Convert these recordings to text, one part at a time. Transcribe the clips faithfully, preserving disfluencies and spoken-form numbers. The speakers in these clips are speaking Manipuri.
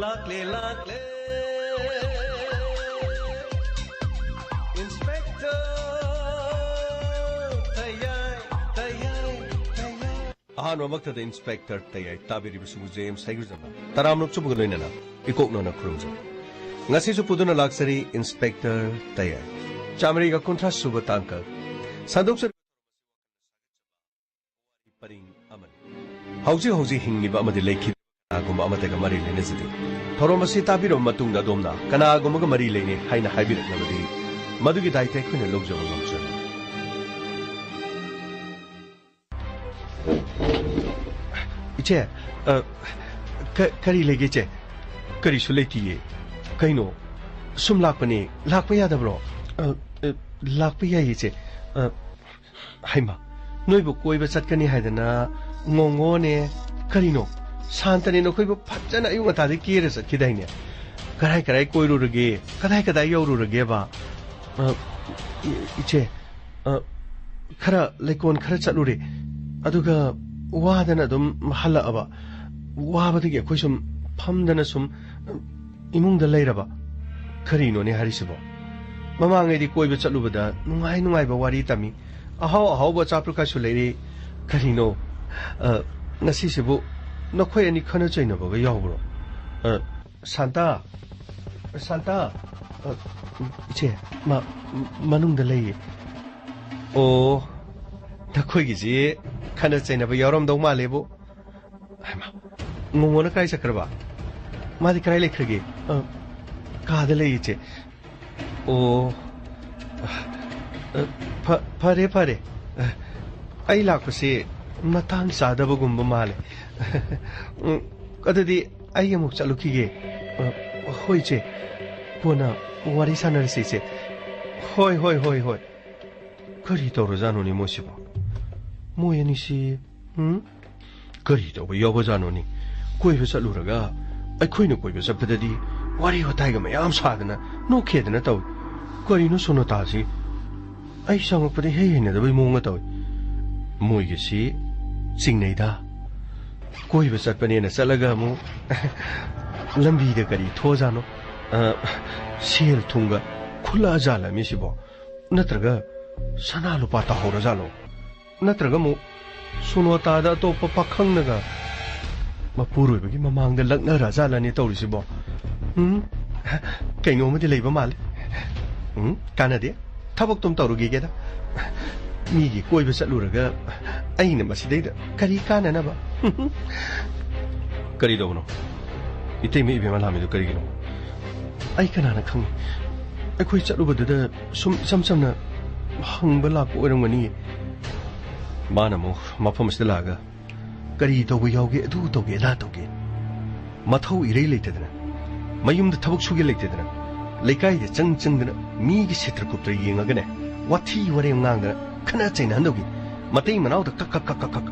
ꯂꯥꯛꯂꯦ, ꯂꯥꯛꯂꯦ, ꯏꯟꯁꯄꯦꯛꯇꯔ ꯇꯌꯥꯏ, ꯇꯌꯥꯏ, ꯇꯌꯥꯏ꯫ ꯑꯍꯥꯟꯕꯃꯛꯇꯗ ꯏꯟꯁꯄꯦꯛꯇꯔ ꯇꯌꯥꯏ ꯇꯥꯕꯤꯔꯤꯕꯁꯤꯕꯨ ꯖꯦ ꯑꯦꯝ ꯁꯩꯒ꯭ꯔꯨꯖꯝꯅ ꯇꯔꯥꯝꯅ ꯑꯣꯛꯆꯕꯒ ꯂꯣꯏꯅꯅ ꯏꯀꯣꯛꯅꯅ ꯈꯨꯔꯨꯝꯖꯔꯤ꯫ ꯉꯁꯤꯁꯨ ꯄꯨꯗꯨꯅ ꯂꯥꯛꯆꯔꯤ ꯏꯟꯁꯄꯦꯛꯇꯔ ꯇꯌꯥꯏ꯫ ꯆꯥꯃꯔꯤꯒ ꯀꯨꯟꯊ꯭ꯔꯥ ꯁꯨꯕ ꯇꯥꯡꯀꯛ ꯁꯟꯗꯣꯛꯆꯔꯤ꯫ ꯄꯔꯤꯡ ꯑꯃꯅꯤ꯫ ꯍꯧꯖꯤꯛ ꯍꯧꯖꯤꯛ ꯍꯤꯡꯂꯤꯕ ꯑꯃꯗꯤ ꯂꯩꯈꯤꯗ꯭ꯔꯤꯕ ꯀꯅꯥꯒꯨꯝꯕ ꯑꯃꯠꯇꯒ ꯃꯔꯤ ꯂꯩꯅꯖꯗꯦ꯫ ꯊꯧꯔꯝ ꯑꯁꯤ ꯇꯥꯕꯤꯔꯕ ꯃꯇꯨꯡꯗ ꯑꯗꯣꯝꯅ ꯀꯅꯥꯒꯨꯝꯕꯒ ꯃꯔꯤ ꯂꯩꯅꯩ ꯍꯥꯏꯅ ꯍꯥꯏꯕꯤꯔꯛꯂꯕꯗꯤ ꯃꯗꯨꯒꯤ ꯗꯥꯏꯇ ꯑꯩꯈꯣꯏꯅ ꯂꯧꯖꯕ ꯉꯝꯖꯔꯣꯏ꯫ ꯏꯆꯦ, ꯑ, ꯀ-, ꯀꯔꯤ ꯂꯩꯒꯦ ꯏꯆꯦ? ꯀꯔꯤꯁꯨ ꯂꯩꯇꯤꯌꯦ꯫ ꯀꯩꯅꯣ? ꯁꯨꯝ ꯂꯥꯛꯄꯅꯦ꯫ ꯂꯥꯛꯄ ꯌꯥꯗꯕ꯭ꯔꯣ? ꯑ, ꯑ, ꯂꯥꯛꯄ ꯌꯥꯏꯌꯦ ꯏꯆꯦ꯫ ꯑ, ꯍꯩꯃꯥ, ꯅꯣꯏꯕꯨ ꯀꯣꯏꯕ ꯆꯠꯀꯅꯤ ꯍꯥꯏꯗꯅ ꯉꯣꯉꯣꯅꯦ, ꯀꯔꯤꯅꯣ, ꯁꯥꯟꯇꯅꯦ ꯅꯈꯣꯏꯕꯨ ꯐꯖꯅ ꯑꯌꯨꯛ ꯉꯟꯇꯥꯗꯒꯤ ꯀꯦꯔ ꯆꯠꯈꯤꯗꯥꯏꯅꯦ? ꯀꯔꯥꯏ ꯀꯔꯥꯏ ꯀꯣꯏꯔꯨꯔꯒꯦ? ꯀꯗꯥꯏ ꯀꯗꯥꯏ ꯌꯧꯔꯨꯔꯒꯦꯕ? ꯑ, ꯏ-, ꯏꯆꯦ, ꯑ, ꯈꯔ ꯂꯩꯀꯣꯟ ꯈꯔ ꯆꯠꯂꯨꯔꯦ, ꯑꯗꯨꯒ ꯋꯥꯗꯅ ꯑꯗꯨꯝ ꯍꯜꯂꯛꯑꯕ꯫ ꯋꯥꯕꯗꯒꯤ ꯑꯩꯈꯣꯏ ꯁꯨꯝ ꯐꯝꯗꯅ ꯁꯨꯝ ꯏꯃꯨꯡꯗ ꯂꯩꯔꯕ꯫ ꯀꯔꯤꯅꯣꯅꯦ ꯍꯥꯏꯔꯤꯁꯤꯕꯣ? ꯃꯃꯥꯡꯉꯩꯗꯤ ꯀꯣꯏꯕ ꯆꯠꯂꯨꯕꯗ ꯅꯨꯡꯉꯥꯏ ꯅꯨꯡꯉꯥꯏꯕ ꯋꯥꯔꯤ ꯇꯝꯃꯤ, ꯑꯍꯥꯎ ꯑꯍꯥꯎꯕ ꯑꯆꯥꯄꯣꯠꯀꯁꯨ ꯂꯩꯔꯤ꯫ ꯀꯔꯤꯅꯣ, ꯑ, ꯉꯁꯤꯁꯤꯕꯨ ꯅꯈꯣꯏ ꯑꯅꯤ ꯈꯠꯅ ꯆꯩꯅꯕꯒ ꯌꯥꯎꯕ꯭ꯔꯣ? ꯑ, ꯁꯥꯟꯇ, ꯁꯥꯟꯇ, ꯑ, ꯏꯆꯦ, ꯃꯥ ꯃꯅꯨꯡꯗ ꯂꯩꯌꯦ꯫ ꯑꯣ, ꯅꯈꯣꯏꯒꯤꯁꯤ ꯈꯠꯅ ꯆꯩꯅꯕ ꯌꯥꯎꯔꯝꯗꯧ ꯃꯥꯜꯂꯦꯕꯨ꯫ ꯍꯩꯃꯥ, ꯉꯣꯉꯣꯅ ꯀꯥꯏ ꯆꯠꯈ꯭ꯔꯕ? ꯃꯥꯗꯤ ꯀꯗꯥꯏ ꯂꯩꯈ꯭ꯔꯒꯦ? ꯑ, ꯀꯥꯗ ꯂꯩ, ꯏꯆꯦ꯫ ꯑꯣ, ꯑ, ꯐ-, ꯐꯔꯦ, ꯐꯔꯦ꯫ ꯑ, ꯑꯩ ꯂꯥꯛꯄꯁꯦ ꯃꯇꯥꯡ ꯆꯥꯗꯕꯒꯨꯝꯕ ꯃꯥꯜꯂꯦ꯫ ꯎꯝ, ꯑꯗꯨꯗꯤ ꯑꯩ ꯑꯃꯨꯛ ꯆꯠꯂꯨꯈꯤꯒꯦ꯫ ꯑ, ꯍꯣꯏ, ꯏꯆꯦ꯫ ꯀꯣꯟꯅ ꯋꯥꯔꯤ ꯁꯥꯟꯅꯔꯁꯤ, ꯏꯆꯦ꯫ ꯍꯣꯏ, ꯍꯣꯏ, ꯍꯣꯏ, ꯍꯣꯏ꯫ ꯀꯔꯤ ꯇꯧꯔꯖꯥꯠꯅꯣꯅꯦ ꯃꯣꯏꯁꯤꯕꯣ? ꯃꯣꯏ ꯑꯅꯤꯁꯤ, ꯎꯝ? ꯀꯔꯤ ꯇꯧꯕ ꯌꯥꯎꯕꯖꯥꯠꯅꯣꯅꯦ? ꯀꯣꯏꯕ ꯆꯠꯂꯨꯔꯒ ꯑꯩꯈꯣꯏꯅ ꯀꯣꯏꯕ ꯆꯠꯄꯗꯗꯤ ꯋꯥꯔꯤ ꯋꯥꯇꯥꯏꯒ ꯃꯌꯥꯝ ꯁꯥꯗꯅ ꯅꯣꯛꯈꯦꯗꯅ ꯇꯧꯏ꯫ ꯀꯔꯤꯅꯣ ꯁꯣꯅꯣꯇꯥꯁꯤ? ꯑꯩ ꯆꯪꯉꯛꯄꯗ ꯏꯍꯩ ꯍꯩꯅꯗꯕꯩ ꯃꯑꯣꯡꯒ ꯇꯧꯏ꯫ ꯃꯣꯏꯒꯤꯁꯤ ꯆꯤꯡꯅꯩꯗ꯫ ꯀꯣꯏꯕ ꯆꯠꯄꯅꯦꯅ ꯆꯠꯂꯒ ꯑꯃꯨꯛ ꯂꯝꯕꯤꯗ ꯀꯔꯤ ꯊꯣꯛꯑꯖꯥꯠꯅꯣ? ꯑ, ꯁꯦꯜ ꯊꯨꯝꯒ ꯈꯨꯜꯂꯛꯑꯖꯥꯠꯂ ꯃꯤꯁꯤꯕꯣ? ꯅꯠꯇ꯭ꯔꯒ ꯁꯅꯥ ꯂꯨꯄꯥ ꯇꯥꯍꯧꯔꯖꯥꯠꯂꯣ? ꯅꯠꯇ꯭ꯔꯒ ꯑꯃꯨꯛ ꯁꯣꯅꯣꯇꯥꯗ ꯑꯇꯣꯞꯄ ꯄꯥꯈꯪꯅꯒ ꯃꯄꯨꯔꯣꯏꯕꯒꯤ ꯃꯃꯥꯡꯗ ꯂꯛꯅꯔꯖꯥꯠꯂꯅꯦ ꯇꯧꯔꯤꯁꯤꯕꯣ? ꯎꯝ, ꯀꯩꯅꯣꯝꯃꯗꯤ ꯂꯩꯕ ꯃꯥꯜꯂꯤ꯫ ꯎꯝ, ꯀꯥꯟꯅꯗꯦ꯫ ꯊꯕꯛꯇꯣꯝ ꯇꯧꯔꯨꯈꯤꯒꯦꯗ꯫ ꯃꯤꯒꯤ ꯀꯣꯏꯕ ꯆꯠꯂꯨꯔꯒ ꯑꯩꯅ ꯃꯁꯤꯗꯩꯗ ꯀꯔꯤ ꯀꯥꯟꯅꯅꯕ? ꯀꯔꯤ ꯇꯧꯕꯅꯣ? ꯏꯇꯩꯃ ꯏꯕꯦꯝꯃ ꯂꯥꯛꯑꯝꯃꯤꯗꯨ ꯀꯔꯤꯒꯤꯅꯣ? ꯑꯩ ꯀꯅꯥꯅ ꯈꯪꯉꯤ? ꯑꯩꯈꯣꯏ ꯆꯠꯂꯨꯕꯗꯨꯗ ꯁꯨꯝ ꯏꯆꯝ ꯆꯝꯅ ꯍꯪꯕ ꯂꯥꯛꯄ ꯑꯣꯏꯔꯝꯒꯅꯤ꯫ ꯃꯥꯅ ꯑꯃꯨꯛ ꯃꯐꯝ ꯑꯁꯤꯗ ꯂꯥꯛꯑꯒ ꯀꯔꯤ ꯇꯧꯕ ꯌꯥꯎꯒꯦ, ꯑꯗꯨ ꯇꯧꯒꯦ, ꯑꯗꯥ ꯇꯧꯒꯦ꯫ ꯃꯊꯧ ꯏꯔꯩ ꯂꯩꯇꯗꯅ, ꯃꯌꯨꯝꯗ ꯊꯕꯛ ꯁꯨꯒꯦ ꯂꯩꯇꯗꯅ, ꯂꯩꯀꯥꯏꯗ ꯆꯪ ꯆꯪꯗꯅ ꯃꯤꯒꯤ ꯁꯤꯇ꯭ꯔ ꯀꯨꯞꯇ꯭ꯔ ꯌꯦꯡꯉꯒꯅꯦ, ꯋꯥꯊꯤ ꯋꯥꯔꯦꯝ ꯉꯥꯡꯗꯅ ꯈꯠꯅ ꯆꯩꯅꯍꯟꯗꯧꯒꯤ꯫ ꯃꯇꯩ ꯃꯅꯥꯎꯗ ꯀꯛ ꯀꯛ ꯀꯛ ꯀꯛ ꯀꯛ꯫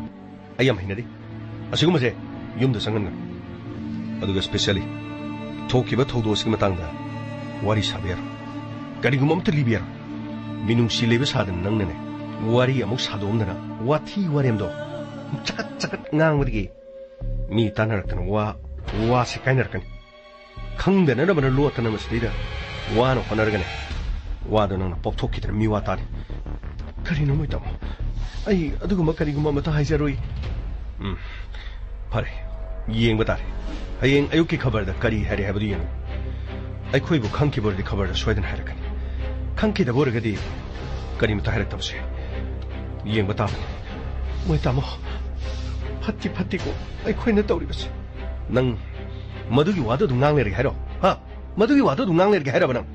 ꯑꯩ ꯌꯥꯝ ꯍꯩꯅꯗꯦ꯫ ꯑꯁꯤꯒꯨꯝꯕꯁꯦ ꯌꯨꯝꯗ ꯆꯪꯍꯟꯒꯅꯨ꯫ ꯑꯗꯨꯒ specially ꯊꯣꯛꯈꯤꯕ ꯊꯧꯗꯣꯛ ꯑꯁꯤꯒꯤ ꯃꯇꯥꯡꯗ ꯋꯥꯔꯤ ꯁꯥꯕ ꯌꯥꯔꯣꯏ꯫ ꯀꯔꯤꯒꯨꯝꯕ ꯑꯃꯠꯇ ꯂꯤꯕ ꯌꯥꯔꯣꯏ꯫ ꯃꯤꯅꯨꯡꯁꯤ ꯂꯩꯕ ꯁꯥꯗꯅ ꯅꯪꯅꯅꯦ, ꯋꯥꯔꯤ ꯑꯃꯨꯛ ꯁꯥꯗꯣꯛꯑꯝꯗꯅ ꯋꯥꯊꯤ ꯋꯥꯔꯦꯝꯗꯣ ꯆꯀꯠ ꯆꯀꯠ ꯉꯥꯡꯕꯗꯒꯤ ꯃꯤ ꯇꯥꯟꯅꯔꯛꯇꯅ ꯋꯥ, ꯋꯥꯁꯦ ꯀꯥꯏꯅꯔꯛꯀꯅꯤ꯫ ꯈꯪꯗꯅꯅꯕꯅ ꯂꯣꯠꯇꯅ ꯃꯁꯤꯗꯩꯗ ꯋꯥꯅ ꯍꯣꯠꯅꯔꯒꯅꯦ, ꯋꯥꯗꯣ ꯅꯪꯅ ꯄꯣꯛꯊꯣꯛꯈꯤꯗꯅ ꯃꯤ ꯋꯥ ꯇꯥꯅꯤ꯫ ꯀꯔꯤꯅꯣ ꯃꯣꯏ ꯇꯥꯃꯣ? ꯑꯩ ꯑꯗꯨꯒꯨꯝꯕ ꯀꯔꯤꯒꯨꯝꯕ ꯑꯃꯠꯇ ꯍꯥꯏꯖꯔꯣꯏ꯫ ꯎꯝ, ꯐꯔꯦ, ꯌꯦꯡꯕ ꯇꯥꯔꯦ꯫ ꯍꯌꯦꯡ ꯑꯌꯨꯛꯀꯤ ꯈꯕꯔꯗ ꯀꯔꯤ ꯍꯥꯏꯔꯦ ꯍꯥꯏꯕꯗꯨ ꯌꯦꯡꯉꯨ꯫ ꯑꯩꯈꯣꯏꯕꯨ ꯈꯪꯈꯤꯕ ꯑꯣꯏꯔꯗꯤ ꯈꯕꯔꯗ ꯁꯣꯏꯗꯅ ꯍꯥꯏꯔꯛꯀꯅꯤ꯫ ꯈꯪꯈꯤꯗꯕ ꯑꯣꯏꯔꯒꯗꯤ ꯀꯔꯤꯃꯇ ꯍꯥꯏꯔꯛꯇꯕꯁꯨ ꯌꯥꯏ꯫ ꯌꯦꯡꯕ ꯇꯥꯕꯅꯤ꯫ ꯃꯣꯏ ꯇꯥꯃꯣ, ꯐꯠꯇꯤ ꯐꯠꯇꯦꯀꯣ ꯑꯩꯈꯣꯏꯅ ꯇꯧꯔꯤꯕꯁꯦ꯫ ꯅꯪ ꯃꯗꯨꯒꯤ ꯋꯥꯗꯨ ꯑꯗꯨꯝ ꯉꯥꯡ ꯂꯩꯔꯒꯦ ꯍꯥꯏꯔꯣ? ꯍꯥ? ꯃꯗꯨꯒꯤ ꯋꯥꯗꯨ ꯑꯗꯨꯝ ꯉꯥꯡ ꯂꯩꯔꯒꯦ ꯍꯥꯏꯔꯕ ꯅꯪ?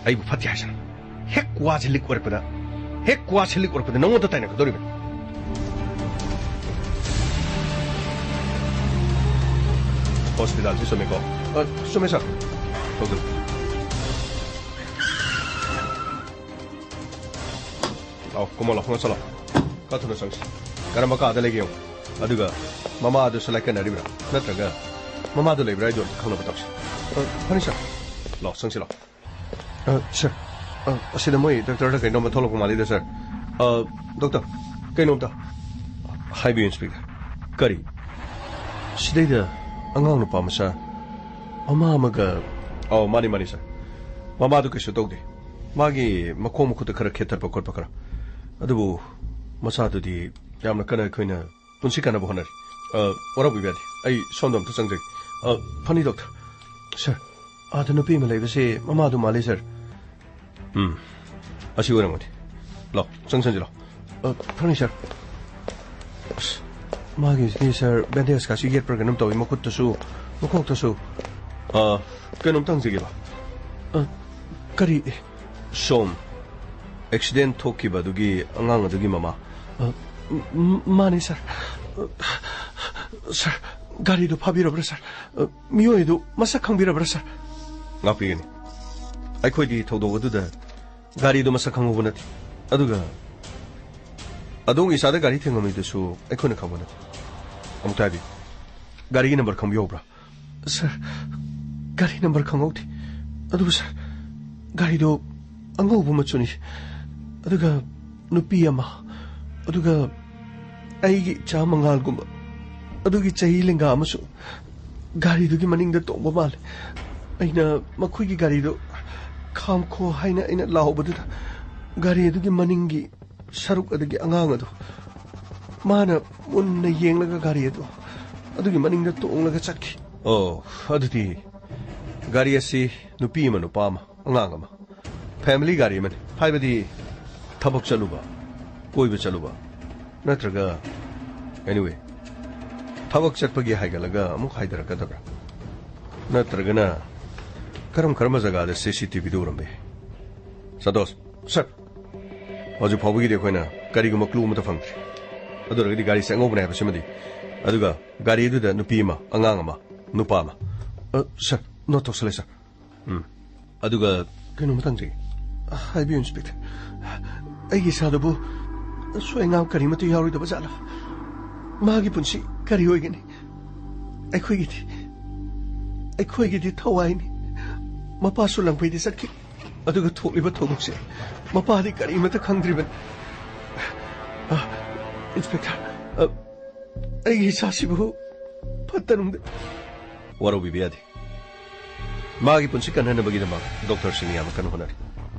ꯑꯩꯕꯨ ꯐꯠꯇꯦ ꯍꯥꯏꯁꯅꯨ꯫ ꯍꯦꯛ ꯋꯥꯁꯦ ꯂꯤꯛ ꯑꯣꯏꯔꯛꯄꯗ, ꯍꯦꯛ ꯋꯥꯁꯦ ꯂꯤꯛ ꯑꯣꯏꯔꯛꯄꯗ ꯅꯪꯉꯣꯟꯗ ꯇꯥꯏꯅꯒꯗꯧꯔꯤꯕꯅꯤ꯫ ꯍꯣꯁꯄꯤꯇꯥꯜꯁꯤ ꯆꯨꯝꯃꯦꯀꯣ? ꯑ, ꯆꯨꯝꯃꯦ, ꯁꯥꯔ꯫ ꯊꯧꯖꯤꯜꯂꯨ꯫ ꯂꯥꯛꯑꯣ, ꯀꯨꯝꯃꯣ, ꯂꯥꯛꯑꯣ, ꯉꯁ ꯂꯥꯛꯑꯣ꯫ ꯈꯔ ꯊꯨꯅ ꯆꯪꯁꯤ꯫ ꯀꯔꯝꯕ ꯀꯥꯗ ꯂꯩꯒꯦ ꯌꯦꯡꯉꯨ꯫ ꯑꯗꯨꯒ ꯃꯃꯥꯗꯨꯁꯨ ꯂꯥꯏꯀꯠꯅꯔꯤꯕ꯭ꯔꯥ? ꯅꯠꯇ꯭ꯔꯒ ꯃꯃꯥꯗꯨ ꯂꯩꯕ꯭ꯔꯥ ꯍꯥꯏꯗꯣ ꯑꯝꯇ ꯈꯪꯅꯕ ꯇꯧꯁꯤ꯫ ꯑ, ꯐꯅꯤ, ꯁꯥꯔ꯫ ꯂꯥꯛꯑꯣ, ꯆꯪꯁꯤ ꯂꯥꯛꯑꯣ꯫ ꯑ, ꯁꯥꯔ, ꯑ, ꯑꯁꯤꯗ ꯃꯣꯏ ꯗꯥꯛꯇꯔꯗ ꯀꯩꯅꯣꯝꯃ ꯊꯣꯛꯂꯛꯄ ꯃꯥꯜꯂꯤꯗ, ꯁꯥꯔ꯫ ꯑ, ꯗꯣꯛꯇꯔ, ꯀꯩꯅꯣꯝꯇ꯫ ꯍꯥꯏꯕꯤꯌꯨ, ꯏꯟꯁꯄꯦꯛꯇꯔ꯫ ꯀꯔꯤ? ꯁꯤꯗꯩꯗ ꯑꯉꯥꯡ ꯅꯨꯄꯥ ꯃꯆꯥ, ꯃꯃꯥ ꯑꯃꯒ꯫ ꯑꯧ, ꯃꯥꯅꯤ, ꯃꯥꯅꯤ, ꯁꯥꯔ꯫ ꯃꯃꯥꯗꯨ ꯀꯩꯁꯨ ꯇꯧꯗꯦ꯫ ꯃꯥꯒꯤ ꯃꯈꯣꯡ ꯃꯈꯨꯠꯇ ꯈꯔ ꯈꯦꯠꯇꯠꯄ ꯈꯣꯠꯄ ꯈꯔ꯫ ꯑꯗꯨꯕꯨ ꯃꯆꯥꯗꯨꯗꯤ ꯌꯥꯝꯅ ꯀꯟꯅ ꯑꯩꯈꯣꯏꯅ ꯄꯨꯟꯁꯤ ꯀꯟꯅꯕ ꯍꯣꯠꯅꯔꯤ꯫ ꯑ, ꯋꯥꯔꯧꯕꯤꯕ ꯌꯥꯗꯦ꯫ ꯑꯩ ꯁꯣꯝꯗ ꯑꯝꯇ ꯆꯪꯖꯒꯦ꯫ ꯑ, ꯐꯅꯤ, ꯗꯣꯛꯇꯔ꯫ ꯁꯥꯔ, ꯑꯥꯗ ꯅꯨꯄꯤ ꯑꯃ ꯂꯩꯕꯁꯦ ꯃꯃꯥꯗꯨ ꯃꯥꯜꯂꯤ, ꯁꯥꯔ꯫ ꯎꯝ, ꯑꯁꯤ ꯑꯣꯏꯔꯝꯒꯅꯤ꯫ ꯂꯥꯎ, ꯆꯪꯁꯟꯁꯤ ꯂꯥꯎ꯫ ꯑ, ꯐꯅꯤ, ꯁꯥꯔ꯫ ꯑꯁ, ꯃꯥꯒꯤꯁꯤꯗꯤ, ꯁꯥꯔ, ꯕꯦꯟꯗꯦꯖꯀꯁꯨ ꯌꯦꯠꯄ꯭ꯔꯥ ꯀꯩꯅꯣꯝ ꯇꯧꯏ, ꯃꯈꯨꯠꯇꯁꯨ, ꯃꯈꯣꯛꯇꯁꯨ꯫ ꯑ, ꯀꯩꯅꯣꯝꯇ ꯍꯪꯖꯒꯦꯕ꯫ ꯑ, ꯀꯔꯤ? ꯁꯣꯝ, ꯑꯦꯛꯁꯤꯗꯦꯟ ꯊꯣꯛꯈꯤꯕ ꯑꯗꯨꯒꯤ ꯑꯉꯥꯡ ꯑꯗꯨꯒꯤ ꯃꯃꯥ? ꯑ, ꯃ-, ꯃꯥꯅꯤ, ꯁꯥꯔ꯫ ꯑ, ꯁꯥꯔ, ꯒꯥꯔꯤꯗꯨ ꯐꯥꯕꯤꯔꯕ꯭ꯔꯥ, ꯁꯥꯔ? ꯑ, ꯃꯤꯑꯣꯏ ꯑꯗꯨ ꯃꯁꯛ ꯈꯪꯕꯤꯔꯕ꯭ꯔꯥ, ꯁꯥꯔ? ꯉꯥꯛꯄꯤꯒꯅꯤ꯫ ꯑꯩꯈꯣꯏꯗꯤ ꯊꯧꯗꯣꯛ ꯑꯗꯨꯗ ꯒꯥꯔꯤꯗꯨ ꯃꯁꯛ ꯈꯪꯍꯧꯕ ꯅꯠꯇꯦ꯫ ꯑꯗꯨꯒ ꯑꯗꯣꯝꯒꯤ ꯏꯆꯥꯗ ꯒꯥꯔꯤ ꯊꯦꯡꯉꯝꯃꯤꯗꯨꯁꯨ ꯑꯩꯈꯣꯏꯅ ꯈꯪꯕ ꯅꯠꯇꯦ꯫ ꯑꯃꯨꯛꯇ ꯍꯥꯏꯕꯤꯌꯨ, ꯒꯥꯔꯤꯒꯤ ꯅꯝꯕꯔ ꯈꯪꯕꯤꯍꯧꯕ꯭ꯔꯥ? ꯁꯥꯔ, ꯒꯥꯔꯤ ꯅꯝꯕꯔ ꯈꯪꯍꯧꯗꯦ꯫ ꯑꯗꯨꯕꯨ ꯁꯥꯔ, ꯒꯥꯔꯤꯗꯣ ꯑꯉꯧꯕ ꯃꯆꯨꯅꯤ꯫ ꯑꯗꯨꯒ ꯅꯨꯄꯤ ꯑꯃ, ꯑꯗꯨꯒ ꯑꯩꯒꯤ ꯏꯆꯥ ꯃꯉꯥꯜꯒꯨꯝꯕ ꯑꯗꯨꯒꯤ ꯆꯍꯤ ꯂꯦꯡꯒꯥ ꯑꯃꯁꯨ ꯒꯥꯔꯤꯗꯨꯒꯤ ꯃꯅꯤꯡꯗ ꯇꯣꯡꯕ ꯃꯥꯜꯂꯦ꯫ ꯑꯩꯅ ꯃꯈꯣꯏꯒꯤ ꯒꯥꯔꯤꯗꯨ "ꯈꯥꯝꯈꯣ" ꯍꯥꯏꯅ ꯑꯩꯅ ꯂꯥꯎꯕꯗꯨꯗ, ꯒꯥꯔꯤ ꯑꯗꯨꯒꯤ ꯃꯅꯤꯡꯒꯤ ꯁꯔꯨꯛ ꯑꯗꯨꯒꯤ ꯑꯉꯥꯡ ꯑꯗꯨ ꯃꯥꯅ ꯃꯨꯟꯅ ꯌꯦꯡꯂꯒ ꯒꯥꯔꯤ ꯑꯗꯨ ꯑꯗꯨꯒꯤ ꯃꯅꯤꯡꯗ ꯇꯣꯡꯂꯒ ꯆꯠꯈꯤ꯫ ꯑꯣ, ꯑꯗꯨꯗꯤ ꯒꯥꯔꯤ ꯑꯁꯤ ꯅꯨꯄꯤ ꯑꯃ, ꯅꯨꯄꯥ ꯑꯃ, ꯑꯉꯥꯡ ꯑꯃ, ꯐꯦꯃꯤꯂꯤ ꯒꯥꯔꯤ ꯑꯃꯅꯤ꯫ ꯍꯥꯏꯕꯗꯤ ꯊꯕꯛ ꯆꯠꯂꯨꯕ, ꯀꯣꯏꯕ ꯆꯠꯂꯨꯕ, ꯅꯠꯇ꯭ꯔꯒ, anyway, ꯊꯕꯛ ꯆꯠꯄꯒꯤ ꯍꯥꯏꯒꯠꯂꯒ ꯑꯃꯨꯛ ꯍꯥꯏꯊꯔꯛꯀꯗꯕ꯭ꯔꯥ? ꯅꯠꯇ꯭ꯔꯒꯅ ꯀꯔꯝ ꯀꯔꯝꯕ ꯖꯒꯥꯗ ꯁꯤ ꯁꯤ ꯇꯤ ꯚꯤꯗꯨ ꯎꯔꯝꯕ ꯌꯥꯏ? ꯁꯟꯇꯣꯁ, ꯁꯥꯔ, ꯍꯧꯖꯤꯛ ꯐꯥꯎꯕꯒꯤꯗꯤ ꯑꯩꯈꯣꯏꯅ ꯀꯔꯤꯒꯨꯝꯕ ꯀ꯭ꯂꯨ ꯑꯃꯠꯇ ꯐꯪꯗ꯭ꯔꯤ꯫ ꯑꯗꯨ ꯑꯣꯏꯔꯒꯗꯤ ꯒꯥꯔꯤꯁꯦ ꯑꯉꯧꯕꯅꯦ ꯍꯥꯏꯕꯁꯤꯃꯗꯤ, ꯑꯗꯨꯒ ꯒꯥꯔꯤꯗꯨꯗ ꯅꯨꯄꯤ ꯑꯃ, ꯑꯉꯥꯡ ꯑꯃ, ꯅꯨꯄꯥ ꯑꯃ꯫ ꯑ, ꯁꯥꯔ, ꯅꯣꯠ ꯇꯧꯁꯜꯂꯦ, ꯁꯥꯔ꯫ ꯎꯝ꯫ ꯑꯗꯨꯒ ꯀꯩꯅꯣꯝꯇ ꯍꯪꯖꯒꯦ꯫ ꯍꯥꯏꯕꯤꯌꯨ, ꯏꯟꯁꯄꯦꯛꯇꯔ꯫ ꯑꯩꯒꯤ ꯏꯆꯥꯗꯨꯕꯨ ꯑꯁꯣꯏ ꯑꯉꯥꯝ ꯀꯔꯤꯃꯠꯇ ꯌꯥꯎꯔꯣꯏꯗꯕ ꯖꯥꯠꯂꯥ? ꯃꯥꯒꯤ ꯄꯨꯟꯁꯤ ꯀꯔꯤ ꯑꯣꯏꯒꯅꯤ? ꯑꯩꯈꯣꯏꯒꯤꯗꯤ, ꯑꯩꯈꯣꯏꯒꯤꯗꯤ ꯊꯋꯥꯏꯅꯤ꯫ ꯃꯄꯥꯁꯨ ꯂꯪꯐꯩꯗ ꯆꯠꯈꯤ꯫ ꯑꯗꯨꯒ ꯊꯣꯛꯂꯤꯕ ꯊꯧꯗꯣꯛꯁꯦ ꯃꯄꯥꯗꯤ ꯀꯔꯤꯃꯠꯇ ꯈꯪꯗ꯭ꯔꯤꯕꯅꯤ꯫ ꯑ, ꯏꯟꯁꯄꯦꯛꯇꯔ, ꯑ, ꯑꯩꯒꯤ ꯏꯆꯥꯁꯤꯕꯨ ꯐꯠꯇ ꯅꯨꯡꯗ ꯋꯥꯔꯧꯕꯤꯕ ꯌꯥꯗꯦ꯫ ꯃꯥꯒꯤ ꯄꯨꯟꯁꯤ ꯀꯟꯅꯅꯕꯒꯤꯗꯃꯛ ꯗꯣꯛꯇꯔꯁꯤꯡꯅ ꯌꯥꯝꯅ ꯀꯟꯅ ꯍꯣꯠꯅꯔꯤ꯫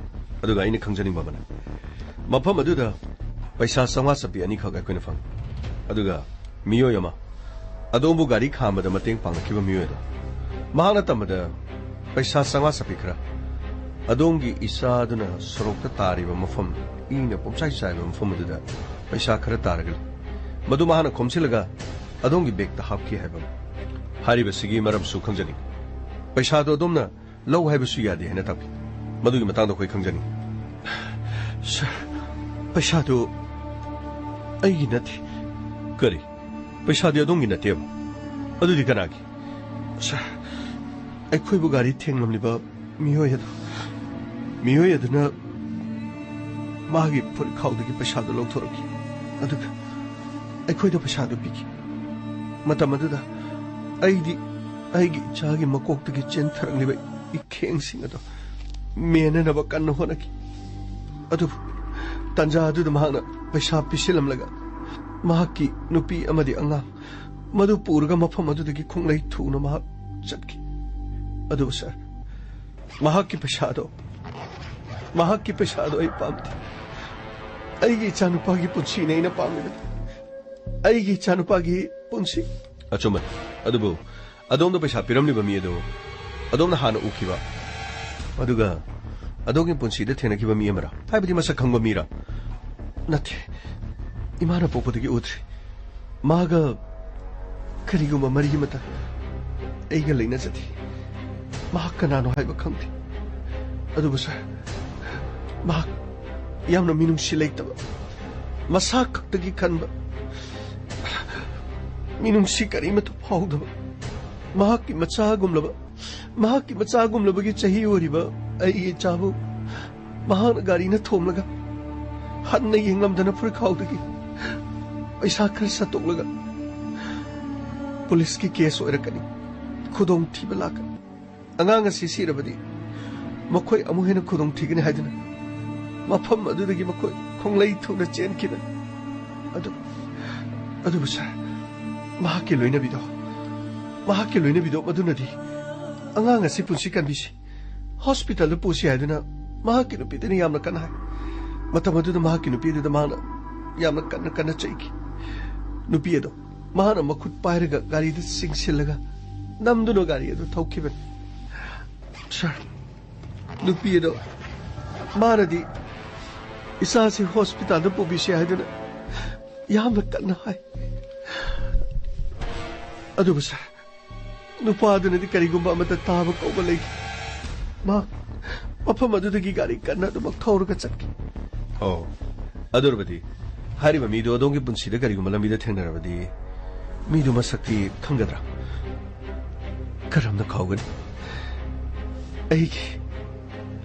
ꯑꯗꯨꯒ ꯑꯩꯅ ꯈꯪꯖꯅꯤꯡꯕ ꯑꯃꯅ, ꯃꯐꯝ ꯑꯗꯨꯗ ꯄꯩꯁꯥ ꯆꯥꯝꯃꯉꯥ ꯆꯞꯄꯤ ꯑꯅꯤꯈꯛ ꯑꯩꯈꯣꯏꯅ ꯐꯪꯉꯤ꯫ ꯑꯗꯨꯒ ꯃꯤꯑꯣꯏ ꯑꯃ, ꯑꯗꯣꯝꯕꯨ ꯒꯥꯔꯤ ꯈꯥꯝꯕꯗ ꯃꯇꯦꯡ ꯄꯥꯡꯂꯛꯈꯤꯕ ꯃꯤꯑꯣꯏ ꯑꯗꯣ, ꯃꯍꯥꯛꯅ ꯇꯝꯕꯗ ꯄꯩꯁꯥ ꯆꯥꯝꯃꯉꯥ ꯆꯞꯄꯤ ꯈꯔ, ꯑꯗꯣꯝꯒꯤ ꯏꯆꯥꯗꯨꯅ ꯁꯣꯔꯣꯛꯇ ꯇꯥꯔꯤꯕ ꯃꯐꯝ, ꯏꯅ ꯄꯨꯝꯆꯥꯏ ꯆꯥꯏꯕ ꯃꯐꯝ ꯑꯗꯨꯗ ꯄꯩꯁꯥ ꯈꯔ ꯇꯥꯔꯒ ꯂꯩ꯫ ꯃꯗꯨ ꯃꯍꯥꯛꯅ ꯈꯣꯝꯖꯤꯜꯂꯒ ꯑꯗꯣꯝꯒꯤ ꯕꯦꯒꯇ ꯍꯥꯞꯈꯤ ꯍꯥꯏꯕ꯫ ꯍꯥꯏꯔꯤꯕꯁꯤꯒꯤ ꯃꯔꯝꯁꯨ ꯈꯪꯖꯅꯤꯡꯏ꯫ ꯄꯩꯁꯥꯗꯣ ꯑꯗꯣꯝꯅ ꯂꯧ ꯍꯥꯏꯕꯁꯨ ꯌꯥꯗꯦ ꯍꯥꯏꯅ ꯇꯥꯛꯄꯤ꯫ ꯃꯗꯨꯒꯤ ꯃꯇꯥꯡꯗ ꯑꯩꯈꯣꯏ ꯈꯪꯖꯅꯤꯡꯏ꯫ ꯁꯥꯔ, ꯄꯩꯁꯥꯗꯨ ꯑꯩꯒꯤ ꯅꯠꯇꯦ꯫ ꯀꯔꯤ? ꯄꯩꯁꯥꯗꯤ ꯑꯗꯣꯝꯒꯤ ꯅꯠꯇꯦꯕ? ꯑꯗꯨꯗꯤ ꯀꯅꯥꯒꯤ? ꯁꯥꯔ, ꯑꯩꯈꯣꯏꯕꯨ ꯒꯥꯔꯤ ꯊꯦꯡꯂꯝꯂꯤꯕ ꯃꯤꯑꯣꯏ ꯑꯗꯨ, ꯃꯤꯑꯣꯏ ꯑꯗꯨꯅ ꯃꯥꯒꯤ ꯐꯨꯔꯤꯠꯈꯥꯎꯗꯒꯤ ꯄꯩꯁꯥꯗꯨ ꯂꯧꯊꯣꯔꯛꯈꯤ, ꯑꯗꯨꯒ ꯑꯩꯈꯣꯏꯗ ꯄꯩꯁꯥꯗꯨ ꯄꯤꯈꯤ꯫ ꯃꯇꯝ ꯑꯗꯨꯗ ꯑꯩꯗꯤ ꯑꯩꯒꯤ ꯏꯆꯥꯒꯤ ꯃꯀꯣꯛꯇꯒꯤ ꯆꯦꯟꯊꯔꯛꯂꯤꯕ ꯏꯈꯦꯡꯁꯤꯡ ꯑꯗꯨ ꯃꯦꯟꯅꯅꯕ ꯀꯟꯅ ꯍꯣꯠꯅꯈꯤ꯫ ꯑꯗꯨꯕꯨ ꯇꯥꯟꯖꯥ ꯑꯗꯨꯗ ꯃꯍꯥꯛꯅ ꯄꯩꯁꯥ ꯄꯤꯁꯤꯜꯂꯝꯂꯒ ꯃꯍꯥꯛꯀꯤ ꯅꯨꯄꯤ ꯑꯃꯗꯤ ꯑꯉꯥꯡ ꯃꯗꯨ ꯄꯨꯔꯒ ꯃꯐꯝ ꯑꯗꯨꯗꯒꯤ ꯈꯣꯡꯂꯩ ꯊꯨꯅ ꯃꯍꯥꯛ ꯆꯠꯈꯤ꯫ ꯑꯗꯨꯕꯨ ꯁꯥꯔ, ꯃꯍꯥꯛꯀꯤ ꯄꯩꯁꯥꯗꯣ, ꯃꯍꯥꯛꯀꯤ ꯄꯩꯁꯥꯗꯣ ꯑꯩ ꯄꯥꯝꯗꯦ꯫ ꯑꯩꯒꯤ ꯏꯆꯥꯅꯨꯄꯥꯒꯤ ꯄꯨꯟꯁꯤꯅꯦ ꯑꯩꯅ ꯄꯥꯝꯂꯤꯕꯗꯤ꯫ ꯑꯩꯒꯤ ꯏꯆꯥꯅꯨꯄꯥꯒꯤ ꯄꯨꯟꯁꯤ꯫ ꯑꯆꯨꯝꯕꯅꯤ꯫ ꯑꯗꯨꯕꯨ ꯑꯗꯣꯝꯗ ꯄꯩꯁꯥ ꯄꯤꯔꯝꯂꯤꯕ ꯃꯤ ꯑꯗꯨ ꯑꯗꯣꯝꯅ ꯍꯥꯟꯅ ꯎꯈꯤꯕ, ꯑꯗꯨꯒ ꯑꯗꯣꯝꯒꯤ ꯄꯨꯟꯁꯤꯗ ꯊꯦꯡꯅꯈꯤꯕ ꯃꯤ ꯑꯃꯔ? ꯍꯥꯏꯕꯗꯤ ꯃꯁꯛ ꯈꯪꯕ ꯃꯤꯔ? ꯅꯠꯇꯦ꯫ ꯏꯃꯥꯅ ꯄꯣꯛꯄꯗꯒꯤ ꯎꯗ꯭ꯔꯤ꯫ ꯃꯥꯒ ꯀꯔꯤꯒꯨꯝꯕ ꯃꯔꯤ ꯑꯃꯠꯇ ꯑꯩꯒ ꯂꯩꯅꯖꯗꯦ꯫ ꯃꯍꯥꯛ ꯀꯅꯥꯅꯣ ꯍꯥꯏꯕ ꯈꯪꯗꯦ꯫ ꯑꯗꯨꯕꯨ ꯁꯥꯔ, ꯃꯍꯥꯛ ꯌꯥꯝꯅ ꯃꯤꯅꯨꯡꯁꯤ ꯂꯩꯇꯕ, ꯃꯁꯥ ꯈꯛꯇꯒꯤ ꯈꯟꯕ, ꯃꯤꯅꯨꯡꯁꯤ ꯀꯔꯤꯃꯠꯇ ꯐꯥꯎꯗꯕ, ꯃꯍꯥꯛꯀꯤ ꯃꯆꯥꯒꯨꯝꯂꯕ, ꯃꯍꯥꯛꯀꯤ ꯃꯆꯥꯒꯨꯝꯂꯕꯒꯤ ꯆꯍꯤ ꯑꯣꯏꯔꯤꯕ ꯑꯩꯒꯤ ꯏꯆꯥꯕꯨ ꯃꯍꯥꯛꯅ ꯒꯥꯔꯤꯅ ꯊꯣꯝꯂꯒ ꯍꯟꯅ ꯌꯦꯡꯂꯝꯗꯅ ꯐꯨꯔꯤꯠꯈꯥꯎꯗꯒꯤ ꯄꯩꯁꯥ ꯈꯔ ꯁꯠꯇꯣꯛꯂꯒ ꯄꯨꯂꯤꯁꯀꯤ ꯀꯦꯁ ꯑꯣꯏꯔꯛꯀꯅꯤ, ꯈꯨꯗꯣꯡꯊꯤꯕ ꯂꯥꯛꯀꯅꯤ꯫ ꯑꯉꯥꯡ ꯑꯁꯤ ꯁꯤꯔꯕꯗꯤ ꯃꯈꯣꯏ ꯑꯃꯨꯛ ꯍꯦꯟꯅ ꯈꯨꯗꯣꯡ ꯊꯤꯒꯅꯤ ꯍꯥꯏꯗꯨꯅ ꯃꯐꯝ ꯑꯗꯨꯗꯒꯤ ꯃꯈꯣꯏ ꯈꯣꯡꯂꯩ ꯊꯨꯅ ꯆꯦꯟꯈꯤꯕꯅꯤ꯫ ꯑꯗꯨ, ꯑꯗꯨꯕꯨ ꯁꯥꯔ, ꯃꯍꯥꯛꯀꯤ ꯂꯣꯏꯅꯕꯤꯗꯣ ꯃꯍꯥꯛꯀꯤ ꯂꯣꯏꯅꯕꯤꯗꯣ ꯃꯗꯨꯅꯗꯤ ꯑꯉꯥꯡ ꯑꯁꯤ ꯄꯨꯟꯁꯤ ꯀꯟꯕꯤꯁꯤ, ꯍꯣꯁꯄꯤꯇꯥꯜꯗ ꯄꯨꯁꯤ ꯍꯥꯏꯗꯨꯅ ꯃꯍꯥꯛꯀꯤ ꯅꯨꯄꯤꯗꯨꯅ ꯌꯥꯝꯅ ꯀꯟꯅ ꯍꯥꯏ꯫ ꯃꯇꯝ ꯑꯗꯨꯗ ꯃꯍꯥꯛꯀꯤ ꯅꯨꯄꯤ ꯑꯗꯨꯗ ꯃꯍꯥꯛꯅ ꯌꯥꯝꯅ ꯀꯟꯅ ꯀꯟꯅ ꯆꯩꯈꯤ꯫ ꯅꯨꯄꯤ ꯑꯗꯣ ꯃꯍꯥꯛꯅ ꯃꯈꯨꯠ ꯄꯥꯏꯔꯒ ꯒꯥꯔꯤꯗ ꯆꯤꯡꯁꯤꯜꯂꯒ ꯅꯝꯗꯨꯅ ꯒꯥꯔꯤ ꯑꯗꯨ ꯊꯧꯈꯤꯕꯅꯤ꯫ ꯁꯥꯔ, ꯅꯨꯄꯤ ꯑꯗꯣ ꯃꯥꯅꯗꯤ ꯏꯆꯥꯁꯤ ꯍꯣꯁꯄꯤꯇꯥꯜꯗ ꯄꯨꯕꯤꯁꯤ ꯍꯥꯏꯗꯨꯅ ꯌꯥꯝꯅ ꯀꯟꯅ ꯍꯥꯏ꯫ ꯑꯗꯨꯕꯨ ꯁꯥꯔ, ꯅꯨꯄꯥꯗꯨꯅꯗꯤ ꯀꯔꯤꯒꯨꯝꯕ ꯑꯃꯠꯇ ꯇꯥꯕ ꯀꯧꯕ ꯂꯩꯈꯤ꯫ ꯃꯥ ꯃꯐꯝ ꯑꯗꯨꯗꯒꯤ ꯒꯥꯔꯤ ꯀꯟꯅ ꯑꯗꯨꯃꯛ ꯊꯧꯔꯒ ꯆꯠꯈꯤ꯫ ꯑꯣ, ꯑꯗꯨ ꯑꯣꯏꯔꯕꯗꯤ ꯍꯥꯏꯔꯤꯕ ꯃꯤꯗꯨ ꯑꯗꯣꯝꯒꯤ ꯄꯨꯟꯁꯤꯗ ꯀꯔꯤꯒꯨꯝꯕ ꯂꯝꯕꯤꯗ ꯊꯦꯡꯅꯔꯕꯗꯤ ꯃꯤꯗꯨ ꯃꯁꯛꯇꯤ ꯈꯪꯒꯗ꯭ꯔꯥ? ꯀꯔꯝꯅ ꯀꯥꯎꯒꯅꯤ? ꯑꯩꯒꯤ,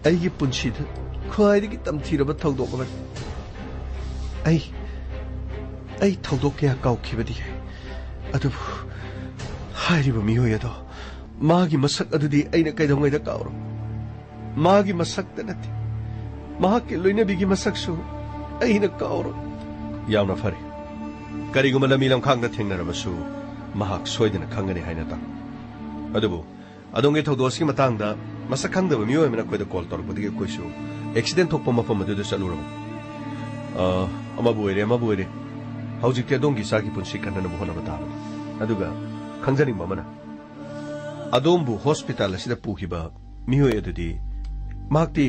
ꯑꯩꯒꯤ ꯄꯨꯟꯁꯤꯗ ꯈ꯭ꯋꯥꯏꯗꯒꯤ ꯇꯝꯊꯤꯔꯕ ꯊꯧꯗꯣꯛ ꯑꯃꯅꯤ꯫ ꯑꯩ, ꯑꯩ ꯊꯧꯗꯣꯛ ꯀꯌꯥ ꯀꯥꯎꯈꯤꯕꯗꯤ ꯌꯥꯏ, ꯑꯗꯨꯕꯨ ꯍꯥꯏꯔꯤꯕ ꯃꯤꯑꯣꯏ ꯑꯗꯣ, ꯃꯥꯒꯤ ꯃꯁꯛ ꯑꯗꯨꯗꯤ ꯑꯩꯅ ꯀꯩꯗꯧꯉꯩꯗ ꯀꯥꯎꯔꯣꯏ? ꯃꯥꯒꯤ ꯃꯁꯛꯇ ꯅꯠꯇꯦ, ꯃꯍꯥꯛꯀꯤ ꯂꯣꯏꯅꯕꯤꯒꯤ ꯃꯁꯛꯁꯨ ꯑꯩꯅ ꯀꯥꯎꯔꯣꯏ꯫ ꯌꯥꯝꯅ ꯐꯔꯦ꯫ ꯀꯔꯤꯒꯨꯝꯕ ꯂꯝꯕꯤ ꯂꯝꯈꯥꯡꯗ ꯊꯦꯡꯅꯔꯕꯁꯨ ꯃꯍꯥꯛ ꯁꯣꯏꯗꯅ ꯈꯪꯒꯅꯤ ꯍꯥꯏꯅ ꯇꯥꯡ꯫ ꯑꯗꯨꯕꯨ ꯑꯗꯣꯝꯒꯤ ꯊꯧꯗꯣꯛ ꯑꯁꯤꯒꯤ ꯃꯇꯥꯡꯗ ꯃꯁꯛ ꯈꯪꯗꯕ ꯃꯤꯑꯣꯏ ꯑꯃꯅ ꯑꯩꯈꯣꯏꯗ ꯀꯣꯜ ꯇꯧꯔꯛꯄꯗꯒꯤ ꯑꯩꯈꯣꯏꯁꯨ ꯑꯦꯛꯁꯤꯗꯦꯟ ꯊꯣꯛꯄ ꯃꯐꯝ ꯑꯗꯨꯗ ꯆꯠꯂꯨꯔꯕꯅꯤ꯫ ꯑ, ꯑꯃꯕꯨ ꯑꯣꯏꯔꯦ, ꯑꯃꯕꯨ ꯑꯣꯏꯔꯦ, ꯍꯧꯖꯤꯛꯇꯤ ꯑꯗꯣꯝꯒꯤ ꯏꯆꯥꯒꯤ ꯄꯨꯟꯁꯤ ꯀꯟꯅꯅꯕ ꯍꯣꯠꯅꯕ ꯇꯥꯕꯅꯤ꯫ ꯑꯗꯨꯒ ꯈꯪꯖꯅꯤꯡꯕ ꯑꯃꯅ, ꯑꯗꯣꯝꯕꯨ ꯍꯣꯁꯄꯤꯇꯥꯜ ꯑꯁꯤꯗ ꯄꯨꯈꯤꯕ ꯃꯤꯑꯣꯏ ꯑꯗꯨꯗꯤ ꯃꯍꯥꯛꯇꯤ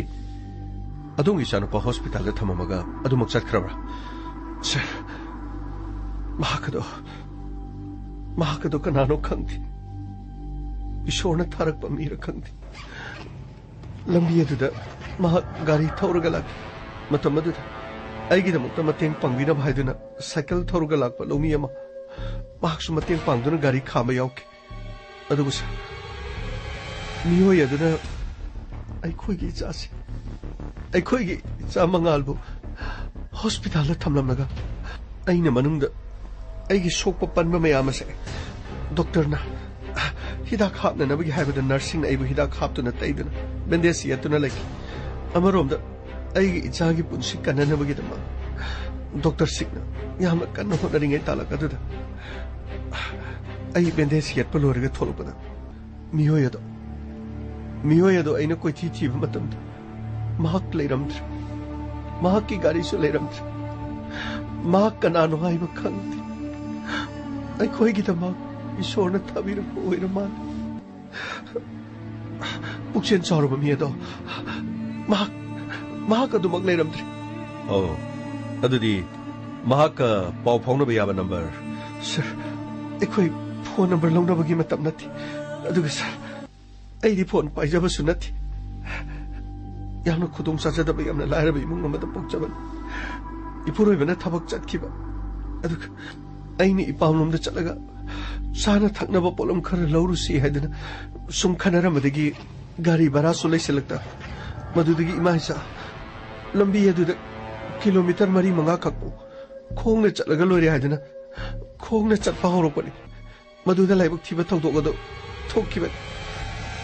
ꯑꯗꯣꯝꯒꯤ ꯏꯆꯥꯅꯨꯄꯥ ꯍꯣꯁꯄꯤꯇꯥꯜꯗ ꯊꯝꯃꯝꯃꯒ ꯑꯗꯨꯃꯛ ꯆꯠꯈ꯭ꯔꯕ꯭ꯔꯥ? ꯁꯥꯔ, ꯃꯍꯥꯛ ꯑꯗꯣ, ꯃꯍꯥꯛ ꯑꯗꯣ ꯀꯅꯥꯅꯣ ꯈꯪꯗꯦ꯫ ꯏꯁꯣꯔꯅ ꯊꯥꯔꯛꯄ ꯃꯤꯔ ꯈꯪꯗꯦ꯫ ꯂꯝꯕꯤ ꯑꯗꯨꯗ ꯃꯍꯥꯛ ꯒꯥꯔꯤ ꯊꯧꯔꯒ ꯂꯥꯛꯈꯤ꯫ ꯃꯇꯝ ꯑꯗꯨꯗ ꯑꯩꯒꯤꯗꯃꯛꯇ ꯃꯇꯦꯡ ꯄꯥꯡꯕꯤꯅꯕ ꯍꯥꯏꯗꯨꯅ ꯁꯥꯏꯀꯜ ꯊꯧꯔꯒ ꯂꯥꯛꯄ ꯂꯧꯃꯤ ꯑꯃ ꯃꯍꯥꯛꯁꯨ ꯃꯇꯦꯡ ꯄꯥꯡꯗꯨꯅ ꯒꯥꯔꯤ ꯈꯥꯝꯕ ꯌꯥꯎꯈꯤ꯫ ꯑꯗꯨꯕꯨ ꯁꯥꯔ, ꯃꯤꯑꯣꯏ ꯑꯗꯨꯅ ꯑꯩꯈꯣꯏꯒꯤ ꯏꯆꯥꯁꯤ, ꯑꯩꯈꯣꯏꯒꯤ ꯏꯆꯥ ꯃꯉꯥꯜꯕꯨ ꯍꯣꯁꯄꯤꯇꯥꯜꯗ ꯊꯝꯂꯝꯂꯒ ꯑꯩꯅ ꯃꯅꯨꯡꯗ ꯑꯩꯒꯤ ꯁꯣꯛꯄ ꯄꯟꯕ ꯃꯌꯥꯝ ꯑꯁꯦ ꯗꯣꯛꯇꯔꯅ ꯍꯤꯗꯥꯛ ꯍꯥꯞꯅꯅꯕꯒꯤ ꯍꯥꯏꯕꯗ ꯅꯔꯁꯁꯤꯡꯅ ꯑꯩꯕꯨ ꯍꯤꯗꯥꯛ ꯍꯥꯞꯇꯨꯅ ꯇꯩꯗꯨꯅ ꯕꯦꯟꯗꯦꯖ ꯌꯦꯠꯇꯨꯅ ꯂꯩꯈꯤ꯫ ꯑꯃꯔꯣꯝꯗ ꯑꯩꯒꯤ ꯏꯆꯥꯒꯤ ꯄꯨꯟꯁꯤ ꯀꯟꯅꯅꯕꯒꯤꯗꯃꯛ ꯗꯣꯛꯇꯔꯁꯤꯡꯅ ꯌꯥꯝꯅ ꯀꯟꯅ ꯍꯣꯠꯅꯔꯤꯉꯩ ꯇꯥꯂꯛ ꯑꯗꯨꯗ ꯑꯩ ꯕꯦꯟꯗꯦꯖ ꯌꯦꯠꯄ ꯂꯣꯏꯔꯒ ꯊꯣꯛꯂꯛꯄꯗ ꯃꯤꯑꯣꯏ ꯑꯗꯣ, ꯃꯤꯑꯣꯏ ꯑꯗꯣ ꯑꯩꯅ ꯀꯣꯏꯊꯤ ꯊꯤꯕ ꯃꯇꯝꯗ ꯃꯍꯥꯛ ꯂꯩꯔꯝꯗ꯭ꯔꯦ꯫ ꯃꯍꯥꯛꯀꯤ ꯒꯥꯔꯤꯁꯨ ꯂꯩꯔꯝꯗ꯭ꯔꯦ꯫ ꯃꯍꯥꯛ ꯀꯅꯥꯅꯣ ꯍꯥꯏꯕ ꯈꯪꯗꯦ꯫ ꯑꯩꯈꯣꯏꯒꯤꯗꯃꯛ ꯏꯁꯣꯔꯅ ꯊꯥꯕꯤꯔꯛꯄ ꯑꯣꯏꯔ ꯃꯥꯜꯂꯦ꯫ ꯄꯨꯛꯆꯦꯜ ꯆꯥꯎꯔꯕ ꯃꯤ ꯑꯗꯣ ꯃꯍꯥꯛ, ꯃꯍꯥꯛ ꯑꯗꯨꯃꯛ ꯂꯩꯔꯝꯗ꯭ꯔꯦ꯫ ꯑꯣ, ꯑꯗꯨꯗꯤ ꯃꯍꯥꯛꯀ ꯄꯥꯎ ꯐꯥꯎꯅꯕ ꯌꯥꯕ ꯅꯝꯕꯔ? ꯁꯥꯔ, ꯑꯩꯈꯣꯏ ꯐꯣꯟ ꯅꯝꯕꯔ ꯂꯧꯅꯕꯒꯤ ꯃꯇꯝ ꯅꯠꯇꯦ꯫ ꯑꯗꯨꯒ ꯁꯥꯔ, ꯑꯩꯗꯤ ꯐꯣꯟ ꯄꯥꯏꯖꯕꯁꯨ ꯅꯠꯇꯦ꯫ ꯌꯥꯝꯅ ꯈꯨꯗꯣꯡ ꯆꯥꯖꯗꯕ, ꯌꯥꯝꯅ ꯂꯥꯏꯔꯕ ꯏꯃꯨꯡ ꯑꯃꯗ ꯄꯣꯛꯆꯕꯅꯤ꯫ ꯏꯄꯨꯔꯣꯏꯕꯅ ꯊꯕꯛ ꯆꯠꯈꯤꯕ, ꯑꯗꯨꯒ ꯑꯩꯅ ꯏꯄꯥꯝꯂꯣꯝꯗ ꯆꯠꯂꯒ ꯆꯥꯅ ꯊꯛꯅꯕ ꯄꯣꯠꯂꯝ ꯈꯔ ꯂꯧꯔꯨꯁꯤ ꯍꯥꯏꯗꯅ ꯁꯨꯝ ꯈꯟꯅꯔꯝꯕꯗꯒꯤ ꯒꯥꯔꯤ ꯚꯔꯥꯁꯨ ꯂꯩꯁꯤꯜꯂꯛꯇ, ꯃꯗꯨꯗꯒꯤ ꯏꯃꯥ ꯏꯆꯥ ꯂꯝꯕꯤ ꯑꯗꯨꯗ ꯀꯤꯂꯣꯃꯤꯇꯔ ꯃꯔꯤ ꯃꯉꯥ ꯈꯛꯄꯨ ꯈꯣꯡꯅ ꯆꯠꯂꯒ ꯂꯣꯏꯔꯦ ꯍꯥꯏꯗꯅ ꯈꯣꯡꯅ ꯆꯠꯄ ꯍꯧꯔꯛꯄꯅꯤ꯫ ꯃꯗꯨꯗ ꯂꯥꯏꯕꯛ ꯊꯤꯕ ꯊꯧꯗꯣꯛ ꯑꯗꯨ ꯊꯣꯛꯈꯤꯕꯅꯤ꯫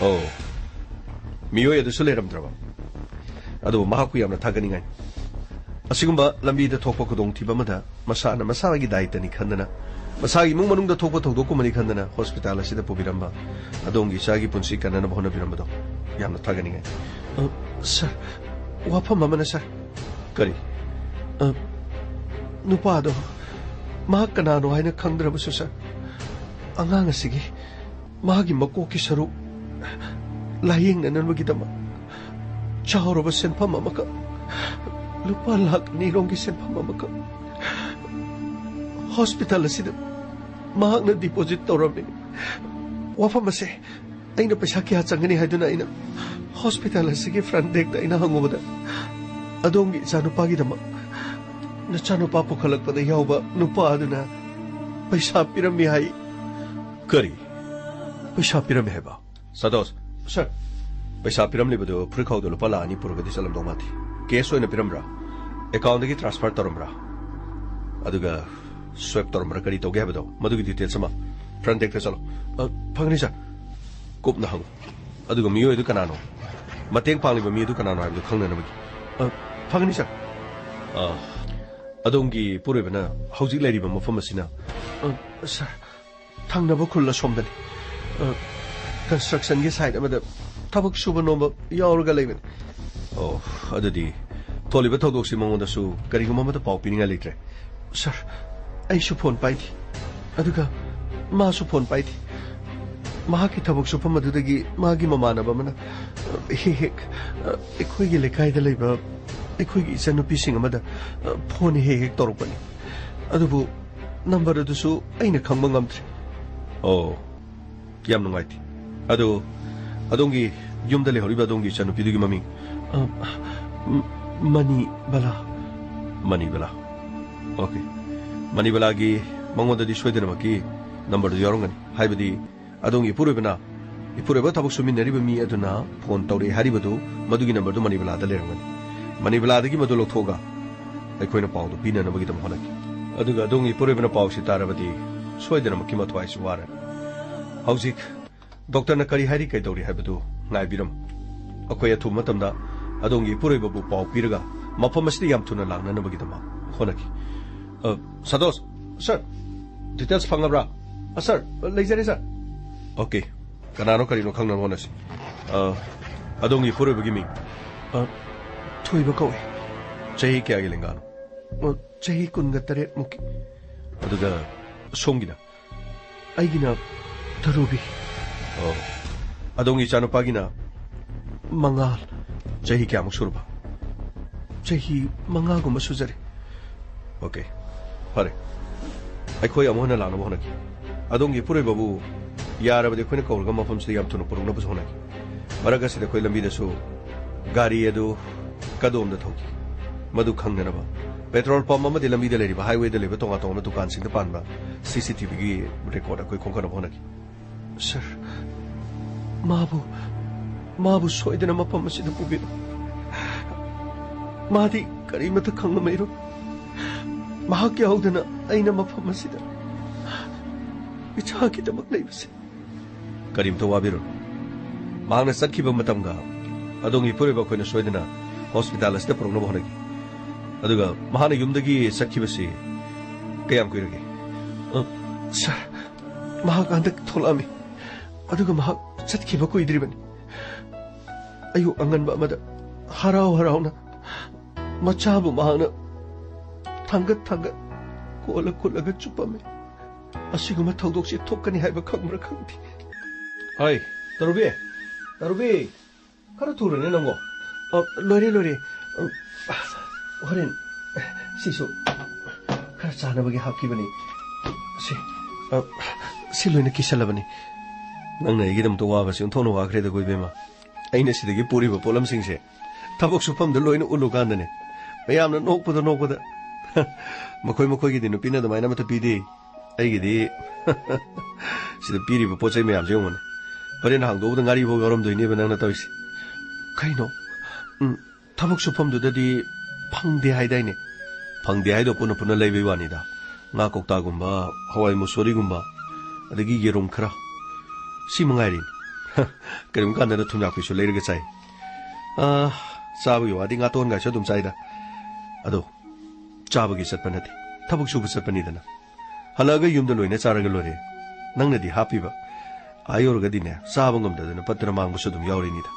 ꯑꯣ, ꯃꯤꯑꯣꯏ ꯑꯗꯨꯁꯨ ꯂꯩꯔꯝꯗ꯭ꯔꯕ? ꯑꯗꯨꯕꯨ ꯃꯍꯥꯛꯄꯨ ꯌꯥꯝꯅ ꯊꯥꯒꯠꯅꯤꯡꯉꯥꯏ꯫ ꯑꯁꯤꯒꯨꯝꯕ ꯂꯝꯕꯤꯗ ꯊꯣꯛꯄ ꯈꯨꯗꯣꯡꯊꯤꯕ ꯑꯃꯗ ꯃꯁꯥꯅ ꯃꯁꯥꯒꯤ ꯗꯥꯏꯇꯅꯤ ꯈꯟꯗꯅ, ꯃꯁꯥꯒꯤ ꯏꯃꯨꯡ ꯃꯅꯨꯡꯗ ꯊꯣꯛꯄ ꯊꯧꯗꯣꯛꯀꯨꯝꯕꯅꯤ ꯈꯟꯗꯅ ꯍꯣꯁꯄꯤꯇꯥꯜ ꯑꯁꯤꯗ ꯄꯨꯕꯤꯔꯝꯕ, ꯑꯗꯣꯝꯒꯤ ꯏꯆꯥꯒꯤ ꯄꯨꯟꯁꯤ ꯀꯟꯅꯅꯕ ꯍꯣꯠꯅꯕꯤꯔꯝꯕꯗꯣ ꯌꯥꯝꯅ ꯊꯥꯒꯠꯅꯤꯡꯉꯥꯏ꯫ ꯑ, ꯁꯥꯔ, ꯋꯥꯐꯝ ꯑꯃꯅ, ꯁꯥꯔ꯫ ꯀꯔꯤ? ꯑ, ꯅꯨꯄꯥꯗꯣ, ꯃꯍꯥꯛ ꯀꯅꯥꯅꯣ ꯍꯥꯏꯅ ꯈꯪꯗ꯭ꯔꯕꯁꯨ, ꯁꯥꯔ, ꯑꯉꯥꯡ ꯑꯁꯤꯒꯤ ꯃꯥꯒꯤ ꯃꯀꯣꯛꯀꯤ ꯁꯔꯨꯛ ꯂꯥꯌꯦꯡꯅꯅꯕꯒꯤꯗꯃꯛ ꯆꯥꯎꯔꯕ ꯁꯦꯟꯐꯝ ꯑꯃꯈꯛ, ꯂꯨꯄꯥ ꯂꯥꯈ ꯑꯅꯤꯔꯣꯝꯒꯤ ꯁꯦꯟꯐꯝ ꯑꯃꯈꯛ ꯍꯣꯁꯄꯤꯇꯥꯜ ꯑꯁꯤꯗ ꯃꯍꯥꯛꯅ ꯗꯤꯄꯣꯖꯤꯠ ꯇꯧꯔꯝꯃꯤ꯫ ꯋꯥꯐꯝ ꯑꯁꯦ ꯑꯩꯅ ꯄꯩꯁꯥ ꯀꯌꯥ ꯆꯪꯒꯅꯤ ꯍꯥꯏꯗꯨꯅ ꯑꯩꯅ ꯍꯣꯁꯄꯤꯇꯥꯜ ꯑꯁꯤꯒꯤ ꯐ꯭ꯔꯟ ꯗꯦꯛꯇ ꯑꯩꯅ ꯍꯪꯉꯨꯕꯗ, ꯑꯗꯣꯝꯒꯤ ꯏꯆꯥꯅꯨꯄꯥꯒꯤꯗꯃꯛ ꯅꯆꯥꯅꯨꯄꯥ ꯄꯨꯈꯠꯂꯛꯄꯗ ꯌꯥꯎꯕ ꯅꯨꯄꯥ ꯑꯗꯨꯅ ꯄꯩꯁꯥ ꯄꯤꯔꯝꯃꯤ ꯍꯥꯏ꯫ ꯀꯔꯤ? ꯄꯩꯁꯥ ꯄꯤꯔꯝꯃꯤ ꯍꯥꯏꯕ? ꯁꯥꯇꯣꯁ꯫ ꯁꯥꯔ꯫ ꯄꯩꯁꯥ ꯄꯤꯔꯝꯂꯤꯕꯗꯨ ꯐꯨꯔꯤꯠꯈꯥꯎꯗ ꯂꯨꯄꯥ ꯂꯥꯈ ꯑꯅꯤ ꯄꯨꯔꯒꯗꯤ ꯆꯠꯂꯝꯗꯧ ꯃꯥꯟꯗꯦ꯫ ꯀꯦꯁ ꯑꯣꯏꯅ ꯄꯤꯔꯝꯕ꯭ꯔꯥ? ꯑꯦꯀꯥꯎꯟꯗꯒꯤ ꯇ꯭ꯔꯥꯟꯁꯐꯔ ꯇꯧꯔꯝꯕ꯭ꯔꯥ? ꯑꯗꯨꯒ ꯁ꯭ꯋꯦꯞ ꯇꯧꯔꯝꯕ꯭ꯔꯥ, ꯀꯔꯤ ꯇꯧꯒꯦ ꯍꯥꯏꯕꯗꯣ, ꯃꯗꯨꯒꯤ ꯗꯤꯇꯦꯜꯁ ꯑꯃ ꯐ꯭ꯔꯟ ꯗꯦꯛꯇ ꯆꯠꯂꯣ꯫ ꯑ, ꯐꯪꯒꯅꯤ, ꯁꯥꯔ꯫ ꯀꯨꯞꯅ ꯍꯪꯉꯨ꯫ ꯑꯗꯨꯒ ꯃꯤꯑꯣꯏꯗꯨ ꯀꯅꯥꯅꯣ? ꯃꯇꯦꯡ ꯄꯥꯡꯂꯤꯕ ꯃꯤ ꯑꯗꯨ ꯀꯅꯥꯅꯣ ꯍꯥꯏꯕꯗꯨ ꯈꯪꯅꯅꯕꯒꯤ꯫ ꯑ, ꯐꯪꯒꯅꯤ, ꯁꯥꯔ꯫ ꯑ, ꯑꯗꯣꯝꯒꯤ ꯄꯨꯔꯣꯏꯕꯅ ꯍꯧꯖꯤꯛ ꯂꯩꯔꯤꯕ ꯃꯐꯝ ꯑꯁꯤꯅ? ꯑ, ꯁꯥꯔ, ꯊꯪꯅꯕ ꯈꯨꯜ ꯑꯁꯣꯝꯗꯅꯤ꯫ ꯑ, constructionꯒꯤ site ꯑꯃꯗ ꯊꯕꯛ ꯁꯨꯕ ꯅꯣꯝꯕ ꯌꯥꯎꯔꯒ ꯂꯩꯕꯅꯤ꯫ ꯑꯣ, ꯑꯗꯨꯗꯤ ꯊꯣꯛꯂꯤꯕ ꯊꯧꯗꯣꯛꯁꯤ ꯃꯉꯣꯟꯗꯁꯨ ꯀꯔꯤꯒꯨꯝꯕ ꯑꯃꯠꯇ ꯄꯥꯎ ꯄꯤꯅꯤꯡꯉꯥꯏ ꯂꯩꯇ꯭ꯔꯦ꯫ ꯁꯥꯔ, ꯑꯩꯁꯨ ꯐꯣꯟ ꯄꯥꯏꯗꯦ, ꯑꯗꯨꯒ ꯃꯥꯁꯨ ꯐꯣꯟ ꯄꯥꯏꯗꯦ꯫ ꯃꯍꯥꯛꯀꯤ ꯊꯕꯛ ꯁꯨꯐꯝ ꯑꯗꯨꯗꯒꯤ ꯃꯥꯒꯤ ꯃꯃꯥꯟꯅꯕ ꯑꯃꯅ, ꯑ, ꯍꯦꯛ ꯍꯦꯛ, ꯑ, ꯑꯩꯈꯣꯏꯒꯤ ꯂꯩꯀꯥꯏꯗ ꯂꯩꯕ ꯑꯩꯈꯣꯏꯒꯤ ꯏꯆꯟꯅꯨꯄꯤꯁꯤꯡ ꯑꯃꯗ, ꯑ, ꯐꯣꯟ ꯍꯦꯛ ꯍꯦꯛ ꯇꯧꯔꯛꯄꯅꯤ꯫ ꯑꯗꯨꯕꯨ ꯅꯝꯕꯔ ꯑꯗꯨꯁꯨ ꯑꯩꯅ ꯈꯪꯕ ꯉꯝꯗ꯭ꯔꯦ꯫ ꯑꯣ, ꯌꯥꯝ ꯅꯨꯡꯉꯥꯏꯇꯦ꯫ ꯑꯗꯨ, ꯑꯗꯣꯝꯒꯤ ꯌꯨꯝꯗ ꯂꯩꯍꯧꯔꯤꯕ ꯑꯗꯣꯝꯒꯤ ꯏꯆꯟꯅꯨꯄꯤꯗꯨꯒꯤ ꯃꯃꯤꯡ? ꯑ, ꯃ-, ꯃꯅꯤꯕꯂꯥ꯫ ꯃꯅꯤꯕꯂꯥ꯫ ꯑꯣꯀꯦ꯫ ꯃꯅꯤꯕꯂꯥꯒꯤ ꯃꯉꯣꯟꯗꯗꯤ ꯁꯣꯏꯗꯅꯃꯛꯀꯤ ꯅꯝꯕꯔꯗꯨ ꯌꯥꯎꯔꯝꯒꯅꯤ꯫ ꯍꯥꯏꯕꯗꯤ, ꯑꯗꯣꯝꯒꯤ ꯏꯄꯨꯔꯣꯏꯕꯅ, ꯏꯄꯨꯔꯣꯏꯕ ꯊꯕꯛ ꯁꯨꯃꯤꯟꯅꯔꯤꯕ ꯃꯤ ꯑꯗꯨꯅ ꯐꯣꯟ ꯇꯧꯔꯛꯏ ꯍꯥꯏꯔꯤꯕꯗꯨ, ꯃꯗꯨꯒꯤ ꯅꯝꯕꯔꯗꯨ ꯃꯅꯤꯕꯂꯥꯗ ꯂꯩꯔꯝꯒꯅꯤ꯫ ꯃꯅꯤꯕꯂꯥꯗꯒꯤ ꯃꯗꯨ ꯂꯧꯊꯣꯛꯑꯒ ꯑꯩꯈꯣꯏꯅ ꯄꯥꯎꯗꯨ ꯄꯤꯅꯅꯕꯒꯤꯗꯃꯛ ꯍꯣꯠꯅꯈꯤ꯫ ꯑꯗꯨꯒ ꯑꯗꯣꯝꯒꯤ ꯏꯄꯨꯔꯣꯏꯕꯅ ꯄꯥꯎꯁꯤ ꯇꯥꯔꯕꯗꯤ ꯁꯣꯏꯗꯅꯃꯛꯀꯤ ꯃꯊ꯭ꯋꯥꯏꯁꯨ ꯋꯥꯔꯅꯤ꯫ ꯍꯧꯖꯤꯛ ꯗꯣꯛꯇꯔꯅ ꯀꯔꯤ ꯍꯥꯏꯔꯤ, ꯀꯩꯗꯧꯔꯤ ꯍꯥꯏꯕꯗꯨ ꯉꯥꯏꯕꯤꯔꯝꯃꯨ꯫ ꯑꯩꯈꯣꯏ ꯑꯊꯨꯕ ꯃꯇꯝꯗ ꯑꯗꯣꯝꯒꯤ ꯏꯄꯨꯔꯣꯏꯕꯕꯨ ꯄꯥꯎ ꯄꯤꯔꯒ ꯃꯐꯝ ꯑꯁꯤꯗ ꯌꯥꯝ ꯊꯨꯅ ꯂꯥꯛꯅꯅꯕꯒꯤꯗꯃꯛ ꯍꯣꯠꯅꯈꯤ꯫ ꯑ, ꯁꯟꯇꯣꯁ, ꯁꯥꯔ, details ꯐꯪꯉꯕ꯭ꯔꯥ? ꯑ, ꯁꯥꯔ, ꯂꯩꯖꯔꯦ, ꯁꯥꯔ꯫ ꯑꯣꯀꯦ, ꯀꯅꯥꯅꯣ ꯀꯔꯤꯅꯣ ꯈꯪꯅꯕ ꯍꯣꯠꯅꯁꯤ꯫ ꯑ, ꯑꯗꯣꯝꯒꯤ ꯏꯄꯨꯔꯣꯏꯕꯒꯤ ꯃꯤꯡ? ꯑ, ꯊꯣꯏꯕ ꯀꯧꯏ꯫ ꯆꯍꯤ ꯀꯌꯥꯒꯤ ꯂꯦꯡꯒꯥꯅꯣ? ꯑ, ꯆꯍꯤ ꯀꯨꯟꯒ ꯇꯔꯦꯠ ꯃꯨꯛꯀꯤ꯫ ꯑꯗꯨꯒ ꯁꯣꯝꯒꯤꯅ? ꯑꯩꯒꯤꯅ ꯇꯔꯨꯕꯤ꯫ ꯑꯣ꯫ ꯑꯗꯣꯝꯒꯤ ꯏꯆꯥꯅꯨꯄꯥꯒꯤꯅ? ꯃꯉꯥꯜ꯫ ꯆꯍꯤ ꯀꯌꯥꯃꯨꯛ ꯁꯨꯔꯕ? ꯆꯍꯤ ꯃꯉꯥꯒꯨꯝꯕ ꯁꯨꯖꯔꯦ꯫ ꯑꯣꯀꯦ꯫ ꯐꯔꯦ꯫ ꯑꯩꯈꯣꯏ ꯑꯃꯨꯛ ꯍꯟꯅ ꯂꯥꯛꯅꯕ ꯍꯣꯠꯅꯈꯤ꯫ ꯑꯗꯣꯝꯒꯤ ꯏꯄꯨꯔꯣꯏꯕꯕꯨ ꯌꯥꯔꯕꯗꯤ ꯑꯩꯈꯣꯏꯅ ꯀꯧꯔꯒ ꯃꯐꯝꯁꯤꯗ ꯌꯥꯝ ꯊꯨꯅ ꯄꯨꯔꯛꯅꯕꯁꯨ ꯍꯣꯠꯅꯈꯤ꯫ ꯃꯔꯛ ꯑꯁꯤꯗ ꯑꯩꯈꯣꯏ ꯂꯝꯕꯤꯗꯁꯨ ꯒꯥꯔꯤ ꯑꯗꯨ ꯀꯗꯣꯝꯗ ꯊꯧꯈꯤ, ꯃꯗꯨ ꯈꯪꯅꯅꯕ ꯄꯦꯇ꯭ꯔꯣꯜ ꯄꯝꯞ ꯑꯃꯗꯤ ꯂꯝꯕꯤꯗ ꯂꯩꯔꯤꯕ, highwayꯗ ꯂꯩꯕ ꯇꯣꯉꯥꯟ ꯇꯣꯉꯥꯟꯕ ꯗꯨꯀꯥꯟꯁꯤꯡꯗ ꯄꯥꯟꯕ CCTVꯒꯤ record ꯑꯩꯈꯣꯏ ꯈꯣꯝꯒꯠꯅꯕ ꯍꯣꯠꯅꯈꯤ꯫ ꯁꯥꯔ, ꯃꯥꯕꯨ, ꯃꯥꯕꯨ ꯁꯣꯏꯗꯅ ꯃꯐꯝ ꯑꯁꯤꯗ ꯄꯨꯕꯤꯔꯛꯎ꯫ ꯃꯥꯗꯤ ꯀꯔꯤꯃꯠꯇ ꯈꯪꯂꯝꯃꯔꯣꯏ꯫ ꯃꯍꯥꯛ ꯌꯥꯎꯗꯅ ꯑꯩꯅ ꯃꯐꯝ ꯑꯁꯤꯗ ꯏꯆꯥꯒꯤꯗꯃꯛ ꯂꯩꯕꯁꯦ꯫ ꯀꯔꯤꯝꯇ ꯋꯥꯕꯤꯔꯨꯅꯨ꯫ ꯃꯍꯥꯛꯅ ꯆꯠꯈꯤꯕ ꯃꯇꯝꯒ ꯑꯗꯣꯝꯒꯤ ꯏꯄꯨꯔꯣꯏꯕ ꯑꯩꯈꯣꯏꯅ ꯁꯣꯏꯗꯅ ꯍꯣꯁꯄꯤꯇꯥꯜ ꯑꯁꯤꯗ ꯄꯨꯔꯛꯅꯕ ꯍꯣꯠꯅꯈꯤ꯫ ꯑꯗꯨꯒ ꯃꯍꯥꯛꯅ ꯌꯨꯝꯗꯒꯤ ꯆꯠꯈꯤꯕꯁꯤ ꯀꯌꯥꯝ ꯀꯨꯏꯔꯒꯦ? ꯑ, ꯁꯥꯔ, ꯃꯍꯥꯛ ꯍꯟꯗꯛ ꯊꯣꯛꯂꯛꯑꯝꯃꯤ꯫ ꯑꯗꯨꯒ ꯃꯍꯥꯛ ꯆꯠꯈꯤꯕ ꯀꯨꯏꯗ꯭ꯔꯤꯕꯅꯤ꯫ ꯑꯌꯨꯛ ꯑꯉꯟꯕ ꯑꯃꯗ ꯍꯔꯥꯎ ꯍꯔꯥꯎꯅ ꯃꯆꯥꯕꯨ ꯃꯍꯥꯛꯅ ꯊꯥꯡꯒꯠ ꯊꯥꯡꯒꯠ ꯀꯣꯜꯂ ꯀꯣꯜꯂꯒ ꯆꯨꯞꯄꯝꯃꯤ꯫ ꯑꯁꯤꯒꯨꯝꯕ ꯊꯧꯗꯣꯛꯁꯦ ꯊꯣꯛꯀꯅꯤ ꯍꯥꯏꯕ ꯈꯪꯕ꯭ꯔꯥ ꯈꯪꯗꯦ꯫ ꯍꯣꯏ, ꯇꯔꯨꯕꯤ, ꯇꯔꯨꯕꯤ, ꯈꯔ ꯊꯨꯔꯅꯦ ꯅꯪꯕꯣ꯫ ꯑ, ꯂꯣꯏꯔꯦ, ꯂꯣꯏꯔꯦ꯫ ꯑ, ꯍꯣꯔꯦꯟ ꯁꯤꯁꯨ ꯈꯔ ꯆꯥꯅꯕꯒꯤ ꯍꯥꯞꯈꯤꯕꯅꯤ꯫ ꯁꯤ, ꯑ, ꯁꯤ ꯂꯣꯏꯅ ꯀꯤꯁꯜꯂꯕꯅꯤ꯫ ꯅꯪꯅ ꯑꯩꯒꯤꯗꯃꯛꯇ ꯋꯥꯕꯁꯤ ꯑꯣꯟꯊꯣꯛꯅ ꯋꯥꯈ꯭ꯔꯦꯗꯀꯣ, ꯏꯕꯦꯝꯃ꯫ ꯑꯩꯅ ꯁꯤꯗꯒꯤ ꯄꯨꯔꯤꯕ ꯄꯣꯠꯂꯝꯁꯤꯡꯁꯦ ꯊꯕꯛ ꯁꯨꯐꯝꯗ ꯂꯣꯏꯅ ꯎꯠꯂꯨ ꯀꯥꯟꯗꯅꯦ, ꯃꯌꯥꯝꯅ ꯅꯣꯛꯄꯗ ꯅꯣꯛꯄꯗ꯫ ꯃꯈꯣꯏ ꯃꯈꯣꯏꯒꯤꯗꯤ ꯅꯨꯄꯤꯅ ꯑꯗꯨꯃꯥꯏꯅ ꯑꯃꯠꯇ ꯄꯤꯗꯦ꯫ ꯑꯩꯒꯤꯗꯤ ꯁꯤꯗ ꯄꯤꯔꯤꯕ ꯄꯣꯠ ꯆꯩ ꯃꯌꯥꯝꯁꯦ ꯌꯦꯡꯉꯨꯅꯦ꯫ ꯍꯣꯔꯦꯟ ꯍꯥꯡꯗꯣꯛꯎꯕꯗ ꯉꯥꯔꯤ ꯐꯥꯎ ꯌꯥꯎꯔꯝꯗꯣꯏꯅꯦꯕ ꯅꯪꯅ ꯇꯧꯔꯤꯁꯦ꯫ ꯀꯩꯅꯣ? ꯎꯝ, ꯊꯕꯛ ꯁꯨꯐꯝꯗꯨꯗꯗꯤ ꯐꯪꯗꯦ ꯍꯥꯏꯗꯥꯏꯅꯦ? ꯐꯪꯗꯦ ꯍꯥꯏꯗꯣ ꯄꯨꯟꯅ ꯄꯨꯟꯅ ꯂꯩꯕꯩ ꯋꯥꯅꯤꯗ꯫ ꯉꯥ ꯀꯧꯇꯥꯒꯨꯝꯕ, ꯍꯋꯥꯏ ꯃꯨꯁꯣꯔꯤꯒꯨꯝꯕ, ꯑꯗꯒꯤ ꯌꯦꯔꯨꯝ ꯈꯔ, ꯁꯤ ꯃꯉꯥꯏꯔꯦ꯫ ꯀꯔꯤꯒꯨꯝꯕ ꯀꯥꯟꯗꯅ ꯊꯨꯝꯌꯥꯛꯄꯤꯁꯨ ꯂꯩꯔꯒ ꯆꯥꯏ꯫ ꯑꯥ, ꯆꯥꯕꯒꯤ ꯋꯥꯗꯤ ꯉꯥꯇꯣꯟꯒꯥꯏꯁꯨ ꯑꯗꯨꯝ ꯆꯥꯏꯗ꯫ ꯑꯗꯣ ꯆꯥꯕꯒꯤ ꯆꯠꯄ ꯅꯠꯇꯦ, ꯊꯕꯛ ꯁꯨꯕ ꯆꯠꯄꯅꯤꯗꯅ꯫ ꯍꯜꯂꯛꯑꯒ ꯌꯨꯝꯗ ꯂꯣꯏꯅ ꯆꯥꯔꯒ ꯂꯣꯏꯔꯦ꯫ ꯅꯪꯅꯗꯤ ꯍꯥꯞꯄꯤꯕ, ꯑꯥ ꯌꯧꯔꯒꯗꯤꯅꯦ, ꯆꯥꯕ ꯉꯝꯗꯗꯅ ꯄꯠꯇꯅ ꯃꯥꯡꯕꯁꯨ ꯑꯗꯨꯝ ꯌꯥꯎꯔꯤꯅꯤꯗ꯫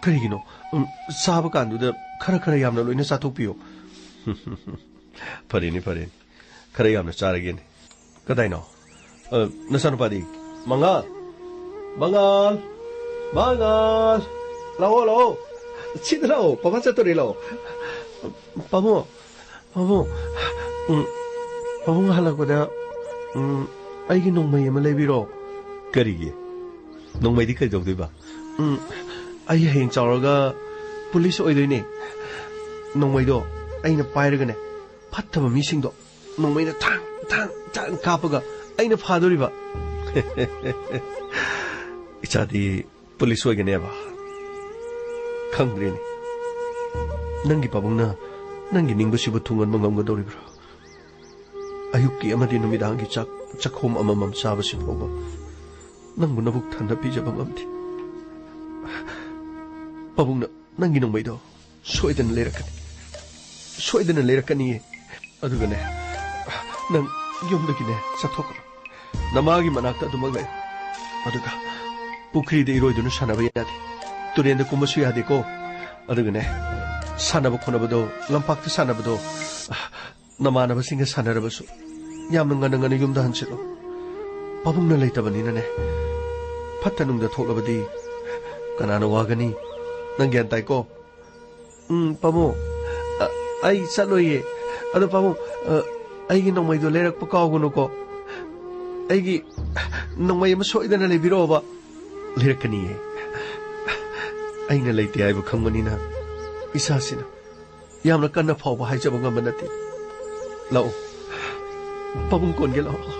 ꯀꯔꯤꯒꯤꯅꯣ? ꯎꯝ, ꯆꯥꯕ ꯀꯥꯟꯗꯨꯗ ꯈꯔ ꯈꯔ ꯌꯥꯝꯅ ꯂꯣꯏꯅ ꯆꯥꯊꯣꯛꯄꯤꯌꯣ꯫ ꯐꯔꯦꯅꯦ, ꯐꯔꯦꯅꯦ, ꯈꯔ ꯌꯥꯝꯅ ꯆꯥꯔꯒꯦꯅꯦ꯫ ꯀꯗꯥꯏꯅꯣ? ꯑ, ꯅꯆꯥꯅꯨꯄꯥꯗꯤ? ꯃꯉꯥꯜ! ꯃꯉꯥꯜ! ꯃꯉꯥꯜ! ꯂꯥꯛꯑꯣ, ꯂꯥꯛꯑꯣ! ꯁꯤꯗ ꯂꯥꯛꯑꯣ, ꯄꯥꯕꯨꯡ ꯆꯠꯇꯣꯔꯦ, ꯂꯥꯛꯑꯣ꯫ ꯄꯥꯕꯨꯡ, ꯄꯥꯕꯨꯡ, ꯎꯝ, ꯄꯥꯕꯨꯡ ꯍꯜꯂꯛꯄꯗ, ꯎꯝ, ꯑꯩꯒꯤ ꯅꯣꯡꯃꯩ ꯑꯃ ꯂꯩꯕꯤꯔꯣ꯫ ꯀꯔꯤꯒꯤ? ꯅꯣꯡꯃꯩꯗꯤ ꯀꯩꯗꯧꯗꯣꯏꯕ? ꯎꯝ, ꯑꯩ ꯍꯌꯦꯡ ꯆꯥꯎꯔꯒ ꯄꯨꯂꯤꯁ ꯑꯣꯏꯗꯣꯏꯅꯦ꯫ ꯅꯣꯡꯃꯩꯗꯣ ꯑꯩꯅ ꯄꯥꯏꯔꯒꯅꯦ, ꯐꯠꯇꯕ ꯃꯤꯁꯤꯡꯗꯣ ꯅꯣꯡꯃꯩꯅ ꯊꯥꯡ, ꯊꯥꯡ, ꯊꯥꯡ ꯀꯥꯞꯄꯒ ꯑꯩꯅ ꯐꯥꯗꯣꯔꯤꯕ꯫ ꯏꯆꯥꯗꯤ ꯄꯨꯂꯤꯁ ꯑꯣꯏꯒꯅꯦꯕ? ꯈꯪꯗ꯭ꯔꯦꯅꯦ꯫ ꯅꯪꯒꯤ ꯄꯥꯕꯨꯡꯅ ꯅꯪꯒꯤ ꯅꯤꯡꯕꯁꯤꯕꯨ ꯊꯨꯡꯍꯟꯕ ꯉꯝꯒꯗꯧꯔꯤꯕ꯭ꯔꯥ? ꯑꯌꯨꯛꯀꯤ ꯑꯃꯗꯤ ꯅꯨꯃꯤꯗꯥꯡꯒꯤ ꯆꯥꯛ ꯆꯥꯛꯈꯣꯝ ꯑꯃꯃꯝ ꯆꯥꯕꯁꯤ ꯐꯥꯎꯕ ꯅꯪꯕꯨ ꯅꯕꯨꯛ ꯊꯟꯅ ꯄꯤꯖꯕ ꯉꯝꯗꯦ꯫ ꯄꯥꯕꯨꯡꯅ ꯅꯪꯒꯤ ꯅꯣꯡꯃꯩꯗꯣ ꯁꯣꯏꯗꯅ ꯂꯩꯔꯛꯀꯅꯤ꯫ ꯁꯣꯏꯗꯅ ꯂꯩꯔꯛꯀꯅꯤꯌꯦ꯫ ꯑꯗꯨꯒꯅꯦ, ꯅꯪ ꯌꯨꯝꯗꯒꯤꯅꯦ ꯆꯠꯊꯣꯛꯈ꯭ꯔꯣ꯫ ꯅꯃꯥꯒꯤ ꯃꯅꯥꯛꯇ ꯑꯗꯨꯃꯛ ꯂꯩ꯫ ꯑꯗꯨꯒ ꯄꯨꯈ꯭ꯔꯤꯗ ꯏꯔꯣꯏꯗꯨꯅ ꯁꯥꯟꯅꯕ ꯌꯥꯗꯦ, ꯇꯨꯔꯦꯟꯗ ꯀꯨꯝꯕꯁꯨ ꯌꯥꯗꯦꯀꯣ꯫ ꯑꯗꯨꯒꯅꯦ, ꯁꯥꯟꯅꯕ ꯈꯣꯠꯅꯕꯗꯣ, ꯂꯝꯄꯥꯛꯇ ꯁꯥꯟꯅꯕꯗꯣ, ꯅꯃꯥꯟꯅꯕꯁꯤꯡꯒ ꯁꯥꯟꯅꯔꯕꯁꯨ ꯌꯥꯝꯅ ꯉꯟꯅ ꯉꯟꯅ ꯌꯨꯝꯗ ꯍꯟꯁꯤꯜꯂꯨ꯫ ꯄꯥꯕꯨꯡꯅ ꯂꯩꯇꯕꯅꯤꯅꯅꯦ, ꯐꯠꯇ ꯅꯨꯡꯗ ꯊꯣꯛꯂꯕꯗꯤ ꯀꯅꯥꯅ ꯋꯥꯒꯅꯤ? ꯅꯪ ꯒ꯭ꯌꯥꯟ ꯇꯥꯏꯀꯣ? ꯎꯝ, ꯄꯥꯕꯨꯡ, ꯑ, ꯑꯩ ꯆꯠꯂꯣꯏꯌꯦ꯫ ꯑꯗꯣ ꯄꯥꯕꯨꯡ, ꯑ, ꯑꯩꯒꯤ ꯅꯣꯡꯃꯩꯗꯣ ꯂꯩꯔꯛꯄ ꯀꯥꯎꯒꯅꯨꯀꯣ꯫ ꯑꯩꯒꯤ ꯅꯣꯡꯃꯩ ꯑꯃ ꯁꯣꯏꯗꯅ ꯂꯩꯕꯤꯔꯛꯑꯣꯕ꯫ ꯂꯩꯔꯛꯀꯅꯤꯌꯦ꯫ ꯑꯩꯅ ꯂꯩꯇꯦ ꯍꯥꯏꯕ ꯈꯪꯕꯅꯤꯅ ꯏꯁꯥꯁꯤꯅ ꯌꯥꯝꯅ ꯀꯟꯅ ꯐꯥꯎꯕ ꯍꯥꯏꯖꯕ ꯉꯝꯕ ꯅꯠꯇꯦ꯫ ꯂꯥꯛꯑꯣ, ꯄꯥꯕꯨꯡ ꯀꯣꯟꯒꯦ, ꯂꯥꯛꯑꯣ,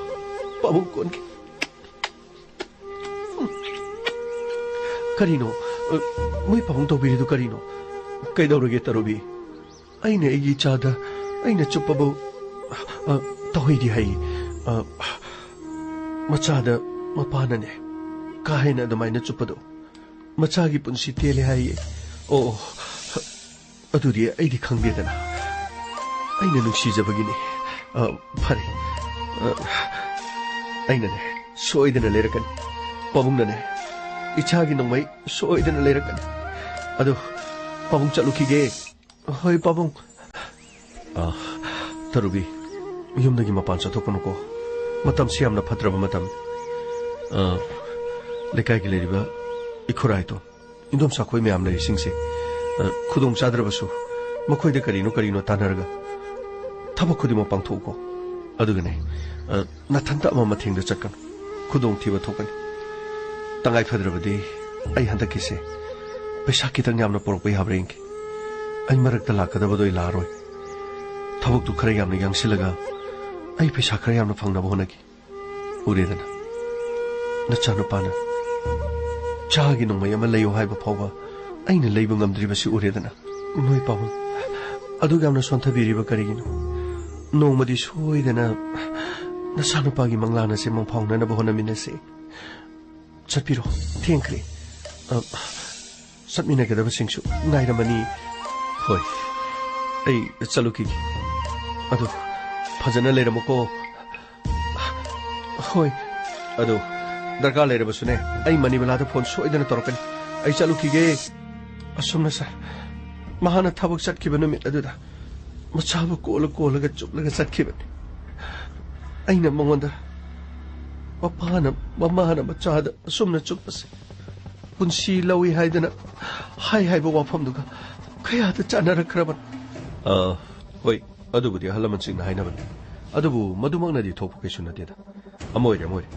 ꯄꯥꯕꯨꯡ ꯀꯣꯟꯒꯦ꯫ ꯀꯔꯤꯅꯣ? ꯑ, ꯃꯣꯏ ꯄꯥꯕꯨꯡ ꯇꯧꯕꯤꯔꯤꯗꯨ ꯀꯔꯤꯅꯣ? ꯀꯩꯗꯧꯔꯒꯦ, ꯇꯔꯨꯕꯤ? ꯑꯩꯅ ꯑꯩꯒꯤ ꯏꯆꯥꯗ ꯑꯩꯅ ꯆꯨꯞꯄꯕꯨ, ꯑ, ꯇꯧꯍꯩꯗꯦ ꯍꯥꯏ꯫ ꯑ, ꯃꯆꯥꯗ ꯃꯄꯥꯅꯅꯦ, ꯀꯥ ꯍꯦꯟꯅ ꯑꯗꯨꯃꯥꯏꯅ ꯆꯨꯞꯄꯗꯣ ꯃꯆꯥꯒꯤ ꯄꯨꯟꯁꯤ ꯇꯦꯜꯂꯦ ꯍꯥꯏꯌꯦ꯫ ꯑꯣ, ꯑꯣ, ꯑꯗꯨꯗꯤ ꯑꯩꯗꯤ ꯈꯪꯗꯦꯗꯅ꯫ ꯑꯩꯅ ꯅꯨꯡꯁꯤꯖꯕꯒꯤꯅꯤ꯫ ꯑ, ꯐꯔꯦ꯫ ꯑ, ꯑꯩꯅꯅꯦ, ꯁꯣꯏꯗꯅ ꯂꯩꯔꯛꯀꯅꯤ꯫ ꯄꯥꯕꯨꯡꯅꯅꯦ, ꯏꯆꯥꯒꯤ ꯅꯣꯡꯃꯩ ꯁꯣꯏꯗꯅ ꯂꯩꯔꯛꯀꯅꯤ꯫ ꯑꯗꯨ, ꯄꯥꯕꯨꯡ ꯆꯠꯂꯨꯈꯤꯒꯦ꯫ ꯍꯣꯏ, ꯄꯥꯕꯨꯡ꯫ ꯑ, ꯇꯔꯨꯕꯤ, ꯌꯨꯝꯗꯒꯤ ꯃꯄꯥꯟ ꯆꯠꯊꯣꯛꯀꯅꯨꯀꯣ꯫ ꯃꯇꯝꯁꯤ ꯌꯥꯝꯅ ꯐꯠꯇ꯭ꯔꯕ ꯃꯇꯝ꯫ ꯑ, ꯂꯩꯀꯥꯏꯒꯤ ꯂꯩꯔꯤꯕ ꯏꯈꯨꯔꯥꯏꯗꯣ, ꯏꯟꯗꯣꯝꯆꯥ ꯈꯣꯏ ꯃꯌꯥꯝ ꯂꯩꯔꯤꯁꯤꯡꯁꯦ, ꯑ, ꯈꯨꯗꯣꯡ ꯆꯥꯗ꯭ꯔꯕꯁꯨ ꯃꯈꯣꯏꯗ ꯀꯔꯤꯅꯣ ꯀꯔꯤꯅꯣ ꯇꯥꯟꯅꯔꯒ ꯊꯕꯛ ꯈꯨꯗꯤꯡꯃꯛ ꯄꯥꯡꯊꯣꯛꯎꯀꯣ꯫ ꯑꯗꯨꯒꯅꯦ, ꯑ, ꯅꯊꯟꯇ ꯑꯃ ꯃꯊꯦꯡꯗ ꯆꯠꯀꯅꯨ꯫ ꯈꯨꯗꯣꯡꯊꯤꯕ ꯊꯣꯛꯀꯅꯤ꯫ ꯇꯉꯥꯏ ꯐꯗ꯭ꯔꯕꯗꯤ ꯑꯩ ꯍꯟꯗꯛꯀꯤꯁꯦ ꯄꯩꯁꯥ ꯈꯤꯇꯪ ꯌꯥꯝꯅ ꯄꯨꯔꯛꯄ ꯌꯥꯕ꯭ꯔꯥ ꯌꯦꯡꯒꯦ꯫ ꯑꯩ ꯃꯔꯛꯇ ꯂꯥꯛꯀꯗꯕꯗꯣ ꯑꯩ ꯂꯥꯛꯑꯔꯣꯏ꯫ ꯊꯕꯛꯇꯨ ꯈꯔ ꯌꯥꯝꯅ ꯌꯥꯡꯁꯤꯜꯂꯒ ꯑꯩ ꯄꯩꯁꯥ ꯈꯔ ꯌꯥꯝꯅ ꯐꯪꯅꯕ ꯍꯣꯠꯅꯒꯦ꯫ ꯎꯔꯦꯗꯅ, ꯅꯆꯥꯅꯨꯄꯥꯅ ꯆꯥꯒꯤ ꯅꯣꯡꯃꯩ ꯑꯃ ꯂꯩꯌꯨ ꯍꯥꯏꯕ ꯐꯥꯎꯕ ꯑꯩꯅ ꯂꯩꯕ ꯉꯝꯗ꯭ꯔꯤꯕꯁꯤ ꯎꯔꯦꯗꯅ꯫ ꯅꯣꯏ ꯄꯥꯕꯨꯡ ꯑꯗꯨꯛ ꯌꯥꯝꯅ ꯁꯣꯟꯊꯕꯤꯔꯤꯕ ꯀꯔꯤꯒꯤꯅꯣ? ꯅꯣꯡꯃꯗꯤ ꯁꯣꯏꯗꯅ ꯅꯆꯥꯅꯨꯄꯥꯒꯤ ꯃꯪꯂꯥꯟ ꯑꯁꯤ ꯃꯪꯐꯥꯎꯅꯅꯕ ꯍꯣꯠꯅꯃꯤꯟꯅꯁꯤ꯫ ꯆꯠꯄꯤꯔꯣ, ꯊꯦꯡꯈ꯭ꯔꯦ꯫ ꯑ, ꯆꯠꯃꯤꯟꯅꯒꯗꯕꯁꯤꯡꯁꯨ ꯉꯥꯏꯔꯝꯃꯅꯤ꯫ ꯍꯣꯏ, ꯑꯩ ꯆꯠꯂꯨꯈꯤꯒꯦ꯫ ꯑꯗꯨ ꯐꯖꯅ ꯂꯩꯔꯝꯃꯨꯀꯣ꯫ ꯍꯣꯏ꯫ ꯑꯗꯨ ꯗꯔꯀꯥꯔ ꯂꯩꯔꯕꯁꯨꯅꯦ, ꯑꯩ ꯃꯅꯤꯃꯂꯥꯗ ꯐꯣꯟ ꯁꯣꯏꯗꯅ ꯇꯧꯔꯛꯀꯅꯤ꯫ ꯑꯩ ꯆꯠꯂꯨꯈꯤꯒꯦ꯫ ꯑꯁꯨꯝꯅ ꯁꯥꯔ, ꯃꯍꯥꯛꯅ ꯊꯕꯛ ꯆꯠꯈꯤꯕ ꯅꯨꯃꯤꯠ ꯑꯗꯨꯗ ꯃꯆꯥꯕꯨ ꯀꯣꯜꯂ ꯀꯣꯜꯂꯒ ꯆꯨꯞꯂꯒ ꯆꯠꯈꯤꯕꯅꯤ꯫ ꯑꯩꯅ ꯃꯉꯣꯟꯗ ꯃꯄꯥꯅ, ꯃꯃꯥꯅ ꯃꯆꯥꯗ ꯑꯁꯨꯝꯅ ꯆꯨꯞꯄꯁꯦ ꯄꯨꯟꯁꯤ ꯂꯧꯏ ꯍꯥꯏꯗꯅ ꯍꯥꯏ ꯍꯥꯏꯕ ꯋꯥꯐꯝꯗꯨꯒ ꯀꯌꯥꯗ ꯆꯥꯟꯅꯔꯛꯈ꯭ꯔꯕꯅꯣ? ꯑ, ꯍꯣꯏ, ꯑꯗꯨꯕꯨꯗꯤ ꯑꯍꯜ ꯂꯃꯟꯁꯤꯡꯅ ꯍꯥꯏꯅꯕꯅꯤ꯫ ꯑꯗꯨꯕꯨ ꯃꯗꯨꯃꯛꯅꯗꯤ ꯊꯣꯛꯄ ꯀꯩꯁꯨ ꯅꯠꯇꯦꯗ꯫ ꯑꯃ ꯑꯣꯏꯔꯦ, ꯑꯃ ꯑꯣꯏꯔꯦ꯫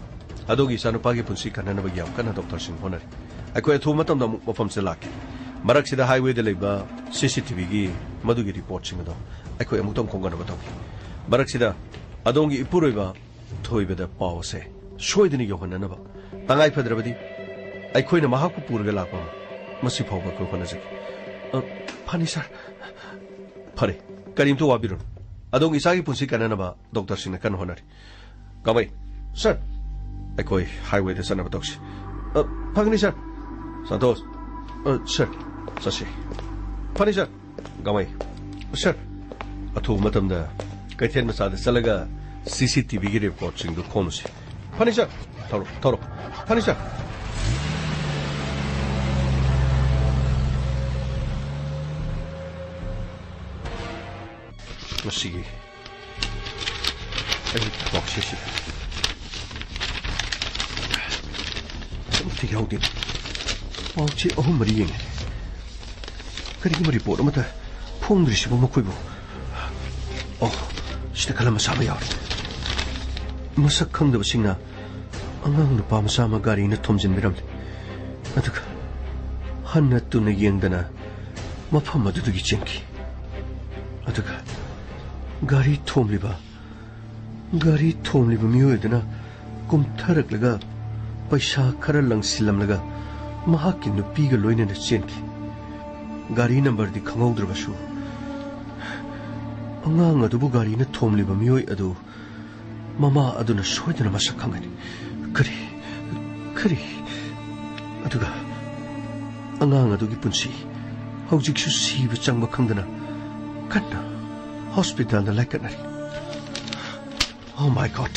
ꯑꯗꯣꯝꯒꯤ ꯏꯆꯥꯅꯨꯄꯥꯒꯤ ꯄꯨꯟꯁꯤ ꯀꯟꯅꯅꯕꯒꯤ ꯌꯥꯝ ꯀꯟꯅ ꯗꯣꯛꯇꯔꯁꯤꯡ ꯍꯣꯠꯅꯔꯤ꯫ ꯑꯩꯈꯣꯏ ꯑꯊꯨꯕ ꯃꯇꯝꯗ ꯑꯃꯨꯛ ꯃꯐꯝꯁꯤꯗ ꯂꯥꯛꯀꯦ꯫ ꯃꯔꯛꯁꯤꯗ ꯍꯥꯏꯋꯦꯗ ꯂꯩꯕ ꯁꯤ ꯁꯤ ꯇꯤ ꯚꯤꯒꯤ ꯃꯗꯨꯒꯤ ꯔꯤꯄꯣꯔꯠꯁꯤꯡ ꯑꯗꯣ ꯑꯩꯈꯣꯏ ꯑꯃꯨꯛꯇꯪ ꯈꯣꯝꯒꯠꯅꯕ ꯇꯧꯒꯦ꯫ ꯃꯔꯛꯁꯤꯗ ꯑꯗꯣꯝꯒꯤ ꯏꯄꯨꯔꯣꯏꯕ ꯊꯣꯏꯕꯗ ꯄꯥꯎ ꯑꯁꯦ ꯁꯣꯏꯗꯅ ꯌꯧꯍꯟꯅꯅꯕ, ꯇꯉꯥꯏ ꯐꯗ꯭ꯔꯕꯗꯤ ꯑꯩꯈꯣꯏꯅ ꯃꯍꯥꯛꯄꯨ ꯄꯨꯔꯒ ꯂꯥꯛꯄ ꯑꯃ, ꯃꯁꯤ ꯐꯥꯎꯕ ꯑꯩꯈꯣꯏ ꯍꯣꯠꯅꯖꯒꯦ꯫ ꯑ, ꯐꯅꯤ, ꯁꯥꯔ꯫ ꯐꯔꯦ, ꯀꯔꯤꯝꯇ ꯋꯥꯕꯤꯔꯨꯅꯨ꯫ ꯑꯗꯣꯝꯒꯤ ꯏꯆꯥꯒꯤ ꯄꯨꯟꯁꯤ ꯀꯟꯅꯅꯕ ꯗꯣꯛꯇꯔꯁꯤꯡꯅ ꯀꯟꯅ ꯍꯣꯠꯅꯔꯤ꯫ ꯀꯃꯩ꯫ ꯁꯥꯔ, ꯑꯩꯈꯣꯏ ꯍꯥꯏꯋꯦꯗ ꯆꯠꯅꯕ ꯇꯧꯁꯤ꯫ ꯑ, ꯐꯒꯅꯤ, ꯁꯥꯔ꯫ ꯁꯟꯇꯣꯁ꯫ ꯑ, ꯁꯥꯔ, ꯆꯠꯁꯤ꯫ ꯐꯅꯤ, ꯁꯥꯔ꯫ ꯀꯃꯩ꯫ ꯁꯥꯔ, ꯑꯊꯨꯕ ꯃꯇꯝꯗ ꯀꯩꯊꯦꯜ ꯃꯆꯥꯗ ꯆꯠꯂꯒ ꯁꯤ ꯁꯤ ꯇꯤ ꯚꯤꯒꯤ ꯔꯤꯄꯣꯔꯠꯁꯤꯡꯗꯨ ꯈꯣꯝꯂꯨꯁꯤ꯫ ꯐꯅꯤ, ꯁꯥꯔ꯫ ꯊꯧꯔꯣ, ꯊꯧꯔꯣ꯫ ꯐꯅꯤ, ꯁꯥꯔ꯫ ꯃꯁꯤꯒꯤ ꯑꯩ ꯄꯥꯎꯆꯦꯁꯤꯗ ꯑꯃꯠꯇ ꯌꯥꯎꯗꯦ꯫ ꯄꯥꯎꯆꯦ ꯑꯍꯨꯝ ꯃꯔꯤ ꯌꯦꯡꯉꯦ꯫ ꯀꯔꯤꯒꯨꯝꯕ ꯔꯤꯄꯣꯔꯠ ꯑꯃꯠꯇ ꯐꯣꯡꯗ꯭ꯔꯤꯁꯤꯕꯨ ꯃꯈꯣꯏꯕꯨ? ꯑꯣ, ꯁꯤꯗ ꯀꯂꯝ ꯃꯆꯥ ꯑꯃ ꯌꯥꯎꯔꯦ꯫ ꯃꯁꯛ ꯈꯪꯗꯕꯁꯤꯡꯅ ꯑꯉꯥꯡ ꯅꯨꯄꯥ ꯃꯆꯥ ꯑꯃ ꯒꯥꯔꯤꯅ ꯊꯣꯝꯖꯤꯟꯕꯤꯔꯝꯂꯦ꯫ ꯑꯗꯨꯒ ꯍꯟꯅ ꯇꯨꯅ ꯌꯦꯡꯗꯅ ꯃꯐꯝ ꯑꯗꯨꯗꯒꯤ ꯆꯦꯟꯈꯤ꯫ ꯑꯗꯨꯒ ꯒꯥꯔꯤ ꯊꯣꯝꯂꯤꯕ, ꯒꯥꯔꯤ ꯊꯣꯝꯂꯤꯕ ꯃꯤꯑꯣꯏ ꯑꯗꯨꯅ ꯀꯨꯝꯊꯔꯛꯂꯒ ꯄꯩꯁꯥ ꯈꯔ ꯂꯪꯁꯤꯜꯂꯝꯂꯒ ꯃꯍꯥꯛꯀꯤ ꯅꯨꯄꯤꯒ ꯂꯣꯏꯅꯅ ꯆꯦꯟꯈꯤ꯫ ꯒꯥꯔꯤ ꯅꯝꯕꯔꯗꯤ ꯈꯪꯍꯧꯗ꯭ꯔꯕꯁꯨ, ꯑꯉꯥꯡ ꯑꯗꯨꯕꯨ ꯒꯥꯔꯤꯅ ꯊꯣꯝꯂꯤꯕ ꯃꯤꯑꯣꯏ ꯑꯗꯨ ꯃꯃꯥ ꯑꯗꯨꯅ ꯁꯣꯏꯗꯅ ꯃꯁꯛ ꯈꯪꯒꯅꯤ꯫ ꯀꯔꯤ? ꯀꯔꯤ? ꯑꯗꯨꯒ ꯑꯉꯥꯡ ꯑꯗꯨꯒꯤ ꯄꯨꯟꯁꯤ ꯍꯧꯖꯤꯛꯁꯨ ꯁꯤꯕ ꯆꯪꯕ ꯈꯪꯗꯅ ꯀꯟꯅ ꯍꯣꯁꯄꯤꯇꯥꯜꯗ ꯂꯥꯏꯀꯠꯅꯔꯤ꯫ Oh my God!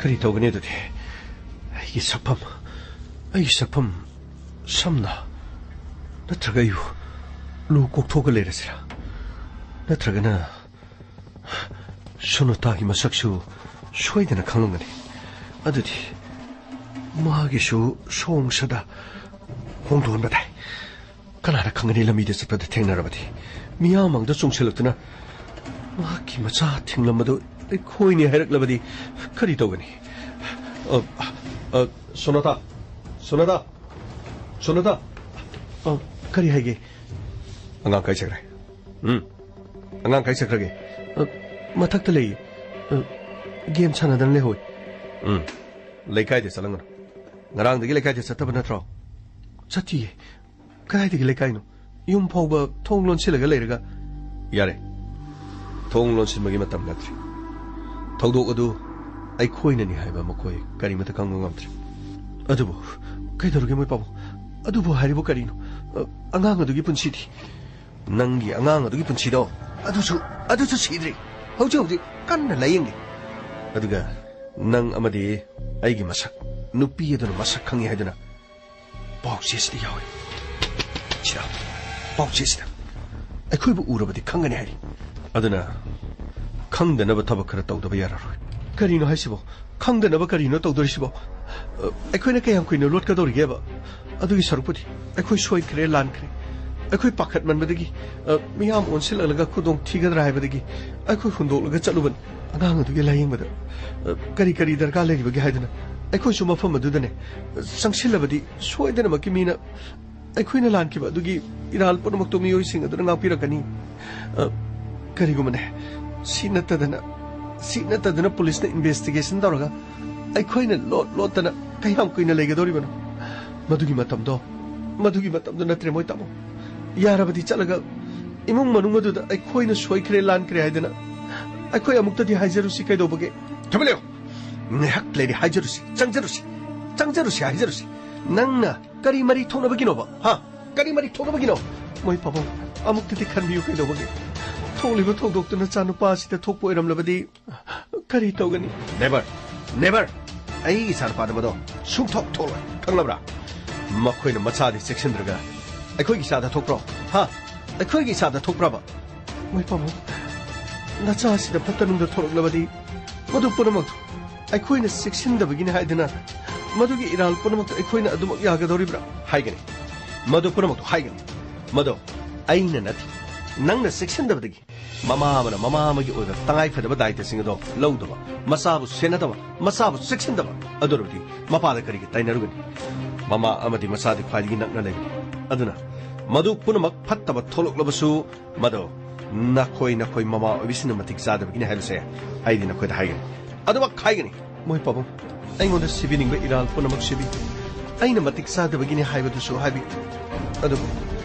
ꯀꯔꯤ ꯇꯧꯒꯅꯤ ꯑꯗꯨꯗꯤ? ꯑꯩꯒꯤ ꯁꯛꯐꯝ, ꯑꯩꯒꯤ ꯁꯛꯐꯝ ꯁꯝꯅ ꯅꯠꯇ꯭ꯔꯒ ꯑꯩꯕꯨ ꯂꯨ ꯀꯣꯛꯊꯣꯛꯑꯒ ꯂꯩꯔꯁꯤꯔꯥ? ꯅꯠꯇ꯭ꯔꯒꯅ ꯁꯣꯅꯣꯇꯥꯒꯤ ꯃꯁꯛꯁꯨ ꯁꯣꯏꯗꯅ ꯈꯪꯂꯝꯒꯅꯤ꯫ ꯑꯗꯨꯗꯤ ꯃꯥꯒꯤꯁꯨ ꯁꯣꯡꯁꯗ ꯍꯣꯡꯗꯣꯛꯍꯟꯕ ꯇꯥꯏ꯫ ꯀꯅꯥꯅ ꯈꯪꯒꯅꯤ, ꯂꯝꯕꯤꯗ ꯆꯠꯄꯗ ꯊꯦꯡꯅꯔꯕꯗꯤ, ꯃꯤꯌꯥꯝ ꯃꯥꯡꯗ ꯆꯣꯡꯁꯤꯜꯂꯛꯇꯨꯅ ꯃꯍꯥꯛꯀꯤ ꯃꯆꯥ ꯊꯤꯡꯂꯝꯕꯗꯨ ꯑꯩꯈꯣꯏꯅꯤ ꯍꯥꯏꯔꯛꯂꯕꯗꯤ ꯀꯔꯤ ꯇꯧꯒꯅꯤ? ꯑ, ꯑ, ꯁꯣꯅꯥꯇꯥ, ꯁꯣꯅꯥꯇꯥ, ꯁꯣꯅꯥꯇꯥ꯫ ꯑ, ꯀꯔꯤ ꯍꯥꯏꯒꯦ? ꯑꯉꯥꯡ ꯀꯥꯏ ꯆꯠꯈ꯭ꯔꯦ? ꯎꯝ? ꯑꯉꯥꯡ ꯀꯥꯏ ꯆꯠꯈ꯭ꯔꯒꯦ? ꯑ, ꯃꯊꯛꯇ ꯂꯩꯌꯦ꯫ ꯑ, ꯒꯦꯝ ꯁꯥꯟꯅꯗꯅ ꯂꯩꯍꯧꯋꯤ꯫ ꯎꯝ, ꯂꯩꯀꯥꯏꯗ ꯆꯠꯂꯝꯒꯅꯨ꯫ ꯉꯔꯥꯡꯗꯒꯤ ꯂꯩꯀꯥꯏꯗ ꯆꯠꯇꯕ ꯅꯠꯇ꯭ꯔꯣ? ꯆꯠꯇꯤꯌꯦ꯫ ꯀꯗꯥꯏꯗꯒꯤ ꯂꯩꯀꯥꯏꯅꯣ? ꯌꯨꯝ ꯐꯥꯎꯕ ꯊꯣꯡ ꯂꯣꯟꯁꯤꯜꯂꯒ ꯂꯩꯔꯒ꯫ ꯌꯥꯔꯦ, ꯊꯣꯡ ꯂꯣꯟꯁꯤꯟꯕꯒꯤ ꯃꯇꯝ ꯅꯠꯇ꯭ꯔꯤ꯫ ꯊꯧꯗꯣꯛ ꯑꯗꯨ ꯑꯩꯈꯣꯏꯅꯅꯤ ꯍꯥꯏꯕ ꯃꯈꯣꯏ ꯀꯔꯤꯃꯠꯇ ꯈꯪꯕ ꯉꯝꯗ꯭ꯔꯤ꯫ ꯑꯗꯨꯕꯨ ꯀꯩꯗꯧꯔꯒꯦ ꯃꯣꯏ ꯄꯥꯕꯨꯡ? ꯑꯗꯨꯕꯨ ꯍꯥꯏꯔꯤꯕꯨ ꯀꯔꯤꯅꯣ? ꯑ, ꯑꯉꯥꯡ ꯑꯗꯨꯒꯤ ꯄꯨꯟꯁꯤꯗꯤ? ꯅꯪꯒꯤ ꯑꯉꯥꯡ ꯑꯗꯨꯒꯤ ꯄꯨꯟꯁꯤꯗꯣ ꯑꯗꯨꯁꯨ, ꯑꯗꯨꯁꯨ ꯁꯤꯗ꯭ꯔꯤ꯫ ꯍꯧꯖꯤꯛ ꯍꯧꯖꯤꯛ ꯀꯟꯅ ꯂꯥꯌꯦꯡꯂꯤ꯫ ꯑꯗꯨꯒ ꯅꯪ ꯑꯃꯗꯤ ꯑꯩꯒꯤ ꯃꯁꯛ, ꯅꯨꯄꯤ ꯑꯗꯨꯅ ꯃꯁꯛ ꯈꯪꯉꯤ ꯍꯥꯏꯗꯨꯅ ꯄꯥꯎꯆꯦꯁꯤꯗ ꯌꯥꯎꯏ꯫ ꯁꯤꯗ, ꯄꯥꯎꯆꯦꯁꯤꯗ ꯑꯩꯈꯣꯏꯕꯨ ꯎꯔꯕꯗꯤ ꯈꯪꯒꯅꯤ ꯍꯥꯏꯔꯤ꯫ ꯑꯗꯨꯅ ꯈꯪꯗꯅꯕ ꯊꯕꯛ ꯈꯔ ꯇꯧꯗꯕ ꯌꯥꯔꯔꯣꯏ꯫ ꯀꯔꯤꯅꯣ ꯍꯥꯏꯁꯤꯕꯣ? ꯈꯪꯗꯅꯕ ꯀꯔꯤꯅꯣ ꯇꯧꯗꯣꯔꯤꯁꯤꯕꯣ? ꯑ, ꯑꯩꯈꯣꯏꯅ ꯀꯌꯥꯝ ꯀꯨꯏꯅ ꯂꯣꯠꯀꯗꯧꯔꯤꯒꯦꯕ? ꯑꯗꯨꯒꯤ ꯁꯔꯨꯛꯄꯨꯗꯤ ꯑꯩꯈꯣꯏ ꯁꯣꯏꯈ꯭ꯔꯦ, ꯂꯥꯟꯈ꯭ꯔꯦ꯫ ꯑꯩꯈꯣꯏ ꯄꯥꯈꯠꯃꯟꯕꯗꯒꯤ, ꯑ, ꯃꯤꯌꯥꯝ ꯑꯣꯟꯁꯤꯜꯂꯛꯂꯒ ꯈꯨꯗꯣꯡ ꯊꯤꯒꯗ꯭ꯔꯥ ꯍꯥꯏꯕꯗꯒꯤ ꯑꯩꯈꯣꯏ ꯍꯨꯟꯗꯣꯛꯂꯒ ꯆꯠꯂꯨꯕꯅꯤ꯫ ꯑꯉꯥꯡ ꯑꯗꯨꯒꯤ ꯂꯥꯌꯦꯡꯕꯗ, ꯑ, ꯀꯔꯤ ꯀꯔꯤ ꯗꯔꯀꯥꯔ ꯂꯩꯔꯤꯕꯒꯦ ꯍꯥꯏꯗꯨꯅ ꯑꯩꯈꯣꯏꯁꯨ ꯃꯐꯝ ꯑꯗꯨꯗꯅꯦ, ꯑ, ꯆꯪꯁꯤꯜꯂꯕꯗꯤ ꯁꯣꯏꯗꯅꯃꯛꯀꯤ ꯃꯤꯅ ꯑꯩꯈꯣꯏꯅ ꯂꯥꯟꯈꯤꯕ ꯑꯗꯨꯒꯤ ꯏꯔꯥꯜ ꯄꯨꯝꯅꯃꯛꯇꯨ ꯃꯤꯑꯣꯏꯁꯤꯡ ꯑꯗꯨꯅ ꯉꯥꯛꯄꯤꯔꯛꯀꯅꯤ꯫ ꯑ, ꯀꯔꯤꯒꯨꯝꯕꯅꯦ, ꯁꯤ ꯅꯠꯇꯗꯅ, ꯁꯤ ꯅꯠꯇꯗꯅ ꯄꯨꯂꯤꯁꯅ ꯏꯟꯚꯦꯁꯇꯤꯒꯦꯁꯟ ꯇꯧꯔꯒ ꯑꯩꯈꯣꯏꯅ ꯂꯣꯠ ꯂꯣꯠꯇꯅ ꯀꯌꯥꯝ ꯀꯨꯏꯅ ꯂꯩꯒꯗꯧꯔꯤꯕꯅꯣ? ꯃꯗꯨꯒꯤ ꯃꯇꯝꯗꯣ, ꯃꯗꯨꯒꯤ ꯃꯇꯝꯗꯣ ꯅꯠꯇ꯭ꯔꯦ, ꯃꯣꯏ ꯇꯥꯃꯣ꯫ ꯌꯥꯔꯕꯗꯤ ꯆꯠꯂꯒ ꯏꯃꯨꯡ ꯃꯅꯨꯡ ꯑꯗꯨꯗ ꯑꯩꯈꯣꯏꯅ ꯁꯣꯏꯈ꯭ꯔꯦ, ꯂꯥꯟꯈ꯭ꯔꯦ ꯍꯥꯏꯗꯅ ꯑꯩꯈꯣꯏ ꯑꯃꯨꯛꯇꯗꯤ ꯍꯥꯏꯖꯔꯨꯁꯤ ꯀꯩꯗꯧꯕꯒꯦ? ꯊꯝꯃ ꯂꯩꯌꯨ꯫ ꯉꯥꯏꯍꯥꯛ ꯂꯩꯔꯦ, ꯍꯥꯏꯖꯔꯨꯁꯤ, ꯆꯪꯖꯔꯨꯁꯤ, ꯆꯪꯖꯔꯨꯁꯤ, ꯍꯥꯏꯖꯔꯨꯁꯤ꯫ ꯅꯪꯅ ꯀꯔꯤ ꯃꯔꯤ ꯊꯣꯛꯅꯕꯒꯤꯅꯣꯕ? ꯍꯥ? ꯀꯔꯤ ꯃꯔꯤ ꯊꯣꯛꯅꯕꯒꯤꯅꯣ? ꯃꯣꯏ ꯄꯥꯕꯨꯡ, ꯑꯃꯨꯛꯇꯗꯤ ꯈꯟꯕꯤꯌꯨ ꯀꯩꯗꯧꯕꯒꯦ? ꯊꯣꯛꯂꯤꯕ ꯊꯧꯗꯣꯛꯇꯨ ꯅꯆꯥꯅꯨꯄꯥ ꯑꯁꯤꯗ ꯊꯣꯛꯄ ꯑꯣꯏꯔꯝꯂꯕꯗꯤ ꯀꯔꯤ ꯇꯧꯒꯅꯤ? Never, Never! ꯑꯩ ꯏꯆꯥꯅꯨꯄꯥꯗ ꯃꯗꯣ ꯁꯨꯡꯊꯣꯛ ꯊꯣꯛꯂꯣꯏ, ꯈꯪꯂꯕ꯭ꯔꯥ? ꯃꯈꯣꯏꯅ ꯃꯆꯥꯗꯤ ꯆꯦꯛꯁꯤꯟꯗ꯭ꯔꯒ ꯑꯩꯈꯣꯏꯒꯤ ꯏꯆꯥꯗ ꯊꯣꯛꯄ꯭ꯔꯣ? ꯍꯥ? ꯑꯩꯈꯣꯏꯒꯤ ꯏꯆꯥꯗ ꯊꯣꯛꯄ꯭ꯔꯕ? ꯃꯣꯏ ꯄꯥꯕꯨꯡ, ꯅꯆꯥꯁꯤꯗ ꯐꯠꯇ ꯅꯨꯡꯗ ꯊꯣꯛꯂꯛꯂꯕꯗꯤ ꯃꯗꯨ ꯄꯨꯝꯅꯃꯛꯇꯨ ꯑꯩꯈꯣꯏꯅ ꯆꯦꯛꯁꯤꯟꯗꯕꯒꯤꯅꯤ ꯍꯥꯏꯗꯨꯅ ꯃꯗꯨꯒꯤ ꯏꯔꯥꯜ ꯄꯨꯝꯅꯃꯛꯇꯨ ꯑꯩꯈꯣꯏꯅ ꯑꯗꯨꯃꯛ ꯌꯥꯒꯗꯧꯔꯤꯕ꯭ꯔꯥ? ꯍꯥꯏꯒꯅꯤ꯫ ꯃꯗꯨ ꯄꯨꯝꯅꯃꯛꯇꯨ ꯍꯥꯏꯒꯅꯤ꯫ ꯃꯗꯣ ꯑꯩꯅ ꯅꯠꯇꯦ, ꯅꯪꯅ ꯆꯦꯛꯁꯤꯟꯗꯕꯗꯒꯤ ꯃꯃꯥ ꯑꯃꯅ ꯃꯃꯥ ꯑꯃꯒꯤ ꯑꯣꯏꯕ ꯇꯉꯥꯏ ꯐꯗꯕ ꯗꯥꯏꯇꯁꯤꯡ ꯑꯗꯣ ꯂꯧꯗꯕ, ꯃꯆꯥꯕꯨ ꯁꯦꯟꯅꯗꯕ, ꯃꯆꯥꯕꯨ ꯆꯦꯛꯁꯤꯟꯗꯕ ꯑꯗꯨꯔꯕꯗꯤ ꯃꯄꯥꯗ ꯀꯔꯤꯒꯤ ꯇꯥꯏꯅꯔꯨꯒꯅꯤ? ꯃꯃꯥ ꯑꯃꯗꯤ ꯃꯆꯥꯗꯤ ꯈ꯭ꯋꯥꯏꯗꯒꯤ ꯅꯛꯅ ꯂꯩꯕꯅꯤ꯫ ꯑꯗꯨꯅ ꯃꯗꯨ ꯄꯨꯝꯅꯃꯛ ꯐꯠꯇꯕ ꯊꯣꯛꯂꯛꯂꯕꯁꯨ ꯃꯗꯣ ꯅꯈꯣꯏ, ꯅꯈꯣꯏ ꯃꯃꯥ ꯑꯣꯏꯕꯤꯁꯤꯡꯅ ꯃꯇꯤꯛ ꯆꯥꯗꯕꯒꯤꯅꯤ ꯍꯥꯏꯕꯁꯦ ꯑꯩꯗꯤ ꯅꯈꯣꯏꯗ ꯍꯥꯏꯒꯅꯤ꯫ ꯑꯗꯨꯃꯛ ꯍꯥꯏꯒꯅꯤ꯫ ꯃꯣꯏ ꯄꯥꯕꯨꯡ, ꯑꯩꯉꯣꯟꯗ ꯁꯤꯕꯤꯅꯤꯡꯕ ꯏꯔꯥꯜ ꯄꯨꯝꯅꯃꯛ ꯁꯤꯕꯤ꯫ ꯑꯩꯅ ꯃꯇꯤꯛ ꯆꯥꯗꯕꯒꯤꯅꯤ ꯍꯥꯏꯕꯗꯨꯁꯨ ꯍꯥꯏꯕꯤ꯫ ꯑꯗꯨꯕꯨ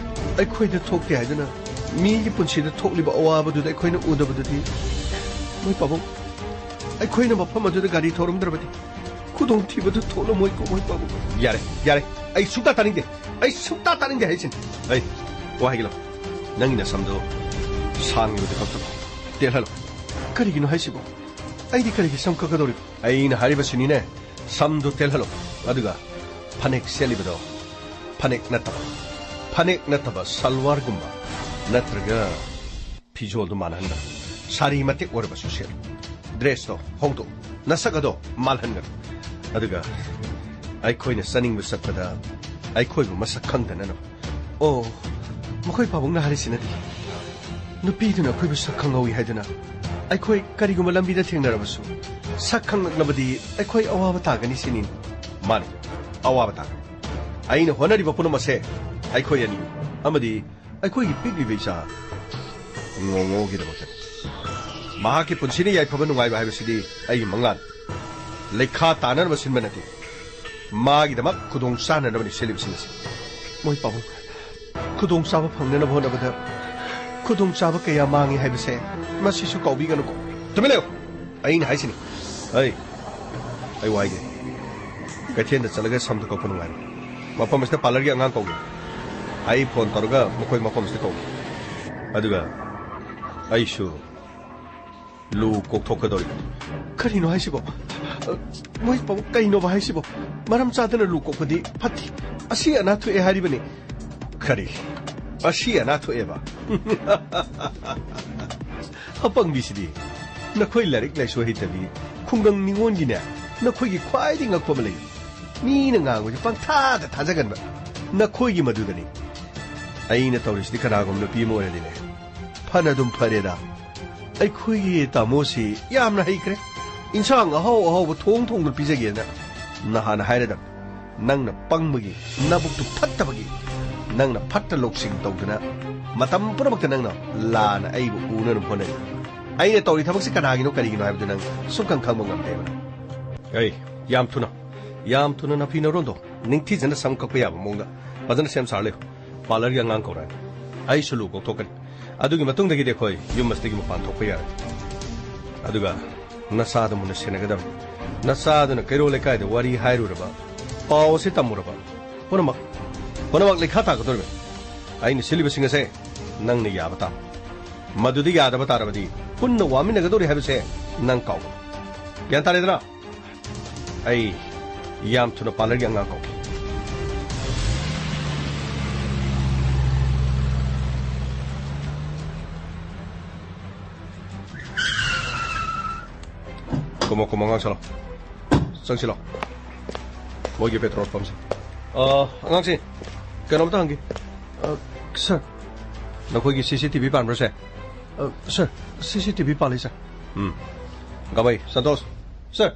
ꯑꯩꯈꯣꯏꯗ ꯊꯣꯛꯇꯦ ꯍꯥꯏꯗꯨꯅ ꯃꯤꯒꯤ ꯄꯨꯟꯁꯤꯗ ꯊꯣꯛꯂꯤꯕ ꯑꯋꯥꯕꯗꯨꯗ ꯑꯩꯈꯣꯏꯅ ꯎꯗꯕꯗꯨꯗꯤ, ꯃꯣꯏ ꯄꯥꯕꯨꯡ, ꯑꯩꯈꯣꯏꯅ ꯃꯐꯝ ꯑꯗꯨꯗ ꯒꯥꯔꯤ ꯊꯧꯔꯝꯗ꯭ꯔꯕꯗꯤ ꯈꯨꯗꯣꯡꯊꯤꯕꯗꯨ ꯊꯣꯛꯂꯝꯃꯣꯏꯀꯣ, ꯃꯣꯏ ꯄꯥꯕꯨꯡ꯫ ꯌꯥꯔꯦ, ꯌꯥꯔꯦ, ꯑꯩ ꯁꯨꯡꯇꯥ ꯇꯥꯅꯤꯡꯗꯦ꯫ ꯑꯩ ꯁꯨꯡꯇꯥ ꯇꯥꯅꯤꯡꯗꯦ ꯍꯥꯏꯁꯤꯅꯤ꯫ ꯑꯩ ꯋꯥ ꯍꯥꯏꯒꯦ ꯂꯥꯎ꯫ ꯅꯪꯒꯤ ꯅꯁꯝꯗꯣ ꯁꯥꯡꯉꯤꯕꯗꯨ ꯀꯛꯊꯠꯂꯣ, ꯇꯦꯜꯍꯜꯂꯣ꯫ ꯀꯔꯤꯒꯤꯅꯣ ꯍꯥꯏꯁꯤꯕꯣ? ꯑꯩꯗꯤ ꯀꯔꯤꯒꯤ ꯁꯝ ꯀꯛꯀꯗꯧꯔꯤꯕ? ꯑꯩꯅ ꯍꯥꯏꯔꯤꯕꯁꯤꯅꯤꯅꯦ, ꯁꯝꯗꯨ ꯇꯦꯜꯍꯜꯂꯣ꯫ ꯑꯗꯨꯒ ꯐꯅꯦꯛ ꯁꯦꯠꯂꯤꯕꯗꯣ ꯐꯅꯦꯛ ꯅꯠꯇꯕ, ꯐꯅꯦꯛ ꯅꯠꯇꯕ ꯁꯜꯋꯥꯔꯒꯨꯝꯕ ꯅꯠꯇ꯭ꯔꯒ ꯐꯤꯖꯣꯜꯗꯨ ꯃꯥꯟꯅꯍꯟꯒꯅꯨ꯫ ꯁꯥꯔꯤ ꯃꯇꯦꯛ ꯑꯣꯏꯔꯕꯁꯨ ꯁꯦꯠꯂꯨ꯫ ꯗ꯭ꯔꯦꯁꯇꯣ ꯍꯣꯡꯗꯣꯛꯎ꯫ ꯅꯁꯛ ꯑꯗꯣ ꯃꯥꯜꯍꯟꯒꯅꯨ꯫ ꯑꯗꯨꯒ ꯑꯩꯈꯣꯏꯅ ꯆꯠꯅꯤꯡꯕ ꯆꯠꯄꯗ ꯑꯩꯈꯣꯏꯕꯨ ꯃꯁꯛ ꯈꯪꯗꯅꯅꯕ꯫ ꯑꯣ, ꯃꯈꯣꯏ ꯄꯥꯕꯨꯡꯅ ꯍꯥꯏꯔꯤꯁꯤꯅꯗꯤ ꯅꯨꯄꯤꯗꯨꯅ ꯑꯩꯈꯣꯏꯕꯨ ꯁꯛ ꯈꯪꯍꯧꯏ ꯍꯥꯏꯗꯨꯅ ꯑꯩꯈꯣꯏ ꯀꯔꯤꯒꯨꯝꯕ ꯂꯝꯕꯤꯗ ꯊꯦꯡꯅꯔꯕꯁꯨ ꯁꯛ ꯈꯪꯂꯛꯂꯕꯗꯤ ꯑꯩꯈꯣꯏ ꯑꯋꯥꯕ ꯇꯥꯒꯅꯤ ꯁꯤꯅꯤ꯫ ꯃꯥꯅꯤ, ꯑꯋꯥꯕ ꯇꯥꯒꯅꯤ꯫ ꯑꯩꯅ ꯍꯣꯠꯅꯔꯤꯕ ꯄꯨꯝꯅꯃꯛꯁꯦ ꯑꯩꯈꯣꯏ ꯑꯅꯤ ꯑꯃꯗꯤ ꯑꯩꯈꯣꯏꯒꯤ ꯄꯤꯛꯂꯤꯕ ꯏꯆꯥ ꯉꯣꯉꯣꯒꯤꯗꯃꯛꯇꯅꯤ꯫ ꯃꯍꯥꯛꯀꯤ ꯄꯨꯟꯁꯤꯅ ꯌꯥꯏꯐꯕ ꯅꯨꯡꯉꯥꯏꯕ ꯍꯥꯏꯕꯁꯤꯗꯤ ꯑꯩꯒꯤ ꯃꯪꯂꯥꯟ꯫ ꯂꯩꯈꯥ ꯇꯥꯅꯅꯕ ꯁꯤꯟꯕ ꯅꯠꯇꯦ꯫ ꯃꯥꯒꯤꯗꯃꯛ ꯈꯨꯗꯣꯡ ꯆꯥꯅꯅꯕꯅꯤ ꯁꯤꯜꯂꯤꯕꯁꯤꯡ ꯑꯁꯤ꯫ ꯃꯣꯏ ꯄꯥꯕꯨꯡ, ꯈꯨꯗꯣꯡꯆꯥꯕ ꯐꯪꯅꯅꯕ ꯍꯣꯠꯅꯕꯗ ꯈꯨꯗꯣꯡꯆꯥꯕ ꯀꯌꯥ ꯃꯥꯡꯉꯤ ꯍꯥꯏꯕꯁꯦ ꯃꯁꯤꯁꯨ ꯀꯥꯎꯕꯤꯒꯅꯨꯀꯣ꯫ ꯇꯨꯃꯤꯟ ꯂꯩꯌꯨ! ꯑꯩꯅ ꯍꯥꯏꯁꯤꯅꯤ꯫ ꯑꯩ, ꯑꯩ ꯋꯥꯏꯒꯦ꯫ ꯀꯩꯊꯦꯜꯗ ꯆꯠꯂꯒ ꯁꯝꯗꯨ ꯀꯛꯄ ꯅꯨꯡꯉꯥꯏꯔꯣꯏ꯫ ꯃꯐꯝ ꯑꯁꯤꯗ ꯄꯥꯔꯂꯔꯒꯤ ꯑꯉꯥꯡ ꯀꯧꯒꯦ꯫ ꯑꯩ ꯐꯣꯟ ꯇꯧꯔꯒ ꯃꯈꯣꯏ ꯃꯐꯝ ꯑꯁꯤꯗ ꯀꯧꯒꯦ꯫ ꯑꯗꯨꯒ ꯑꯩꯁꯨ ꯂꯨ ꯀꯣꯛꯊꯣꯛꯀꯗꯧꯔꯤꯕꯅꯤ꯫ ꯀꯔꯤꯅꯣ ꯍꯥꯏꯁꯤꯕꯣ? ꯑ, ꯃꯣꯏ ꯄꯥꯕꯨꯡ, ꯀꯩꯅꯣꯕ ꯍꯥꯏꯁꯤꯕꯣ? ꯃꯔꯝ ꯆꯥꯗꯅ ꯂꯨ ꯀꯣꯛꯄꯗꯤ ꯐꯠꯇꯦ꯫ ꯑꯁꯤ ꯑꯅꯥ ꯊꯣꯛꯑꯦ ꯍꯥꯏꯔꯤꯕꯅꯤ꯫ ꯀꯔꯤ? ꯑꯁꯤ ꯑꯅꯥ ꯊꯣꯛꯑꯦꯕ? ꯑꯄꯪꯕꯤꯁꯤꯗꯤ꯫ ꯅꯈꯣꯏ ꯂꯥꯏꯔꯤꯛ ꯂꯥꯏꯁꯨ ꯍꯩꯇꯕꯤ, ꯈꯨꯡꯒꯪ ꯅꯤꯉꯣꯟꯒꯤꯅꯦ, ꯅꯈꯣꯏꯒꯤ ꯈ꯭ꯋꯥꯏꯗꯒꯤ ꯉꯛꯄ ꯑꯃ ꯂꯩ꯫ ꯃꯤꯅ ꯉꯥꯡꯕꯁꯦ ꯄꯪꯊꯥꯗ ꯊꯥꯖꯒꯟꯕ꯫ ꯅꯈꯣꯏꯒꯤ ꯃꯗꯨꯗꯅꯤ꯫ ꯑꯩꯅ ꯇꯧꯔꯤꯁꯤꯗꯤ ꯀꯅꯥꯒꯨꯝꯕ ꯅꯨꯄꯤ ꯑꯃ ꯑꯣꯏꯔꯗꯤꯅꯦ, ꯐꯅ ꯑꯗꯨꯝ ꯐꯔꯦꯗ꯫ ꯑꯩꯈꯣꯏꯒꯤ ꯇꯥꯃꯣꯁꯤ ꯌꯥꯝꯅ ꯍꯩꯈ꯭ꯔꯦ꯫ ꯏꯟꯁꯥꯡ ꯑꯍꯥꯎ ꯑꯍꯥꯎꯕ ꯊꯣꯡ ꯊꯣꯡꯗꯨꯅ ꯄꯤꯖꯒꯦꯅ ꯅꯍꯥꯟ ꯍꯥꯏꯔꯗꯝ꯫ ꯅꯪꯅ ꯄꯪꯕꯒꯤ, ꯅꯕꯨꯛꯇꯨ ꯐꯠꯇꯕꯒꯤ, ꯅꯪꯅ ꯐꯠꯇ ꯂꯧꯁꯤꯡ ꯇꯧꯗꯨꯅ ꯃꯇꯝ ꯄꯨꯝꯅꯃꯛꯇ ꯅꯪꯅ ꯂꯥꯟꯅ ꯑꯩꯕꯨ ꯎꯅꯅꯕ ꯍꯣꯠꯅꯔꯤ꯫ ꯑꯩꯅ ꯇꯧꯔꯤ ꯊꯕꯛꯁꯤ ꯀꯅꯥꯒꯤꯅꯣ ꯀꯔꯤꯒꯤꯅꯣ ꯍꯥꯏꯕꯗꯨ ꯅꯪ ꯁꯨꯡꯈꯪ ꯈꯪꯕ ꯉꯝꯗꯦꯕ ꯅꯪ꯫ ꯑꯩ ꯌꯥꯝ ꯊꯨꯅ, ꯌꯥꯝ ꯊꯨꯅ ꯅꯥꯐꯤ ꯅꯔꯣꯟꯗꯣ ꯅꯤꯡꯊꯤꯖꯅ ꯁꯝ ꯀꯛꯄ ꯌꯥꯕ ꯃꯑꯣꯡꯗ ꯐꯖꯅ ꯁꯦꯝ ꯁꯥꯔ ꯂꯩꯌꯨ꯫ ꯄꯥꯔꯂꯔꯒꯤ ꯑꯉꯥꯡ ꯀꯧꯔꯛꯑꯅꯤ꯫ ꯑꯩꯁꯨ ꯂꯨ ꯀꯣꯛꯊꯣꯛꯀꯅꯤ꯫ ꯑꯗꯨꯒꯤ ꯃꯇꯨꯡꯗꯒꯤꯗꯤ ꯑꯩꯈꯣꯏ ꯌꯨꯝ ꯑꯁꯤꯗꯒꯤ ꯃꯄꯥꯟ ꯊꯣꯛꯄ ꯌꯥꯔꯦ꯫ ꯑꯗꯨꯒ ꯅꯆꯥꯗꯣ ꯃꯨꯟꯅ ꯁꯦꯟꯅꯒꯗꯕꯅꯤ꯫ ꯅꯆꯥꯗꯨꯅ ꯀꯩꯔꯣꯜ ꯂꯩꯀꯥꯏꯗ ꯋꯥꯔꯤ ꯍꯥꯏꯔꯨꯔꯕ, ꯄꯥꯎ ꯑꯁꯤ ꯇꯝꯃꯨꯔꯕ, ꯄꯨꯝꯅꯃꯛ, ꯄꯨꯝꯅꯃꯛ ꯂꯩꯈꯥ ꯇꯥꯒꯗꯧꯔꯤꯕꯅꯤ꯫ ꯑꯩꯅ ꯁꯤꯜꯂꯤꯕꯁꯤꯡ ꯑꯁꯦ ꯅꯪꯅ ꯌꯥꯕ ꯇꯥꯕ꯫ ꯃꯗꯨꯗ ꯌꯥꯗꯕ ꯇꯥꯔꯕꯗꯤ ꯄꯨꯟꯅ ꯋꯥꯃꯤꯟꯅꯒꯗꯧꯔꯤ ꯍꯥꯏꯕꯁꯦ ꯅꯪ ꯀꯥꯎꯒꯅꯨ꯫ ꯒ꯭ꯌꯥꯟ ꯇꯥꯔꯦꯗꯅ? ꯑꯩ ꯌꯥꯝ ꯊꯨꯅ ꯄꯥꯔꯂꯔꯒꯤ ꯑꯉꯥꯡ ꯀꯧꯒꯦ꯫ ꯀꯨꯝꯃꯣ, ꯀꯨꯝꯃꯣ, ꯑꯉꯥꯡ ꯁꯥꯂꯣ꯫ ꯆꯪꯁꯤꯜꯂꯣ꯫ ꯃꯣꯏꯒꯤ ꯄꯦꯇ꯭ꯔꯣꯜ ꯄꯝꯁꯦ꯫ ꯑ, ꯑꯉꯥꯡꯁꯤꯡ, ꯀꯩꯅꯣꯝꯇ ꯍꯪꯒꯦ꯫ ꯑ, ꯁꯥꯔ, ꯅꯈꯣꯏꯒꯤ ꯁꯤ ꯁꯤ ꯇꯤ ꯚꯤ ꯄꯥꯟꯕ꯭ꯔꯣ, ꯁꯦ? ꯑ, ꯁꯥꯔ, ꯁꯤ ꯁꯤ ꯇꯤ ꯚꯤ ꯄꯥꯜꯂꯤ, ꯁꯥꯔ꯫ ꯎꯝ꯫ ꯒꯃꯩ, ꯁꯟꯇꯣꯁ, ꯁꯥꯔ,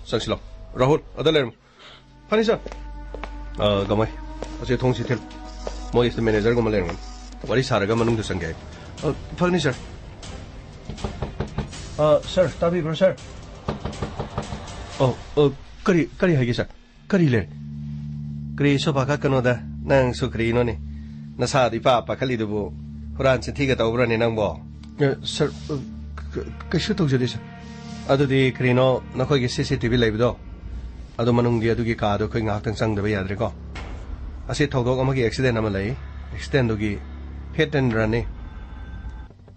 ꯆꯪꯁꯤꯜꯂꯣ꯫ ꯔꯥꯍꯨꯜ, ꯑꯗ ꯂꯩꯔꯝꯃꯨ꯫ ꯐꯅꯤ, ꯁꯥꯔ꯫ ꯑ, ꯒꯃꯩ, ꯑꯁꯤ ꯊꯣꯡꯁꯤ ꯊꯤꯜ꯫ ꯃꯣꯏ ꯁꯤꯗ ꯃꯦꯅꯦꯖꯔꯒꯨꯝꯕ ꯂꯩꯔꯝꯒꯅꯤ꯫ ꯋꯥꯔꯤ ꯁꯥꯔꯒ ꯃꯅꯨꯡꯗ ꯆꯪꯒꯦ ꯍꯥꯏ꯫ ꯑ, ꯐꯒꯅꯤ, ꯁꯥꯔ꯫ ꯑ, ꯁꯥꯔ, ꯇꯥꯕꯤꯕ꯭ꯔꯣ, ꯁꯥꯔ? ꯑꯣ, ꯑ, ꯀꯔꯤ, ꯀꯔꯤ ꯍꯥꯏꯒꯦ, ꯁꯥꯔ? ꯀꯔꯤ ꯂꯩꯔꯦ? ꯀꯔꯤꯁꯨ ꯄꯥꯈꯠꯀꯅꯣꯗ, ꯅꯪꯁꯨ ꯀꯔꯤꯅꯣꯅꯦ? ꯅꯁꯥꯗꯨ ꯏꯄꯥ ꯄꯥꯈꯠꯂꯤꯗꯨꯕꯨ ꯍꯨꯔꯥꯟ ꯆꯤꯟꯊꯤꯒ ꯇꯧꯕ꯭ꯔꯅꯦ ꯅꯪꯕꯣ? ꯑ, ꯁꯥꯔ, ꯑ, ꯀ-, ꯀꯩꯁꯨ ꯇꯧꯖꯗꯦ, ꯁꯥꯔ꯫ ꯑꯗꯨꯗꯤ ꯀꯔꯤꯅꯣ ꯅꯈꯣꯏꯒꯤ ꯁꯤ ꯁꯤ ꯇꯤ ꯚꯤ ꯂꯩꯕꯗꯣ? ꯑꯗꯨ ꯃꯅꯨꯡꯒꯤ ꯑꯗꯨꯒꯤ ꯀꯥꯗꯣ ꯑꯩꯈꯣꯏ ꯉꯥꯏꯍꯥꯛꯇꯪ ꯆꯪꯗꯕ ꯌꯥꯗ꯭ꯔꯦꯀꯣ? ꯑꯁꯤ ꯊꯧꯗꯣꯛ ꯑꯃꯒꯤ ꯑꯦꯛꯁꯤꯗꯦꯟ ꯑꯃ ꯂꯩ꯫ ꯑꯦꯛꯁꯤꯗꯦꯟꯗꯨꯒꯤ ꯍꯤꯠ ꯑꯦꯟ ꯔꯟꯅꯤ꯫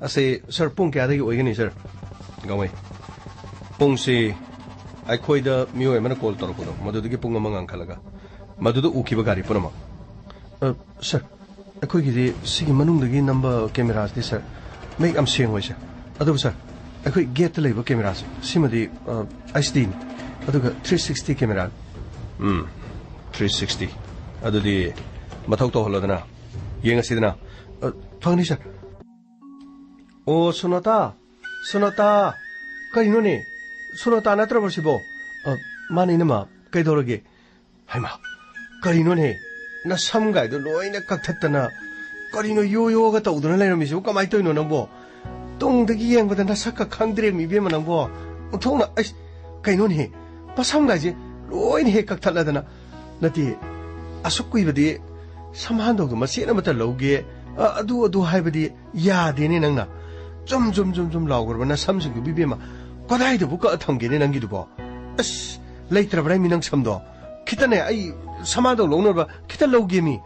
ꯑꯁꯤ, ꯁꯥꯔ, ꯄꯨꯡ ꯀꯌꯥꯗꯒꯤ ꯑꯣꯏꯒꯅꯤ, ꯁꯥꯔ? ꯒꯃꯩ꯫ ꯄꯨꯡꯁꯤ ꯑꯩꯈꯣꯏꯗ ꯃꯤꯑꯣꯏ ꯑꯃꯅ ꯀꯣꯜ ꯇꯧꯔꯛꯄꯗꯣ, ꯃꯗꯨꯗꯒꯤ ꯄꯨꯡ ꯑꯃ ꯉꯟꯈꯠꯂꯒ, ꯃꯗꯨꯗ ꯎꯈꯤꯕ ꯒꯥꯔꯤ ꯄꯨꯝꯅꯃꯛ꯫ ꯑ, ꯁꯥꯔ, ꯑꯩꯈꯣꯏꯒꯤꯗꯤ ꯁꯤꯒꯤ ꯃꯅꯨꯡꯗꯒꯤ ꯅꯝꯕ ꯀꯦꯃꯦꯔꯥꯁꯤꯗꯤ, ꯁꯥꯔ, ꯃꯌꯦꯛ ꯌꯥꯝ ꯁꯦꯡꯉꯣꯏ, ꯁꯥꯔ꯫ ꯑꯗꯨꯕꯨ, ꯁꯥꯔ, ꯑꯩꯈꯣꯏ ꯒꯦꯠꯇ ꯂꯩꯕ ꯀꯦꯃꯦꯔꯥꯁꯦ, ꯁꯤꯃꯗꯤ, ꯑ, ꯑꯩꯆ ꯗꯤꯅꯤ꯫ ꯑꯗꯨꯒ ꯊ꯭ꯔꯤ ꯁꯤꯛꯁꯇꯤ ꯀꯦꯃꯦꯔꯥ꯫ ꯎꯝ, ꯊ꯭ꯔꯤ ꯁꯤꯛꯁꯇꯤ꯫ ꯑꯗꯨꯗꯤ ꯃꯊꯧ ꯇꯧꯍꯜꯂꯣꯗꯅ, ꯌꯦꯡꯉꯁꯤꯗꯅ꯫ ꯑ, ꯐꯪꯅꯤ, ꯁꯥꯔ꯫ ꯑꯣ, ꯁꯣꯅꯥꯇꯥ, ꯁꯣꯅꯥꯇꯥ, ꯀꯔꯤꯅꯣꯅꯦ? ꯁꯣꯅꯥꯇꯥ ꯅꯠꯇ꯭ꯔꯕꯣ ꯁꯤꯕꯣ? ꯑ, ꯃꯥꯅꯦ, ꯏꯅꯝꯃ, ꯀꯩꯗꯧꯔꯒꯦ? ꯍꯩꯃꯥ, ꯀꯔꯤꯅꯣꯅꯦ? ꯅꯁꯝꯒꯥꯏꯗꯣ ꯂꯣꯏꯅ ꯀꯛꯊꯠꯇꯅ, ꯀꯔꯤꯅꯣ ꯌꯣ ꯌꯣꯒ ꯇꯧꯗꯅ ꯂꯩꯔꯝꯃꯤꯁꯤꯕꯨ? ꯀꯃꯥꯏꯅ ꯇꯧꯔꯤꯅꯣ ꯅꯪꯕꯣ? ꯇꯨꯡꯗꯒꯤ ꯌꯦꯡꯕꯗ ꯅꯁꯛꯀ ꯈꯪꯗ꯭ꯔꯦ, ꯃꯤ ꯏꯕꯦꯝꯃ ꯅꯪꯕꯣ꯫ ꯑꯣꯟꯊꯣꯛꯅ, ꯑꯩꯁ, ꯀꯩꯅꯣꯅꯦꯍꯦ? ꯃꯁꯝꯒꯥꯏꯁꯦ ꯂꯣꯏꯅ ꯍꯦꯛ ꯀꯛꯊꯠꯂꯗꯅ꯫ ꯅꯠꯇꯦ, ꯑꯁꯨꯛ ꯀꯨꯏꯕꯗꯤ ꯁꯝꯍꯥꯟꯗꯧꯗꯣ ꯃꯆꯦꯠ ꯑꯃꯇ ꯂꯧꯒꯦ, ꯑ, ꯑꯗꯨ ꯑꯗꯨ ꯍꯥꯏꯕꯗꯤ ꯌꯥꯗꯦꯅꯦ ꯅꯪꯅ꯫ ꯖꯨꯝ ꯖꯨꯝ ꯖꯨꯝ ꯖꯨꯝ ꯂꯥꯎꯈ꯭ꯔꯕ ꯅꯁꯝꯁꯤꯡꯗꯨꯕꯨ ꯏꯕꯦꯝꯃ, ꯀꯗꯥꯏꯗꯕꯨ ꯀꯛꯑ ꯊꯝꯒꯦꯅꯦ ꯅꯪꯒꯤꯗꯨꯕꯣ? ꯑꯁ, ꯂꯩꯇ꯭ꯔꯕ꯭ꯔꯥ ꯃꯤ ꯅꯪ ꯁꯝꯗꯣ? ꯈꯤꯇꯅꯦ, ꯑꯩ ꯁꯝꯍꯥꯟꯗꯧ ꯂꯧꯅꯕ ꯈꯤꯇ ꯂꯧꯒꯦ ꯃꯤ꯫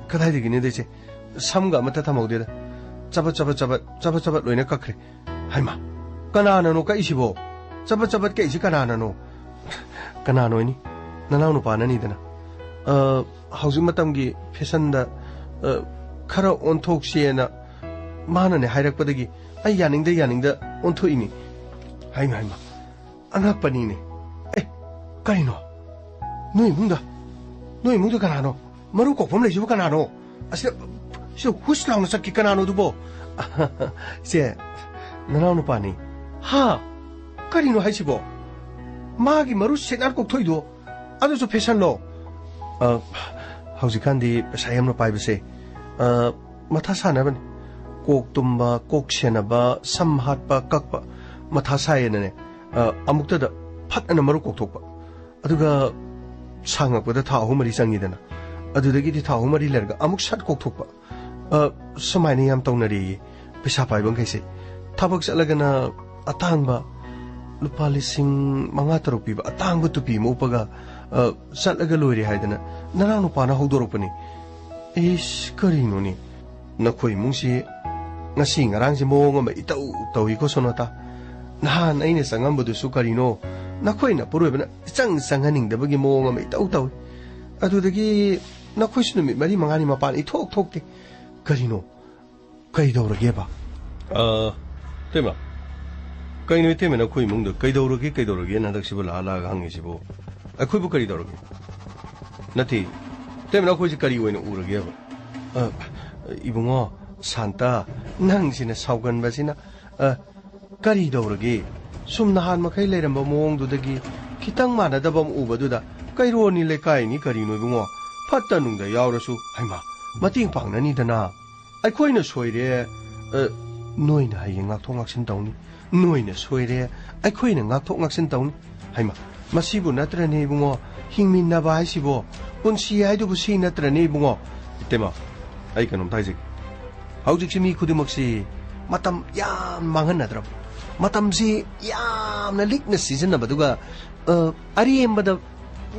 ꯀꯗꯥꯏꯗꯒꯤꯅꯦꯗ ꯏꯆꯦ? ꯁꯝꯒ ꯑꯃꯠꯇ ꯊꯝꯍꯧꯗꯦꯗ꯫ ꯆꯕꯠ ꯆꯕꯠ ꯆꯕꯠ, ꯆꯕꯠ ꯆꯕꯠ ꯂꯣꯏꯅ ꯀꯛꯈ꯭ꯔꯦ꯫ ꯍꯩꯃꯥ, ꯀꯅꯥꯅꯅꯣ ꯀꯛꯏꯁꯤꯕꯣ? ꯆꯕꯠ ꯆꯕꯠ ꯀꯛꯏꯁꯤ ꯀꯅꯥꯅꯅꯣ? ꯀꯅꯥꯅꯣ ꯍꯥꯏꯅꯤ? ꯅꯅꯥꯎ ꯅꯨꯄꯥꯅꯅꯤꯗꯅ꯫ ꯑ, ꯍꯧꯖꯤꯛ ꯃꯇꯝꯒꯤ ꯐꯦꯁꯟꯗ, ꯑ, ꯈꯔ ꯑꯣꯟꯊꯣꯛꯁꯦꯅ ꯃꯥꯅꯅꯦ ꯍꯥꯏꯔꯛꯄꯗꯒꯤ ꯑꯩ ꯌꯥꯅꯤꯡꯗ ꯌꯥꯅꯤꯡꯗ ꯑꯣꯟꯊꯣꯛꯏꯅꯤ꯫ ꯍꯩꯃꯥ, ꯍꯩꯃꯥ, ꯑꯉꯛꯄꯅꯤꯅꯦ꯫ ꯑꯦ, ꯀꯩꯅꯣ? ꯅꯣꯏ ꯏꯃꯨꯡꯗ, ꯅꯣꯏ ꯏꯃꯨꯡꯗ ꯀꯅꯥꯅꯣ? ꯃꯔꯨ ꯀꯣꯛꯐꯝ ꯂꯩꯁꯤꯕꯨ ꯀꯅꯥꯅꯣ? ꯑꯁꯤꯗ, ꯁꯤꯗ ꯍꯨꯁ ꯂꯥꯎꯅ ꯆꯠꯈꯤ ꯀꯅꯥꯅꯣ ꯑꯗꯨꯕꯣ? ꯁꯦ, ꯅꯅꯥꯎ ꯅꯨꯄꯥꯅꯤ꯫ ꯍꯥ? ꯀꯔꯤꯅꯣ ꯍꯥꯏꯁꯤꯕꯣ? ꯃꯥꯒꯤ ꯃꯔꯨ ꯁꯦꯠꯅꯥꯟ ꯀꯣꯛꯊꯣꯛꯏꯗꯣ, ꯑꯗꯨꯁꯨ ꯐꯦꯁꯟꯂꯣ? ꯑ, ꯍꯧꯖꯤꯛꯀꯥꯟꯗꯤ ꯄꯩꯁꯥ ꯌꯥꯝꯅ ꯄꯥꯏꯕꯁꯦ, ꯑ, ꯃꯊꯥ ꯁꯥꯟꯅꯕꯅꯤ꯫ ꯀꯣꯛ ꯇꯨꯝꯕ, ꯀꯣꯛ ꯁꯦꯟꯅꯕ, ꯁꯝ ꯍꯥꯠꯄ, ꯀꯛꯄ, ꯃꯊꯥ ꯁꯥꯏꯌꯦꯅꯅꯦ, ꯑ, ꯑꯃꯨꯛꯇꯗ ꯐꯠ ꯑꯅ ꯃꯔꯨ ꯀꯣꯛꯊꯣꯛꯄ꯫ ꯑꯗꯨꯒ ꯁꯥꯡꯉꯛꯄꯗ ꯊꯥ ꯑꯍꯨꯝ ꯃꯔꯤ ꯆꯪꯉꯤꯗꯅ꯫ ꯑꯗꯨꯗꯒꯤꯗꯤ ꯊꯥ ꯑꯍꯨꯝ ꯃꯔꯤ ꯂꯩꯔꯒ ꯑꯃꯨꯛ ꯁꯠ ꯀꯣꯛꯊꯣꯛꯄ꯫ ꯑ, ꯁꯨꯃꯥꯏꯅ ꯌꯥꯝ ꯇꯧꯅꯔꯦꯌꯦ ꯄꯩꯁꯥ ꯄꯥꯏꯕ ꯃꯈꯩꯁꯦ꯫ ꯊꯕꯛ ꯆꯠꯂꯒꯅ ꯑꯇꯥꯡꯕ, ꯂꯨꯄꯥ ꯂꯤꯁꯤꯡ ꯃꯉꯥ ꯇꯔꯨꯛ ꯄꯤꯕ ꯑꯇꯥꯡꯕ ꯇꯨꯄꯤ ꯑꯃ ꯎꯞꯄꯒ, ꯑ, ꯆꯠꯂꯒ ꯂꯣꯏꯔꯦ ꯍꯥꯏꯗꯅ ꯅꯅꯥꯎ ꯅꯨꯄꯥꯅ ꯍꯧꯗꯣꯔꯛꯄꯅꯤ꯫ ꯏꯁ, ꯀꯔꯤꯅꯣꯅꯦ? ꯅꯈꯣꯏ ꯏꯃꯨꯡꯁꯤ ꯉꯁꯤ ꯉꯔꯥꯡꯁꯤ ꯃꯑꯣꯡ ꯑꯃ ꯏꯇꯧ ꯇꯧꯏꯀꯣ, ꯁꯣꯅꯥꯇꯥ꯫ ꯅꯍꯥꯟ ꯑꯩꯅ ꯆꯪꯉꯝꯕꯗꯨꯁꯨ ꯀꯔꯤꯅꯣ, ꯅꯈꯣꯏ ꯅꯄꯨꯔꯣꯏꯕꯅ ꯏꯆꯪ ꯆꯪꯍꯟꯅꯤꯡꯗꯕꯒꯤ ꯃꯑꯣꯡ ꯑꯃ ꯏꯇꯧ ꯇꯧꯏ꯫ ꯑꯗꯨꯗꯒꯤ ꯅꯈꯣꯏꯁꯨ ꯅꯨꯃꯤꯠ ꯃꯔꯤ ꯃꯉꯥꯅꯤ ꯃꯄꯥꯟ ꯏꯊꯣꯛ ꯊꯣꯛꯇꯦ꯫ ꯀꯔꯤꯅꯣ? ꯀꯩꯗꯧꯔꯒꯦꯕ? ꯑ, ꯏꯇꯩꯃ, ꯀꯩꯅꯣ ꯏꯇꯩꯃꯅ ꯑꯩꯈꯣꯏ ꯏꯃꯨꯡꯗ "ꯀꯩꯗꯧꯔꯒꯦ, ꯀꯩꯗꯧꯔꯒꯦꯅ" ꯍꯟꯗꯛꯁꯤꯕꯨ ꯂꯥꯛꯑ ꯂꯥꯛꯑꯒ ꯍꯪꯉꯤꯁꯤꯕꯨ? ꯑꯩꯈꯣꯏꯕꯨ ꯀꯔꯤ ꯇꯧꯔꯒꯦ? ꯅꯠꯇꯦ, ꯏꯇꯩꯃꯅ ꯑꯩꯈꯣꯏꯁꯦ ꯀꯔꯤ ꯑꯣꯏꯅ ꯎꯔꯒꯦꯕ? ꯑ, ꯏꯕꯨꯡꯉꯣ, ꯁꯥꯟꯇ, ꯅꯪꯁꯤꯅ ꯁꯥꯎꯒꯟꯕꯁꯤꯅ, ꯑ, ꯀꯔꯤ ꯇꯧꯔꯒꯦ? ꯁꯨꯝ ꯅꯍꯥꯟ ꯃꯈꯩ ꯂꯩꯔꯝꯕ ꯃꯑꯣꯡꯗꯨꯗꯒꯤ ꯈꯤꯇꯪ ꯃꯥꯟꯅꯗꯕ ꯑꯃ ꯎꯕꯗꯨꯗ, ꯀꯩꯔꯣꯜꯅꯤ ꯂꯩꯀꯥꯏꯅꯤ ꯀꯔꯤꯅꯣ ꯏꯕꯨꯡꯉꯣ, ꯐꯠꯇ ꯅꯨꯡꯗ ꯌꯥꯎꯔꯁꯨ, ꯍꯩꯃꯥ, ꯃꯇꯦꯡ ꯄꯥꯡꯅꯅꯤꯗꯅ꯫ ꯑꯩꯈꯣꯏꯅ ꯁꯣꯏꯔꯦ, ꯑ, ꯅꯣꯏꯅ ꯍꯌꯦꯡ ꯉꯥꯛꯊꯣꯛ ꯉꯥꯛꯁꯤꯟ ꯇꯧꯅꯤ, ꯅꯣꯏꯅ ꯁꯣꯏꯔꯦ, ꯑꯩꯈꯣꯏꯅ ꯉꯥꯛꯊꯣꯛ ꯉꯥꯛꯁꯤꯟ ꯇꯧꯅꯤ꯫ ꯍꯩꯃꯥ, ꯃꯁꯤꯕꯨ ꯅꯠꯇ꯭ꯔꯅꯦ ꯏꯕꯨꯡꯉꯣ, ꯍꯤꯡꯃꯤꯟꯅꯕ ꯍꯥꯏꯁꯤꯕꯣ? ꯄꯨꯟꯁꯤ ꯍꯥꯏꯗꯨꯕꯨ ꯁꯤ ꯅꯠꯇ꯭ꯔꯅꯦ ꯏꯕꯨꯡꯉꯣ? ꯏꯇꯩꯃ, ꯑꯩ ꯀꯩꯅꯣꯝꯇ ꯍꯥꯏꯖꯒꯦ꯫ ꯍꯧꯖꯤꯛꯁꯤ ꯃꯤ ꯈꯨꯗꯤꯡꯃꯛꯁꯤ ꯃꯇꯝ ꯌꯥꯝ ꯃꯥꯡꯍꯟꯅꯗ꯭ꯔꯕ? ꯃꯇꯝꯁꯤ ꯌꯥꯝꯅ ꯂꯤꯛꯅ ꯁꯤꯖꯤꯟꯅꯕꯗꯨꯒ, ꯑ, ꯑꯔꯦꯝꯕꯗ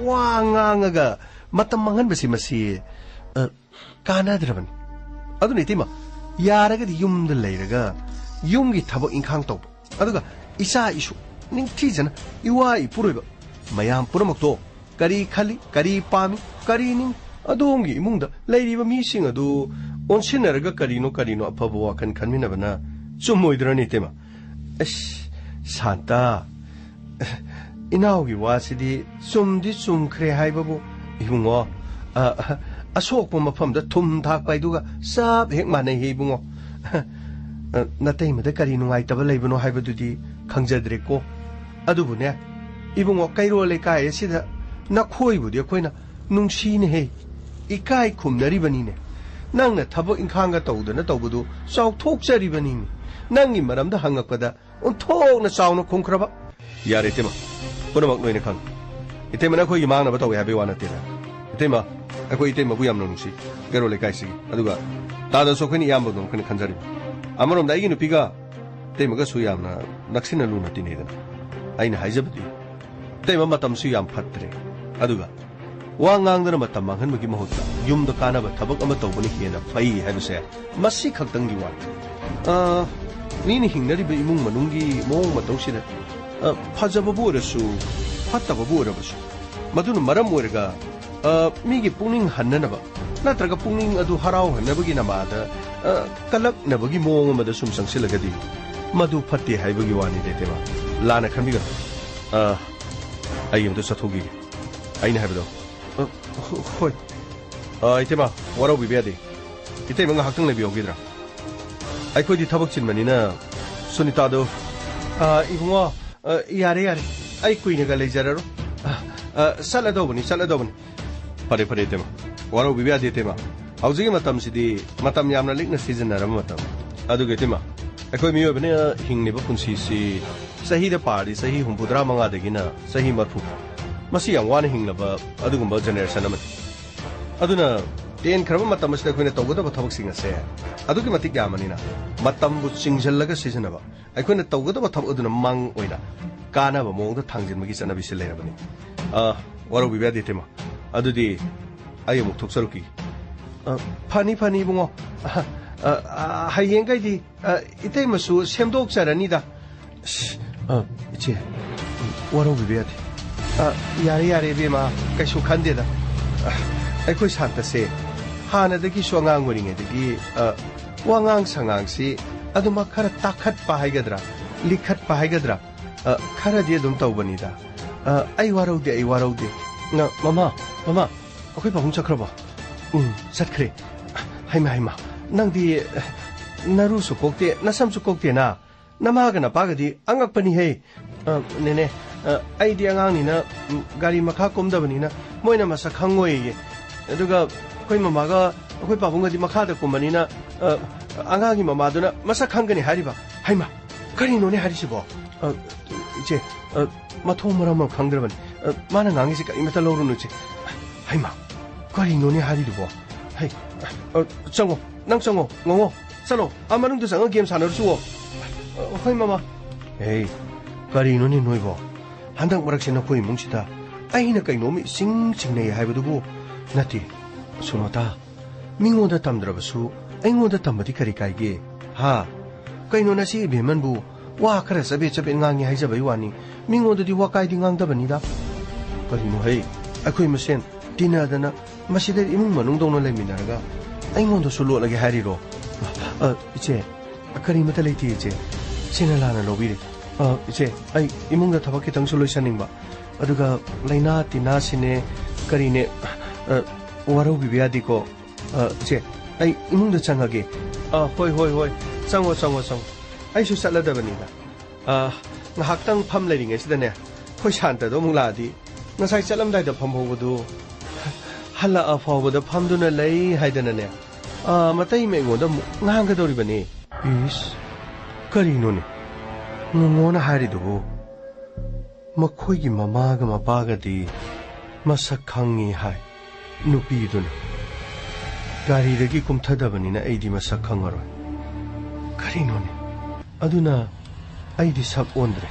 ꯋꯥ ꯉꯥꯡꯉꯒ ꯃꯇꯝ ꯃꯥꯡꯍꯟꯕꯁꯤ, ꯃꯁꯤ, ꯑ, ꯀꯥꯟꯅꯗ꯭ꯔꯕꯅꯤ꯫ ꯑꯗꯨꯅ ꯏꯇꯩꯃ, ꯌꯥꯔꯒꯗꯤ ꯌꯨꯝꯗ ꯂꯩꯔꯒ ꯌꯨꯝꯒꯤ ꯊꯕꯛ ꯏꯪꯈꯥꯡ ꯇꯧꯕ, ꯑꯗꯨꯒ ꯏꯆꯥ ꯏꯁꯨ ꯅꯤꯡꯊꯤꯖꯅ ꯏꯋꯥ ꯏꯄꯨꯔꯣꯏꯕ ꯃꯌꯥꯝ ꯄꯨꯝꯅꯃꯛꯇꯣ ꯀꯔꯤ ꯈꯜꯂꯤ, ꯀꯔꯤ ꯄꯥꯝꯃꯤ, ꯀꯔꯤ ꯅꯤꯡ, ꯑꯗꯣꯝꯒꯤ ꯏꯃꯨꯡꯗ ꯂꯩꯔꯤꯕ ꯃꯤꯁꯤꯡ ꯑꯗꯨ ꯑꯣꯟꯁꯤꯟꯅꯔꯒ ꯀꯔꯤꯅꯣ ꯀꯔꯤꯅꯣ ꯑꯐꯕ ꯋꯥꯈꯜ ꯈꯟꯃꯤꯟꯅꯕꯅ ꯆꯨꯝꯃꯣꯏꯗ꯭ꯔꯅꯤ ꯏꯇꯩꯃ? ꯑꯁ, ꯁꯥꯟꯇ, ꯏꯅꯥꯎꯒꯤ ꯋꯥꯁꯤꯗꯤ ꯆꯨꯝꯗꯤ ꯆꯨꯝꯈ꯭ꯔꯦ ꯍꯥꯏꯕꯕꯨ, ꯏꯕꯨꯡꯉꯣ, ꯑ, ꯑ, ꯑꯁꯣꯛꯄ ꯃꯐꯝꯗ ꯊꯨꯝ ꯊꯥꯛꯄ ꯍꯥꯏꯗꯨꯒ ꯆꯞ ꯍꯦꯛ ꯃꯥꯟꯅꯩ ꯏꯕꯨꯡꯉꯣ꯫ ꯑ, ꯅꯇꯩꯃꯗ ꯀꯔꯤ ꯅꯨꯡꯉꯥꯏꯇꯕ ꯂꯩꯕꯅꯣ ꯍꯥꯏꯕꯗꯨꯗꯤ ꯈꯪꯖꯗ꯭ꯔꯦꯀꯣ꯫ ꯑꯗꯨꯕꯨꯅꯦ, ꯏꯕꯨꯡꯉꯣ, ꯀꯩꯔꯣꯜ ꯂꯩꯀꯥꯏ ꯑꯁꯤꯗ ꯅꯈꯣꯏꯕꯨꯗꯤ ꯑꯩꯈꯣꯏꯅ ꯅꯨꯡꯁꯤꯅꯦꯍꯦ, ꯏꯀꯥꯏ ꯈꯨꯝꯅꯔꯤꯕꯅꯤꯅꯦ꯫ ꯅꯪꯅ ꯊꯕꯛ ꯏꯪꯈꯥꯡꯒ ꯇꯧꯗꯅ ꯇꯧꯕꯗꯨ ꯆꯥꯎꯊꯣꯛꯆꯔꯤꯕꯅꯤꯅꯦ꯫ ꯅꯪꯒꯤ ꯃꯔꯝꯗ ꯍꯪꯉꯛꯄꯗ ꯑꯣꯟꯊꯣꯛꯅ ꯆꯥꯎꯅ ꯈꯨꯝꯈ꯭ꯔꯕ꯫ ꯌꯥꯔꯦ ꯏꯇꯩꯃ, ꯄꯨꯝꯅꯃꯛ ꯂꯣꯏꯅ ꯈꯪꯉꯤ꯫ ꯏꯇꯩꯃꯅ ꯑꯩꯈꯣꯏꯒꯤ ꯃꯥꯡꯅꯕ ꯇꯧꯋꯦ ꯍꯥꯏꯕꯒꯤ ꯋꯥ ꯅꯠꯇꯦꯗ꯫ ꯏꯇꯩꯃ, ꯑꯩꯈꯣꯏ ꯏꯇꯩꯃꯕꯨ ꯌꯥꯝꯅ ꯅꯨꯡꯁꯤ, ꯀꯩꯔꯣꯜ ꯂꯩꯀꯥꯏꯁꯤꯒꯤ꯫ ꯑꯗꯨꯒ ꯇꯥꯗꯁꯨ ꯑꯩꯈꯣꯏꯅ ꯏꯌꯥꯝꯕꯗꯣ ꯑꯩꯈꯣꯏꯅ ꯈꯟꯖꯔꯤꯕ꯫ ꯑꯃꯔꯣꯝꯗ ꯑꯩꯒꯤ ꯅꯨꯄꯤꯒ ꯏꯇꯩꯃꯒꯁꯨ ꯌꯥꯝꯅ ꯅꯛꯁꯤꯟꯅ ꯂꯨꯅ ꯇꯤꯟꯅꯩꯗꯅ꯫ ꯑꯩꯅ ꯍꯥꯏꯖꯕꯗꯤ, ꯏꯇꯩꯃ, ꯃꯇꯝꯁꯨ ꯌꯥꯝ ꯐꯠꯇ꯭ꯔꯦ꯫ ꯑꯗꯨꯒ ꯋꯥ ꯉꯥꯡꯗꯅ ꯃꯇꯝ ꯃꯥꯡꯍꯟꯕꯒꯤ ꯃꯍꯨꯠꯇ ꯌꯨꯝꯗ ꯀꯥꯟꯅꯕ ꯊꯕꯛ ꯑꯃ ꯇꯧꯕꯅ ꯍꯦꯟꯅ ꯐꯩ ꯍꯥꯏꯕꯁꯦ ꯃꯁꯤ ꯈꯛꯇꯪꯒꯤ ꯋꯥꯅꯤ꯫ ꯑ, ꯃꯤꯅ ꯍꯤꯡꯅꯔꯤꯕ ꯏꯃꯨꯡ ꯃꯅꯨꯡꯒꯤ ꯃꯑꯣꯡ ꯃꯇꯧꯁꯤꯗ, ꯑ, ꯐꯖꯕꯕꯨ ꯑꯣꯏꯔꯁꯨ, ꯐꯠꯇꯕꯕꯨ ꯑꯣꯏꯔꯕꯁꯨ, ꯃꯗꯨꯅ ꯃꯔꯝ ꯑꯣꯏꯔꯒ, ꯑ, ꯃꯤꯒꯤ ꯄꯨꯛꯅꯤꯡ ꯍꯟꯅꯅꯕ ꯅꯠꯇ꯭ꯔꯒ ꯄꯨꯛꯅꯤꯡ ꯑꯗꯨ ꯍꯔꯥꯎꯍꯟꯅꯕꯒꯤ ꯅꯃꯥꯗ, ꯑ, ꯀꯜꯂꯛꯅꯕꯒꯤ ꯃꯑꯣꯡ ꯑꯃꯗ ꯁꯨꯝ ꯆꯪꯁꯤꯜꯂꯒꯗꯤ, ꯃꯗꯨ ꯐꯠꯇꯦ ꯍꯥꯏꯕꯒꯤ ꯋꯥꯅꯤꯗ, ꯏꯇꯩꯃ꯫ ꯂꯥꯟꯅ ꯈꯟꯕꯤꯒꯅꯨ꯫ ꯑ, ꯑꯩ ꯑꯝꯇ ꯆꯠꯊꯣꯛꯈꯤꯒꯦ꯫ ꯑꯩꯅ ꯍꯥꯏꯕꯗꯣ꯫ ꯑ, ꯍꯣ-, ꯍꯣꯏ꯫ ꯑ, ꯏꯇꯩꯃ, ꯋꯥꯔꯧꯕꯤꯕ ꯌꯥꯗꯦ꯫ ꯏꯇꯩꯃ ꯉꯥꯏꯍꯥꯛꯇꯪ ꯂꯩꯕꯤꯍꯧꯒꯗ꯭ꯔꯥ? ꯑꯩꯈꯣꯏꯗꯤ ꯊꯕꯛ ꯆꯤꯟꯕꯅꯤꯅ, ꯁꯨꯅꯤꯇꯥꯗꯣ꯫ ꯑ, ꯏꯕꯨꯡꯉꯣ, ꯑ, ꯌꯥꯔꯦ, ꯌꯥꯔꯦ꯫ ꯑꯩ ꯀꯨꯏꯅꯒ ꯂꯩꯖꯔꯔꯣꯏ꯫ ꯑ, ꯑ, ꯆꯠꯂꯗꯧꯕꯅꯤ, ꯆꯠꯂꯗꯧꯕꯅꯤ꯫ ꯐꯔꯦ, ꯐꯔꯦ, ꯏꯇꯩꯃ꯫ ꯋꯥꯔꯧꯕꯤꯕ ꯌꯥꯗꯦ, ꯏꯇꯩꯃ꯫ ꯍꯧꯖꯤꯛꯀꯤ ꯃꯇꯝꯁꯤꯗꯤ ꯃꯇꯝ ꯌꯥꯝꯅ ꯂꯤꯛꯅ ꯁꯤꯖꯤꯟꯅꯔꯕ ꯃꯇꯝ꯫ ꯑꯗꯨꯒ, ꯏꯇꯩꯃ, ꯑꯩꯈꯣꯏ ꯃꯤꯑꯣꯏꯕꯅ ꯍꯤꯡꯂꯤꯕ ꯄꯨꯟꯁꯤꯁꯤ ꯆꯍꯤꯗ ꯄꯥꯔꯗꯤ ꯆꯍꯤ ꯍꯨꯝꯐꯨꯇꯔꯥ ꯃꯉꯥꯗꯒꯤꯅ ꯆꯍꯤ ꯃꯔꯐꯨ꯫ ꯃꯁꯤ ꯌꯥꯝ ꯋꯥꯅ ꯍꯤꯡꯂꯕ ꯑꯗꯨꯒꯨꯝꯕ generation ꯑꯃꯅꯤ꯫ ꯑꯗꯨꯅ ꯇꯦꯟꯈ꯭ꯔꯕ ꯃꯇꯝ ꯑꯁꯤꯗ ꯑꯩꯈꯣꯏꯅ ꯇꯧꯒꯗꯕ ꯊꯕꯛꯁꯤꯡ ꯑꯁꯦ ꯑꯗꯨꯛꯀꯤ ꯃꯇꯤꯛ ꯌꯥꯝꯕꯅꯤꯅ, ꯃꯇꯝꯕꯨ ꯆꯤꯡꯁꯤꯜꯂꯒ ꯁꯤꯖꯤꯟꯅꯕ, ꯑꯩꯈꯣꯏꯅ ꯇꯧꯒꯗꯕ ꯊꯕꯛ ꯑꯗꯨꯅ ꯃꯥꯡ ꯑꯣꯏꯅ ꯀꯥꯟꯅꯕ ꯃꯑꯣꯡꯗ ꯊꯥꯡꯖꯤꯟꯕꯒꯤ ꯆꯠꯅꯕꯤꯁꯤ ꯂꯩꯔꯕꯅꯤ꯫ ꯑ, ꯋꯥꯔꯧꯕꯤꯕ ꯌꯥꯗꯦ, ꯏꯇꯩꯃ꯫ ꯑꯗꯨꯗꯤ ꯑꯩ ꯑꯃꯨꯛ ꯊꯣꯛꯆꯔꯨꯈꯤꯒꯦ꯫ ꯑ, ꯐꯅꯤ, ꯐꯅꯤ, ꯏꯕꯨꯡꯉꯣ꯫ ꯑ, ꯑ, ꯑ, ꯍꯌꯦꯡꯈꯩꯗꯤ, ꯑ, ꯏꯇꯩꯃꯁꯨ ꯁꯦꯝꯗꯣꯛꯆꯔꯅꯤꯗ꯫ ꯑꯁ, ꯑ, ꯏꯆꯦ, ꯋꯥꯔꯧꯕꯤꯕ ꯌꯥꯗꯦ꯫ ꯑ, ꯌꯥꯔꯦ, ꯌꯥꯔꯦ, ꯏꯕꯦꯝꯃ, ꯀꯩꯁꯨ ꯈꯟꯗꯦꯗ꯫ ꯑ, ꯑꯩꯈꯣꯏ ꯁꯥꯟꯇꯁꯦ ꯍꯥꯟꯅꯗꯒꯤꯁꯨ ꯑꯉꯥꯡ ꯑꯣꯏꯔꯤꯉꯩꯗꯒꯤ, ꯑ, ꯋꯥꯉꯥꯡ ꯁꯉꯥꯡꯁꯤ ꯑꯗꯨꯃꯛ ꯈꯔ ꯇꯥꯈꯠꯄ ꯍꯥꯏꯒꯗ꯭ꯔꯥ, ꯂꯤꯈꯠꯄ ꯍꯥꯏꯒꯗ꯭ꯔꯥ, ꯑ, ꯈꯔꯗꯤ ꯑꯗꯨꯝ ꯇꯧꯕꯅꯤꯗ꯫ ꯑ, ꯑꯩ ꯋꯥꯔꯧꯗꯦ, ꯑꯩ ꯋꯥꯔꯧꯗꯦ꯫ ꯅ-, ꯃꯃꯥ, ꯃꯃꯥ, ꯑꯩꯈꯣꯏ ꯄꯥꯕꯨꯡ ꯆꯠꯈ꯭ꯔꯕꯣ? ꯎꯝ, ꯆꯠꯈ꯭ꯔꯦ꯫ ꯍꯩꯃꯥ, ꯍꯩꯃꯥ, ꯅꯪꯗꯤ, ꯑ, ꯅꯔꯨꯁꯨ ꯀꯣꯛꯇꯦ, ꯅꯁꯝꯁꯨ ꯀꯣꯛꯇꯦꯅ꯫ ꯅꯃꯥꯒ ꯅꯄꯥꯒꯗꯤ ꯑꯉꯛꯄꯅꯤꯍꯦ꯫ ꯑ, ꯅꯦꯅꯦ, ꯑ, ꯑꯩꯗꯤ ꯑꯉꯥꯡꯅꯤꯅ, ꯎꯝ, ꯒꯥꯔꯤ ꯃꯈꯥ ꯀꯨꯝꯗꯕꯅꯤꯅ ꯃꯣꯏꯅ ꯃꯁꯛ ꯈꯪꯉꯣꯏꯌꯦ꯫ ꯑꯗꯨꯒ ꯑꯩꯈꯣꯏ ꯃꯃꯥꯒ ꯑꯩꯈꯣꯏ ꯄꯥꯕꯨꯡꯒꯗꯤ ꯃꯈꯥꯗ ꯀꯨꯝꯕꯅꯤꯅ, ꯑ, ꯑꯉꯥꯡꯒꯤ ꯃꯃꯥꯗꯨꯅ ꯃꯁꯛ ꯈꯪꯒꯅꯤ ꯍꯥꯏꯔꯤꯕ꯫ ꯍꯩꯃꯥ, ꯀꯔꯤꯅꯣꯅꯦ ꯍꯥꯏꯔꯤꯁꯤꯕꯣ? ꯑ, ꯏꯆꯦ, ꯑ, ꯃꯊꯣꯡ ꯃꯔꯝ ꯑꯃ ꯈꯪꯗ꯭ꯔꯕꯅꯤ꯫ ꯑ, ꯃꯥꯅ ꯉꯥꯡꯉꯤꯁꯤ ꯀꯔꯤꯃꯠꯇ ꯂꯧꯔꯨꯅꯨ, ꯏꯆꯦ꯫ ꯍꯩꯃꯥ, ꯀꯔꯤꯅꯣꯅꯦ ꯍꯥꯏꯔꯤꯗꯨꯕꯣ? ꯍꯩ, ꯑ, ꯆꯪꯉꯣ, ꯅꯪ ꯆꯪꯉꯣ, ꯉꯣꯉꯣ, ꯆꯠꯂꯣ, ꯑꯥ ꯃꯅꯨꯡꯗ ꯆꯪꯉꯒ game ꯁꯥꯟꯅꯔꯨꯆꯣ꯫ ꯑ, ꯍꯣꯏ, ꯃꯃꯥ꯫ ꯍꯦ, ꯀꯔꯤꯅꯣꯅꯦ ꯅꯣꯏꯕꯣ? ꯍꯟꯗꯛ ꯃꯔꯛꯁꯦ ꯅꯈꯣꯏ ꯏꯃꯨꯡꯁꯤꯗ ꯑꯩꯅ ꯀꯩꯅꯣꯝꯃ ꯏꯁꯤꯡ ꯆꯤꯡꯅꯩ ꯍꯥꯏꯕꯗꯨꯕꯨ ꯅꯠꯇꯦ꯫ ꯁꯨꯅꯣꯇꯥ, ꯃꯤꯉꯣꯟꯗ ꯇꯝꯗ꯭ꯔꯕꯁꯨ ꯑꯩꯉꯣꯟꯗ ꯇꯝꯕꯗꯤ ꯀꯔꯤ ꯀꯥꯏꯒꯦ? ꯍꯥ? ꯀꯩꯅꯣ ꯅꯁꯤ ꯏꯕꯦꯝꯃꯟꯕꯨ ꯋꯥ ꯈꯔ ꯆꯕꯦꯠ ꯆꯕꯦꯠ ꯉꯥꯡꯉꯤ ꯍꯥꯏꯖꯕꯩ ꯋꯥꯅꯤ, ꯃꯤꯉꯣꯟꯗꯗꯤ ꯋꯥꯀꯥꯏꯗꯤ ꯉꯥꯡꯗꯕꯅꯤꯗ꯫ ꯀꯔꯤꯅꯣ ꯍꯩ, ꯑꯩꯈꯣꯏ ꯃꯁꯦꯟ ꯇꯤꯟꯅꯗꯅ ꯃꯁꯤꯗ ꯏꯃꯨꯡ ꯃꯅꯨꯡꯗꯧꯅ ꯂꯩꯃꯤꯟꯅꯔꯒ ꯑꯩꯉꯣꯟꯗꯁꯨ ꯂꯣꯠꯂꯒꯦ ꯍꯥꯏꯔꯤꯔꯣ? ꯑ, ꯏꯆꯦ, ꯀꯔꯤꯃꯇ ꯂꯩꯇꯦ ꯏꯆꯦ꯫ ꯁꯤꯅ ꯂꯥꯟꯅ ꯂꯧꯕꯤꯔꯦ꯫ ꯑ, ꯏꯆꯦ, ꯑꯩ ꯏꯃꯨꯡꯗ ꯊꯕꯛ ꯈꯤꯇꯪꯁꯨ ꯂꯣꯏꯁꯟꯅꯤꯡꯕ꯫ ꯑꯗꯨꯒ ꯂꯥꯏꯅꯥ ꯇꯤꯟꯅꯥꯁꯤꯅꯦ ꯀꯔꯤꯅꯦ, ꯑ, ꯋꯥꯔꯧꯕꯤꯕ ꯌꯥꯗꯦꯀꯣ꯫ ꯑ, ꯏꯆꯦ, ꯑꯩ ꯏꯃꯨꯡꯗ ꯆꯪꯉꯒꯦ꯫ ꯑ, ꯍꯣꯏ, ꯍꯣꯏ, ꯍꯣꯏ꯫ ꯆꯪꯉꯣ, ꯆꯪꯉꯣ, ꯆꯪꯉꯣ꯫ ꯑꯩꯁꯨ ꯆꯠꯂꯗꯕꯅꯤꯗ꯫ ꯑ, ꯉꯥꯏꯍꯥꯛꯇꯪ ꯐꯝ ꯂꯩꯔꯤꯉꯩꯁꯤꯗꯅꯦ, ꯑꯩꯈꯣꯏ ꯁꯥꯟꯇꯗꯣ ꯑꯃꯨꯛ ꯂꯥꯛꯑꯗꯤ, ꯉꯁꯥꯏ ꯆꯠꯂꯝꯗꯥꯏꯗ ꯐꯝꯍꯧꯕꯗꯨ ꯍꯜꯂꯛꯑ ꯐꯥꯎꯕꯗ ꯐꯝꯗꯨꯅ ꯂꯩ ꯍꯥꯏꯗꯅꯅꯦ, ꯑ, ꯃꯇꯩ ꯃꯩꯉꯣꯟꯗ ꯑꯃꯨꯛ ꯉꯥꯡꯒꯗꯧꯔꯤꯕꯅꯤ꯫ ꯏꯁ, ꯀꯔꯤꯅꯣꯅꯦ ꯉꯣꯉꯣꯅ ꯍꯥꯏꯔꯤꯗꯨꯕꯨ? ꯃꯈꯣꯏꯒꯤ ꯃꯃꯥꯒ ꯃꯄꯥꯒꯗꯤ ꯃꯁꯛ ꯈꯪꯉꯤ ꯍꯥꯏ꯫ ꯅꯨꯄꯤꯗꯨꯅ, "ꯒꯥꯔꯤꯗꯒꯤ ꯀꯨꯝꯊꯗꯕꯅꯤꯅ ꯑꯩꯗꯤ ꯃꯁꯛ ꯈꯪꯉꯔꯣꯏ꯫" ꯀꯔꯤꯅꯣꯅꯦ? ꯑꯗꯨꯅ ꯑꯩꯗꯤ ꯁꯛ ꯑꯣꯟꯗ꯭ꯔꯦ꯫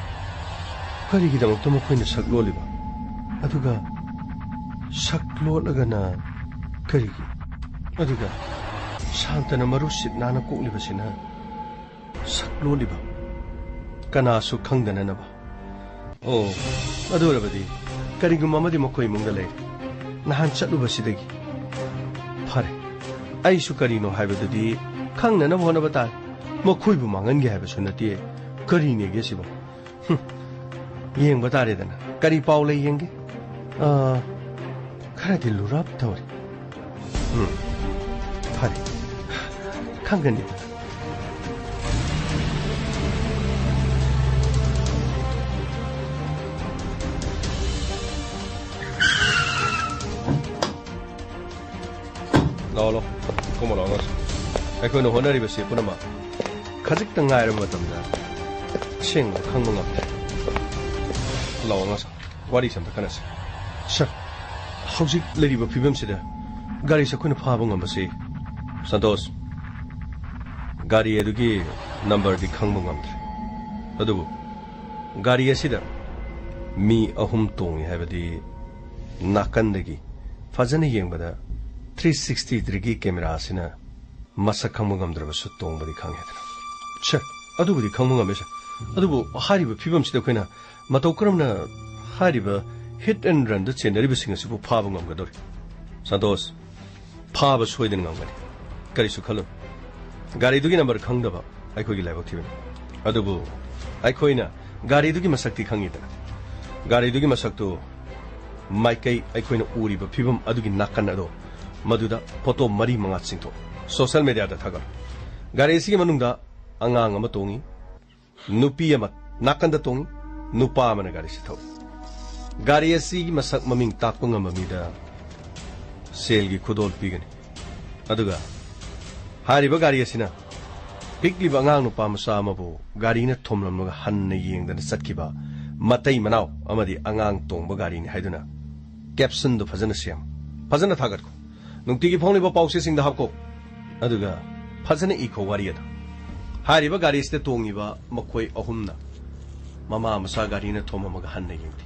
ꯀꯔꯤꯒꯤꯗꯃꯛꯇ ꯃꯈꯣꯏꯅ ꯁꯛ ꯂꯣꯜꯂꯤꯕ? ꯑꯗꯨꯒ ꯁꯛ ꯂꯣꯠꯂꯒꯅ ꯀꯔꯤꯒꯤ? ꯑꯗꯨꯒ ꯁꯥꯟꯇꯅ ꯃꯔꯨ ꯁꯤꯠ ꯅꯥꯟꯅ ꯀꯣꯛꯂꯤꯕꯁꯤꯅ ꯁꯛ ꯂꯣꯜꯂꯤꯕ ꯀꯅꯥꯁꯨ ꯈꯪꯗꯅꯅꯕ꯫ ꯑꯣ, ꯑꯗꯨ ꯑꯣꯏꯔꯕꯗꯤ ꯀꯔꯤꯒꯨꯝꯕ ꯑꯃꯗꯤ ꯃꯈꯣꯏ ꯏꯃꯨꯡꯗ ꯂꯩꯔꯦ꯫ ꯅꯍꯥꯟ ꯆꯠꯂꯨꯕꯁꯤꯗꯒꯤ꯫ ꯐꯔꯦ, ꯑꯩꯁꯨ ꯀꯔꯤꯅꯣ ꯍꯥꯏꯕꯗꯨꯗꯤ ꯈꯪꯅꯅꯕ ꯍꯣꯠꯅꯕ ꯇꯥꯔꯦ꯫ ꯃꯈꯣꯏꯕꯨ ꯃꯥꯡꯍꯟꯒꯦ ꯍꯥꯏꯕꯁꯨ ꯅꯠꯇꯦ꯫ ꯀꯔꯤꯅꯦꯒꯦ ꯁꯤꯕꯣ? ꯍꯨꯝ, ꯌꯦꯡꯕ ꯇꯥꯔꯦꯗꯅ꯫ ꯀꯔꯤ ꯄꯥꯎ ꯂꯩ ꯌꯦꯡꯒꯦ? ꯑꯥ, ꯈꯔꯗꯤ ꯂꯨꯔꯞ ꯇꯧꯔꯤ꯫ ꯎꯝ, ꯐꯔꯦ꯫ ꯈꯪꯒꯅꯤ꯫ ꯂꯥꯛꯑꯣ, ꯂꯥꯛꯑꯣ꯫ ꯀꯨꯝꯃꯣ, ꯂꯥꯛꯑꯣ, ꯂꯥꯛꯑꯣ꯫ ꯑꯩꯈꯣꯏꯅ ꯍꯣꯠꯅꯔꯤꯕꯁꯤ ꯄꯨꯝꯅꯃꯛ ꯈꯖꯤꯛꯇ ꯉꯥꯏꯔꯕ ꯃꯇꯝꯗ ꯑꯁꯦꯡꯕ ꯈꯪꯕ ꯉꯝꯂꯦ꯫ ꯂꯥꯛꯑꯣ, ꯉꯁꯥ꯫ ꯋꯥꯔꯤꯁꯦ ꯑꯝꯇ ꯈꯟꯅꯁꯤ꯫ ꯁꯥꯔ, ꯍꯧꯖꯤꯛ ꯂꯩꯔꯤꯕ ꯐꯤꯕꯝꯁꯤꯗ ꯒꯥꯔꯤꯁꯦ ꯑꯩꯈꯣꯏꯅ ꯐꯥꯕ ꯉꯝꯕꯁꯤ, ꯁꯟꯇꯣꯁ, ꯒꯥꯔꯤ ꯑꯗꯨꯒꯤ ꯅꯝꯕꯔꯗꯤ ꯈꯪꯕ ꯉꯝꯗ꯭ꯔꯦ꯫ ꯑꯗꯨꯕꯨ ꯒꯥꯔꯤ ꯑꯁꯤꯗ ꯃꯤ ꯑꯍꯨꯝ ꯇꯣꯡꯏ ꯍꯥꯏꯕꯗꯤ ꯅꯥꯀꯟꯗꯒꯤ ꯐꯖꯅ ꯌꯦꯡꯕꯗ ꯊ꯭ꯔꯤ ꯁꯤꯛꯁꯇꯤ ꯗꯤꯒ꯭ꯔꯤꯒꯤ ꯀꯦꯃꯦꯔꯥ ꯑꯁꯤꯅ ꯃꯁꯛ ꯈꯪꯕ ꯉꯝꯗ꯭ꯔꯕꯁꯨ ꯇꯣꯡꯕꯗꯤ ꯈꯪꯉꯦꯗꯅ꯫ ꯁꯥꯔ, ꯑꯗꯨꯕꯨꯗꯤ ꯈꯪꯕ ꯉꯝꯃꯦ, ꯁꯥꯔ꯫ ꯑꯗꯨꯕꯨ ꯍꯥꯏꯔꯤꯕ ꯐꯤꯕꯝꯁꯤꯗ ꯑꯩꯈꯣꯏꯅ ꯃꯇꯧ ꯀꯔꯝꯅ ꯍꯥꯏꯔꯤꯕ hit and runꯗ ꯆꯦꯟꯅꯔꯤꯕꯁꯤꯡ ꯑꯁꯤꯕꯨ ꯐꯥꯕ ꯉꯝꯒꯗꯧꯔꯤ? ꯁꯟꯇꯣꯁ, ꯐꯥꯕ ꯁꯣꯏꯗꯅ ꯉꯝꯒꯅꯤ꯫ ꯀꯔꯤꯁꯨ ꯈꯜꯂꯨ꯫ ꯒꯥꯔꯤꯗꯨꯒꯤ ꯅꯝꯕꯔ ꯈꯪꯗꯕ ꯑꯩꯈꯣꯏꯒꯤ ꯂꯥꯏꯕꯛ ꯊꯤꯕꯅꯤ꯫ ꯑꯗꯨꯕꯨ ꯑꯩꯈꯣꯏꯅ ꯒꯥꯔꯤꯗꯨꯒꯤ ꯃꯁꯛꯇꯤ ꯈꯪꯉꯤꯗꯅ꯫ ꯒꯥꯔꯤꯗꯨꯒꯤ ꯃꯁꯛꯇꯨ ꯃꯥꯏꯀꯩ ꯑꯩꯈꯣꯏꯅ ꯎꯔꯤꯕ ꯐꯤꯕꯝ ꯑꯗꯨꯒꯤ ꯅꯥꯀꯟ ꯑꯗꯣ, ꯃꯗꯨꯗ ꯐꯣꯇꯣ ꯃꯔꯤ ꯃꯉꯥ ꯆꯤꯡꯊꯣꯛ꯫ ꯁꯣꯁꯦꯜ ꯃꯦꯗꯤꯌꯥꯗ ꯊꯥꯒꯠꯂꯨ꯫ ꯒꯥꯔꯤ ꯑꯁꯤꯒꯤ ꯃꯅꯨꯡꯗ ꯑꯉꯥꯡ ꯑꯃ ꯇꯣꯡꯉꯤ, ꯅꯨꯄꯤ ꯑꯃ ꯅꯥꯀꯟꯗ ꯇꯣꯡꯉꯤ, ꯅꯨꯄꯥ ꯑꯃꯅ ꯒꯥꯔꯤꯁꯤ ꯊꯧꯏ꯫ ꯒꯥꯔꯤ ꯑꯁꯤꯒꯤ ꯃꯁꯛ ꯃꯃꯤꯡ ꯇꯥꯛꯄ ꯉꯝꯕ ꯃꯤꯗ ꯁꯦꯜꯒꯤ ꯈꯨꯗꯣꯜ ꯄꯤꯒꯅꯤ꯫ ꯑꯗꯨꯒ ꯍꯥꯏꯔꯤꯕ ꯒꯥꯔꯤ ꯑꯁꯤꯅ ꯄꯤꯛꯂꯤꯕ ꯑꯉꯥꯡ ꯅꯨꯄꯥ ꯃꯆꯥ ꯑꯃꯕꯨ ꯒꯥꯔꯤꯅ ꯊꯣꯝꯂꯝꯂꯒ ꯍꯟꯅ ꯌꯦꯡꯗꯅ ꯆꯠꯈꯤꯕ ꯃꯇꯩ ꯃꯅꯥꯎ ꯑꯃꯗꯤ ꯑꯉꯥꯡ ꯇꯣꯡꯕ ꯒꯥꯔꯤꯅꯤ ꯍꯥꯏꯗꯨꯅ captionꯗꯨ ꯐꯖꯅ ꯁꯦꯝꯃꯨ, ꯐꯖꯅ ꯊꯥꯒꯠꯈꯣ꯫ ꯅꯨꯡꯇꯤꯒꯤ ꯐꯣꯡꯂꯤꯕ ꯄꯥꯎꯆꯦꯁꯤꯡꯗ ꯍꯥꯞꯀꯣ꯫ ꯑꯗꯨꯒ ꯐꯖꯅ ꯏꯈꯣ ꯋꯥꯔꯤ ꯑꯗꯨ꯫ ꯍꯥꯏꯔꯤꯕ ꯒꯥꯔꯤꯁꯤꯗ ꯇꯣꯡꯉꯤꯕ ꯃꯈꯣꯏ ꯑꯍꯨꯝꯅ ꯃꯃꯥ ꯃꯆꯥ ꯒꯥꯔꯤꯅ ꯊꯣꯝꯃꯝꯃꯒ ꯍꯟꯅ ꯌꯦꯡꯗꯦ꯫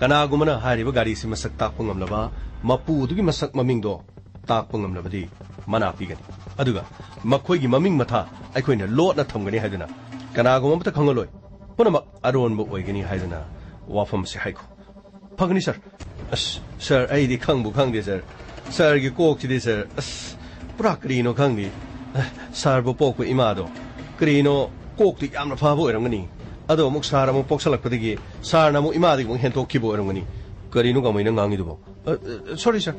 ꯀꯅꯥꯒꯨꯝꯕꯅ ꯍꯥꯏꯔꯤꯕ ꯒꯥꯔꯤꯁꯤ ꯃꯁꯛ ꯇꯥꯛꯄ ꯉꯝꯂꯕ, ꯃꯄꯨ ꯑꯗꯨꯒꯤ ꯃꯁꯛ ꯃꯃꯤꯡꯗꯣ ꯇꯥꯛꯄ ꯉꯝꯂꯕꯗꯤ ꯃꯅꯥ ꯄꯤꯒꯅꯤ꯫ ꯑꯗꯨꯒ ꯃꯈꯣꯏꯒꯤ ꯃꯃꯤꯡ ꯃꯊꯥ ꯑꯩꯈꯣꯏꯅ ꯂꯣꯠꯅ ꯊꯝꯒꯅꯤ ꯍꯥꯏꯗꯨꯅ ꯀꯅꯥꯒꯨꯝꯕ ꯑꯃꯠꯇ ꯈꯪꯍꯜꯂꯣꯏ꯫ ꯄꯨꯝꯅꯃꯛ ꯑꯔꯣꯟꯕ ꯑꯣꯏꯒꯅꯤ ꯍꯥꯏꯗꯨꯅ ꯋꯥꯐꯝ ꯑꯁꯤ ꯍꯥꯏꯈꯣ꯫ ꯐꯒꯅꯤ ꯁꯥꯔ꯫ ꯑꯁ, ꯁꯥꯔ, ꯑꯩꯗꯤ ꯈꯪꯕꯨ ꯈꯪꯗꯦ ꯁꯥꯔ꯫ ꯁꯥꯔꯒꯤ ꯀꯣꯛꯁꯤꯗꯤ ꯁꯥꯔ, ꯑꯁ, ꯄꯨꯔꯥ ꯀꯔꯤꯅꯣ ꯈꯪꯗꯦ꯫ ꯁꯥꯔꯕꯨ ꯄꯣꯛꯄ ꯏꯃꯥꯗꯣ ꯀꯔꯤꯅꯣ ꯀꯣꯛꯇꯤ ꯌꯥꯝꯅ ꯐꯕ ꯑꯣꯏꯔꯝꯒꯅꯤ꯫ ꯑꯗꯣ ꯑꯃꯨꯛ ꯁꯥꯔ ꯑꯃꯨꯛ ꯄꯣꯛꯁꯜꯂꯛꯄꯗꯒꯤ ꯁꯥꯔꯅ ꯑꯃꯨꯛ ꯏꯃꯥꯗꯒꯤ ꯑꯃꯨꯛ ꯍꯦꯟꯇꯣꯛꯈꯤꯕ ꯑꯣꯏꯔꯝꯒꯅꯤ꯫ ꯀꯔꯤꯅꯣ ꯀꯃꯥꯏꯅ ꯉꯥꯡꯉꯤꯗꯨꯕꯣ? ꯑ, ꯑ, ꯁꯣꯔꯤ ꯁꯥꯔ꯫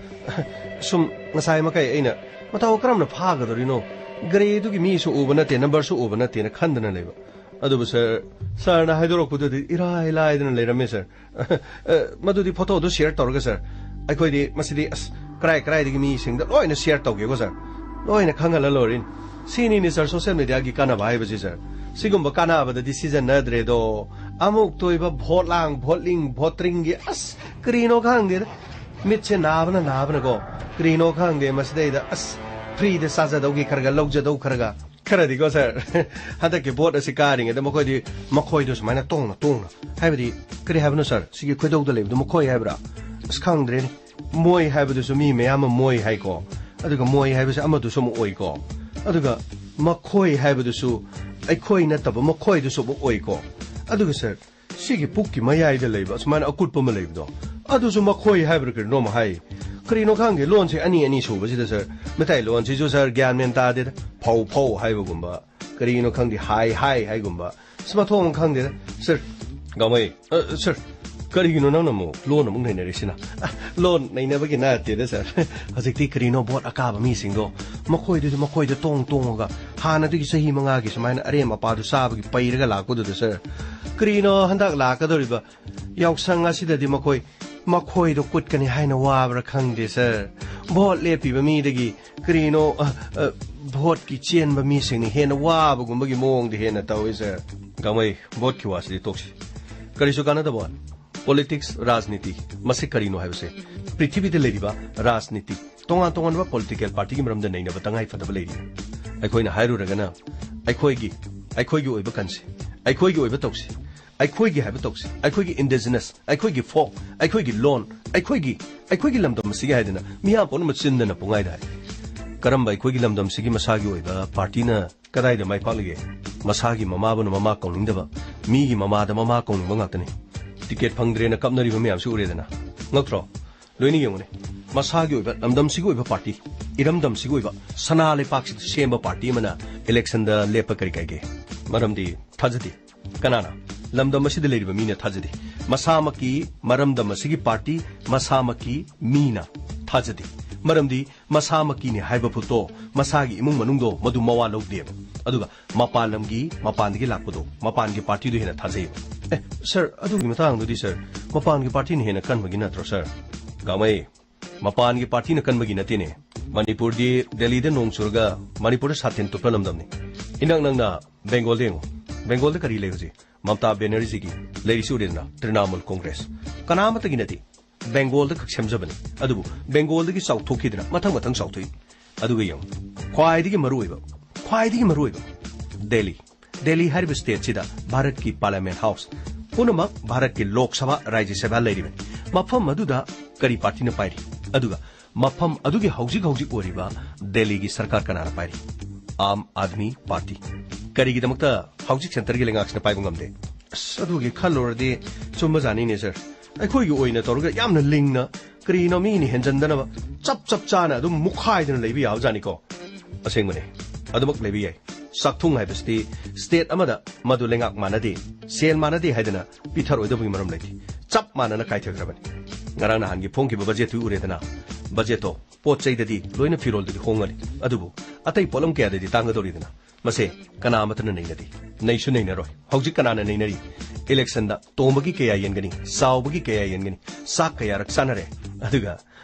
ꯁꯨꯝ ꯉꯁꯥꯏ ꯃꯈꯩ ꯑꯩꯅ ꯃꯇꯧ ꯀꯔꯝꯅ ꯐꯥꯒꯗꯧꯔꯤꯅꯣ? ꯒꯥꯔꯤꯗꯨꯒꯤ ꯃꯤꯁꯨ ꯎꯕ ꯅꯠꯇꯦ, ꯅꯝꯕꯔꯁꯨ ꯎꯕ ꯅꯠꯇꯦꯅ ꯈꯟꯗꯅ ꯂꯩꯕ꯫ ꯑꯗꯨꯕꯨ ꯁꯥꯔ, ꯁꯥꯔꯅ ꯍꯥꯏꯗꯣꯔꯛꯄꯗꯨꯗꯤ ꯏꯔꯥꯏ ꯂꯥꯏꯗꯅ ꯂꯩꯔꯝꯃꯦ ꯁꯥꯔ꯫ ꯑ, ꯃꯗꯨꯗꯤ ꯐꯣꯇꯣꯗꯨ ꯁꯤꯌꯔ ꯇꯧꯔꯒ ꯁꯥꯔ, ꯑꯩꯈꯣꯏꯗꯤ ꯃꯁꯤꯗꯤ ꯑꯁ ꯀꯔꯥꯏ ꯀꯔꯥꯏꯗꯒꯤ ꯃꯤꯁꯤꯡꯗ ꯂꯣꯏꯅ ꯁꯤꯌꯔ ꯇꯧꯒꯦꯀꯣ ꯁꯥꯔ꯫ ꯂꯣꯏꯅ ꯈꯪꯍꯜꯂ ꯂꯣꯏꯔꯦꯅꯤ꯫ ꯁꯤꯅꯤꯅꯦ ꯁꯥꯔ ꯁꯣꯁꯦꯜ ꯃꯦꯗꯤꯌꯥꯒꯤ ꯀꯥꯟꯅꯕ ꯍꯥꯏꯕꯁꯤ ꯁꯥꯔ꯫ ꯁꯤꯒꯨꯝꯕ ꯀꯥꯟꯅꯕꯗꯗꯤ ꯁꯤꯖꯤꯟꯅꯗ꯭ꯔꯦꯗꯣ꯫ ꯑꯃꯨꯛ ꯇꯣꯏꯕ ꯚꯣꯠ ꯂꯥꯡ, ꯚꯣꯠ ꯂꯤꯡ, ꯚꯣꯇ꯭ꯔꯤꯡꯒꯤ ꯑꯁ ꯀꯔꯤꯅꯣ ꯈꯪꯗꯦꯗ꯫ ꯃꯤꯠꯁꯦ ꯅꯥꯕꯅ ꯅꯥꯕꯅꯀꯣ꯫ ꯀꯔꯤꯅꯣ ꯈꯪꯗꯦ ꯃꯁꯤꯗꯩꯗ ꯑꯁ ꯐ꯭ꯔꯤꯗ ꯆꯥꯖꯗꯧꯒꯤ ꯈꯔꯒ ꯂꯧꯖꯗꯧ ꯈꯔꯒ꯫ ꯈꯔꯗꯤꯀꯣ ꯁꯥꯔ, ꯍꯟꯗꯛꯀꯤ ꯚꯣꯠ ꯑꯁꯤ ꯀꯥꯔꯤꯉꯩꯗ ꯃꯈꯣꯏꯗꯤ ꯃꯈꯣꯏꯗꯣ ꯁꯨꯃꯥꯏꯅ ꯇꯣꯡꯅ ꯇꯣꯡꯅ, ꯍꯥꯏꯕꯗꯤ ꯀꯔꯤ ꯍꯥꯏꯕꯅꯣ ꯁꯥꯔ, ꯁꯤꯒꯤ ꯈꯣꯏꯗꯧꯗ ꯂꯩꯕꯗꯣ ꯃꯈꯣꯏ ꯍꯥꯏꯕ꯭ꯔꯥ? ꯑꯁ ꯈꯪꯗ꯭ꯔꯦꯅꯦ꯫ ꯃꯣꯏ ꯍꯥꯏꯕꯗꯨꯁꯨ ꯃꯤ ꯃꯌꯥꯝ ꯑꯃ ꯃꯣꯏ ꯍꯥꯏꯀꯣ, ꯑꯗꯨꯒ ꯃꯣꯏ ꯍꯥꯏꯕꯁꯦ ꯑꯃꯗꯨꯁꯨ ꯑꯃꯨꯛ ꯑꯣꯏꯀꯣ, ꯑꯗꯨꯒ ꯃꯈꯣꯏ ꯍꯥꯏꯕꯗꯨꯁꯨ ꯑꯩꯈꯣꯏ ꯅꯠꯇꯕ ꯃꯈꯣꯏꯗꯁꯨ ꯑꯃꯨꯛ ꯑꯣꯏꯀꯣ꯫ ꯑꯗꯨꯒ ꯁꯥꯔ, ꯁꯤꯒꯤ ꯄꯨꯛꯀꯤ ꯃꯌꯥꯏꯗ ꯂꯩꯕ ꯑꯁꯨꯃꯥꯏꯅ ꯑꯀꯨꯠꯄ ꯑꯃ ꯂꯩꯕꯗꯣ, ꯑꯗꯨꯁꯨ ꯃꯈꯣꯏ ꯍꯥꯏꯕ꯭ꯔꯥ ꯀꯔꯤꯅꯣ ꯑꯃ ꯍꯥꯏ꯫ ꯀꯔꯤꯅꯣ ꯈꯪꯗꯦ, ꯂꯣꯟꯁꯦ ꯑꯅꯤ ꯑꯅꯤ ꯁꯨꯕꯁꯤꯗ ꯁꯥꯔ, ꯃꯩꯇꯩ ꯂꯣꯟꯁꯤꯁꯨ ꯁꯥꯔ ꯒ꯭ꯌꯥꯟ ꯃꯦꯟ ꯇꯥꯗꯦꯗ꯫ ꯐꯧ ꯐꯧ ꯍꯥꯏꯕꯒꯨꯝꯕ, ꯀꯔꯤꯅꯣ ꯈꯪꯗꯦ, ꯍꯥꯏ ꯍꯥꯏ ꯍꯥꯏꯒꯨꯝꯕ, ꯑꯁ, ꯃꯊꯣꯡ ꯑꯃ ꯈꯪꯗꯦꯗ꯫ ꯁꯥꯔ, ꯒꯥꯃꯩ, ꯑ, ꯁꯥꯔ, ꯀꯔꯤꯒꯤꯅꯣ ꯅꯪꯅ ꯑꯃꯨꯛ ꯂꯣꯟ ꯑꯃꯨꯛ ꯅꯩꯅꯔꯤꯁꯤꯅ? ꯑ, ꯂꯣꯟ ꯅꯩꯅꯕꯒꯤ ꯅꯠꯇꯦꯗ ꯁꯥꯔ꯫ ꯍꯧꯖꯤꯛꯇꯤ ꯀꯔꯤꯅꯣ ꯚꯣꯠ ꯑꯀꯥꯕ ꯃꯤꯁꯤꯡꯗꯣ, ꯃꯈꯣꯏꯗꯨꯗꯤ ꯃꯈꯣꯏꯗ ꯇꯣꯡ ꯇꯣꯡꯉꯒ ꯍꯥꯟꯅꯗꯒꯤ ꯆꯍꯤ ꯃꯉꯥꯒꯤ ꯁꯨꯃꯥꯏꯅ ꯑꯔꯦꯝ ꯑꯄꯥꯗꯨ ꯆꯥꯕꯒꯤ ꯄꯩꯔꯒ ꯂꯥꯛꯄꯗꯨꯗ ꯁꯥꯔ, ꯀꯔꯤꯅꯣ ꯍꯟꯗꯛ ꯂꯥꯛꯀꯗꯧꯔꯤꯕ ꯌꯥꯎꯁꯪ ꯑꯁꯤꯗꯗꯤ ꯃꯈꯣꯏ, ꯃꯈꯣꯏꯗꯣ ꯀꯨꯠꯀꯅꯤ ꯍꯥꯏꯅ ꯋꯥꯕ꯭ꯔꯥ ꯈꯪꯗꯦ ꯁꯥꯔ꯫ ꯚꯣꯠ ꯂꯦꯞꯄꯤꯕ ꯃꯤꯗꯒꯤ ꯀꯔꯤꯅꯣ, ꯑ, ꯑ, ꯚꯣꯠꯀꯤ ꯆꯦꯟꯕ ꯃꯤꯁꯤꯡꯅ ꯍꯦꯟꯅ ꯋꯥꯕꯒꯨꯝꯕꯒꯤ ꯃꯑꯣꯡꯗ ꯍꯦꯟꯅ ꯇꯧꯏ ꯁꯥꯔ꯫ ꯒꯥꯃꯩ, ꯚꯣꯠꯀꯤ ꯋꯥꯁꯤꯗꯤ ꯇꯣꯛꯁꯤ꯫ ꯀꯔꯤꯁꯨ ꯀꯥꯟꯅꯗꯕ ꯋꯥꯅꯤ꯫ ꯄꯣꯂꯤꯇꯤꯛꯁ, ꯔꯥꯖꯅꯤꯇꯤ, ꯃꯁꯤ ꯀꯔꯤꯅꯣ ꯍꯥꯏꯕꯁꯦ ꯄ꯭ꯔꯤꯊꯤꯕꯤꯗ ꯂꯩꯔꯤꯕ ꯔꯥꯖꯅꯤꯇꯤ, ꯇꯣꯉꯥꯟ ꯇꯣꯉꯥꯟꯕ ꯄꯣꯂꯤꯇꯤꯀꯦꯜ ꯄꯥꯔꯇꯤꯒꯤ ꯃꯔꯝꯗ ꯅꯩꯅꯕ ꯇꯉꯥꯏ ꯐꯗꯕ ꯂꯩꯔꯤ꯫ ꯑꯩꯈꯣꯏꯅ ꯍꯥꯏꯔꯨꯔꯒꯅ ꯑꯩꯈꯣꯏꯒꯤ, ꯑꯩꯈꯣꯏꯒꯤ ꯑꯣꯏꯕ ꯀꯟꯁꯤ, ꯑꯩꯈꯣꯏꯒꯤ ꯑꯣꯏꯕ ꯇꯧꯁꯤ, ꯑꯩꯈꯣꯏꯒꯤ ꯍꯥꯏꯕ ꯇꯧꯁꯤ, ꯑꯩꯈꯣꯏꯒꯤ ꯏꯟꯗꯤꯖꯤꯅꯁ, ꯑꯩꯈꯣꯏꯒꯤ ꯐꯣꯛ, ꯑꯩꯈꯣꯏꯒꯤ ꯂꯣꯟ, ꯑꯩꯈꯣꯏꯒꯤ, ꯑꯩꯈꯣꯏꯒꯤ ꯂꯝꯗꯝ ꯑꯁꯤꯒꯤ ꯍꯥꯏꯗꯅ ꯃꯤꯌꯥꯝ ꯄꯨꯝꯅꯃꯛ ꯆꯤꯟꯗꯅ ꯄꯨꯡꯍꯥꯏꯗ ꯍꯥꯏ꯫ ꯀꯔꯝꯕ ꯑꯩꯈꯣꯏꯒꯤ ꯂꯝꯗꯝꯁꯤꯒꯤ ꯃꯁꯥꯒꯤ ꯑꯣꯏꯕ ꯄꯥꯔꯇꯤꯅ ꯀꯗꯥꯏꯗ ꯃꯥꯏ ꯄꯥꯛꯂꯤꯒꯦ? ꯃꯁꯥꯒꯤ ꯃꯃꯥꯕꯨꯅ ꯃꯃꯥ ꯀꯧꯅꯤꯡꯗꯕ, ꯃꯤꯒꯤ ꯃꯃꯥꯗ ꯃꯃꯥ ꯀꯧꯅꯤꯡꯕ ꯉꯥꯛꯇꯅꯤ꯫ ꯇꯤꯀꯦꯠ ꯐꯪꯗ꯭ꯔꯦꯅ ꯀꯞꯅꯔꯤꯕ ꯃꯌꯥꯝꯁꯤ ꯎꯔꯦꯗꯅ꯫ ꯉꯛꯇ꯭ꯔꯣ? ꯂꯣꯏꯅ ꯌꯦꯡꯉꯨꯅꯦ꯫ ꯃꯁꯥꯒꯤ ꯑꯣꯏꯕ ꯂꯝꯗꯝꯁꯤꯒꯤ ꯑꯣꯏꯕ ꯄꯥꯔꯇꯤ, ꯏꯔꯝꯗꯝꯁꯤꯒꯤ ꯑꯣꯏꯕ ꯁꯅꯥ ꯂꯩꯄꯥꯛꯁꯤꯗ ꯁꯦꯝꯕ ꯄꯥꯔꯇꯤ ꯑꯃꯅ ꯏꯂꯦꯛꯁꯟꯗ ꯂꯦꯞꯄ ꯀꯔꯤ ꯀꯥꯏꯒꯦ? ꯃꯔꯝꯗꯤ ꯊꯥꯖꯗꯦ꯫ ꯀꯅꯥꯅ? ꯂꯝꯗꯝ ꯑꯁꯤꯗ ꯂꯩꯔꯤꯕ ꯃꯤꯅ ꯊꯥꯖꯗꯦ꯫ ꯃꯁꯥꯃꯛꯀꯤ ꯃꯔꯝꯗꯝ ꯑꯁꯤꯒꯤ ꯄꯥꯔꯇꯤ, ꯃꯁꯥꯃꯛꯀꯤ ꯃꯤꯅ ꯊꯥꯖꯗꯦ꯫ ꯃꯔꯝꯗꯤ ꯃꯁꯥꯃꯛꯀꯤꯅꯤ ꯍꯥꯏꯕ ꯐꯨꯠꯇꯣ, ꯃꯁꯥꯒꯤ ꯏꯃꯨꯡ ꯃꯅꯨꯡꯗꯣ ꯃꯗꯨ ꯃꯋꯥ ꯂꯧꯗꯦꯕ꯫ ꯑꯗꯨꯒ ꯃꯄꯥꯟ ꯂꯝꯒꯤ, ꯃꯄꯥꯟꯗꯒꯤ ꯂꯥꯛꯄꯗꯣ, ꯃꯄꯥꯟꯒꯤ ꯄꯥꯔꯇꯤꯗꯨ ꯍꯦꯟꯅ ꯊꯥꯖꯩꯌꯦꯕ꯫ ꯑꯦ, ꯁꯥꯔ, ꯑꯗꯨꯒꯤ ꯃꯇꯥꯡꯗꯨꯗꯤ, ꯁꯥꯔ, ꯃꯄꯥꯟꯒꯤ ꯄꯥꯔꯇꯤꯅ ꯍꯦꯟꯅ ꯀꯟꯕꯒꯤ ꯅꯠꯇ꯭ꯔꯣ, ꯁꯥꯔ? ꯒꯥꯃꯩ, ꯃꯄꯥꯟꯒꯤ ꯄꯥꯔꯇꯤꯅ ꯀꯟꯕꯒꯤ ꯅꯠꯇꯦꯅꯦ꯫ ꯃꯅꯤꯄꯨꯔꯗꯤ ꯗꯦꯜꯂꯤꯗ ꯅꯣꯡ ꯆꯨꯔꯒ ꯃꯅꯤꯄꯨꯔꯗ ꯁꯥꯇꯤꯟ ꯇꯨꯞꯄ ꯂꯝꯗꯝꯅꯤ꯫ ꯏꯅꯛ ꯅꯛꯅ ꯕꯦꯡꯒꯣꯜꯗ ꯌꯦꯡꯉꯨ꯫ ꯕꯦꯡꯒꯣꯜꯗ ꯀꯔꯤ ꯂꯩ ꯍꯧꯖꯤꯛ? ꯃꯃꯇꯥ ꯕꯦꯅꯔꯖꯤꯒꯤ ꯂꯩꯔꯤꯁꯤ ꯎꯔꯦꯗꯅ, ꯇ꯭ꯔꯤꯅꯥꯃꯨꯜ ꯀꯣꯡꯒ꯭ꯔꯦꯁ꯫ ꯀꯅꯥ ꯑꯃꯠꯇꯒꯤ ꯅꯠꯇꯦ꯫ ꯕꯦꯡꯒꯣꯜꯗ ꯈꯛ ꯁꯦꯝꯖꯕꯅꯤ꯫ ꯑꯗꯨꯕꯨ ꯕꯦꯡꯒꯣꯜꯗꯒꯤ ꯆꯥꯎꯊꯣꯛꯈꯤꯗꯅ ꯃꯊꯪ ꯃꯊꯪ ꯆꯥꯎꯊꯣꯛꯏ꯫ ꯑꯗꯨꯒ ꯌꯦꯡꯉꯨ, ꯈ꯭ꯋꯥꯏꯗꯒꯤ ꯃꯔꯨꯑꯣꯏꯕ, ꯈ꯭ꯋꯥꯏꯗꯒꯤ ꯃꯔꯨꯑꯣꯏꯕ, ꯗꯦꯜꯂꯤ꯫ ꯗꯦꯜꯂꯤ ꯍꯥꯏꯔꯤꯕ ꯁ꯭ꯇꯦꯠꯁꯤꯗ ꯚꯥꯔꯠꯀꯤ ꯄꯥꯔꯂꯤꯌꯥꯃꯦꯟ ꯍꯥꯎꯁ ꯄꯨꯝꯅꯃꯛ, ꯚꯥꯔꯠꯀꯤ ꯂꯣꯛ ꯁꯚꯥ, ꯔꯥꯖ꯭ꯌ ꯁꯚꯥ ꯂꯩꯔꯤꯕꯅꯤ꯫ ꯃꯐꯝ ꯑꯗꯨꯗ ꯀꯔꯤ ꯄꯥꯔꯇꯤꯅ ꯄꯥꯏꯔꯤ? ꯑꯗꯨꯒ ꯃꯐꯝ ꯑꯗꯨꯒꯤ ꯍꯧꯖꯤꯛ ꯍꯧꯖꯤꯛ ꯑꯣꯏꯔꯤꯕ ꯗꯦꯜꯂꯤꯒꯤ ꯁꯔꯀꯥꯔ ꯀꯅꯥꯅ ꯄꯥꯏꯔꯤ? ꯑꯥꯝ ꯑꯥꯗꯃꯤ ꯄꯥꯔꯇꯤ꯫ ꯀꯔꯤꯒꯤꯗꯃꯛꯇ ꯍꯧꯖꯤꯛ ꯁꯦꯟꯇꯔꯒꯤ ꯂꯩꯉꯥꯛꯁꯤꯅ ꯄꯥꯏꯕ ꯉꯝꯗꯦ? ꯑꯁ, ꯑꯗꯨꯒꯤ ꯈꯜꯂꯨꯔꯗꯤ ꯆꯨꯝꯕꯖꯥꯠꯅꯤꯅꯦ, ꯁꯥꯔ꯫ ꯑꯩꯈꯣꯏꯒꯤ ꯑꯣꯏꯅ ꯇꯧꯔꯒ ꯌꯥꯝꯅ ꯂꯤꯡꯅ, ꯀꯔꯤꯅꯣ ꯃꯤꯅ ꯍꯦꯟꯖꯟꯗꯅꯕ ꯆꯞ ꯆꯞ ꯆꯥꯅ ꯑꯗꯨꯝ ꯃꯨꯛꯈꯥꯏꯗꯅ ꯂꯩꯕ ꯌꯥꯕꯖꯥꯠꯅꯤꯀꯣ꯫ ꯑꯁꯦꯡꯕꯅꯦ, ꯑꯗꯨꯃꯛ ꯂꯩꯕ ꯌꯥꯏ꯫ ꯆꯥꯛꯊꯨꯡ ꯍꯥꯏꯕꯁꯤꯗꯤ ꯁ꯭ꯇꯦꯠ ꯑꯃꯗ ꯃꯗꯨ ꯂꯩꯉꯥꯛ ꯃꯥꯟꯅꯗꯦ, ꯁꯦꯜ ꯃꯥꯟꯅꯗꯦ ꯍꯥꯏꯗꯅ ꯄꯤꯊꯔꯣꯏꯗꯕꯒꯤ ꯃꯔꯝ ꯂꯩꯇꯦ꯫ ꯆꯞ ꯃꯥꯟꯅꯅ ꯀꯥꯏꯊꯈ꯭ꯔꯕꯅꯤ꯫ ꯉꯔꯥꯡ ꯅꯍꯥꯟꯒꯤ ꯐꯣꯡꯈꯤꯕ ꯕꯖꯦꯠꯇꯨ ꯎꯔꯦꯗꯅ꯫ ꯕꯖꯦꯠꯇꯣ ꯄꯣꯠ ꯆꯩꯗꯗꯤ ꯂꯣꯏꯅ ꯐꯤꯔꯣꯜꯗꯗꯤ ꯍꯣꯡꯒꯅꯤ, ꯑꯗꯨꯕꯨ ꯑꯇꯩ ꯄꯣꯠꯂꯝ ꯀꯌꯥꯗꯗꯤ ꯇꯥꯡꯒꯗꯧꯔꯤꯗꯅ꯫ ꯃꯁꯦ ꯀꯅꯥ ꯑꯃꯠꯇꯅ ꯅꯩꯅꯗꯦ, ꯅꯩꯁꯨ ꯅꯩꯅꯔꯣꯏ꯫ ꯍꯧꯖꯤꯛ ꯀꯅꯥꯅ ꯅꯩꯅꯔꯤ? ꯏꯂꯦꯛꯁꯟꯗ ꯇꯣꯝꯕꯒꯤ ꯀꯌꯥ ꯌꯦꯟꯒꯅꯤ, ꯆꯥꯎꯕꯒꯤ ꯀꯌꯥ ꯌꯦꯟꯒꯅꯤ, ꯆꯥꯛ ꯀꯌꯥꯔꯛ ꯆꯥꯅꯔꯦ, ꯑꯗꯨꯒ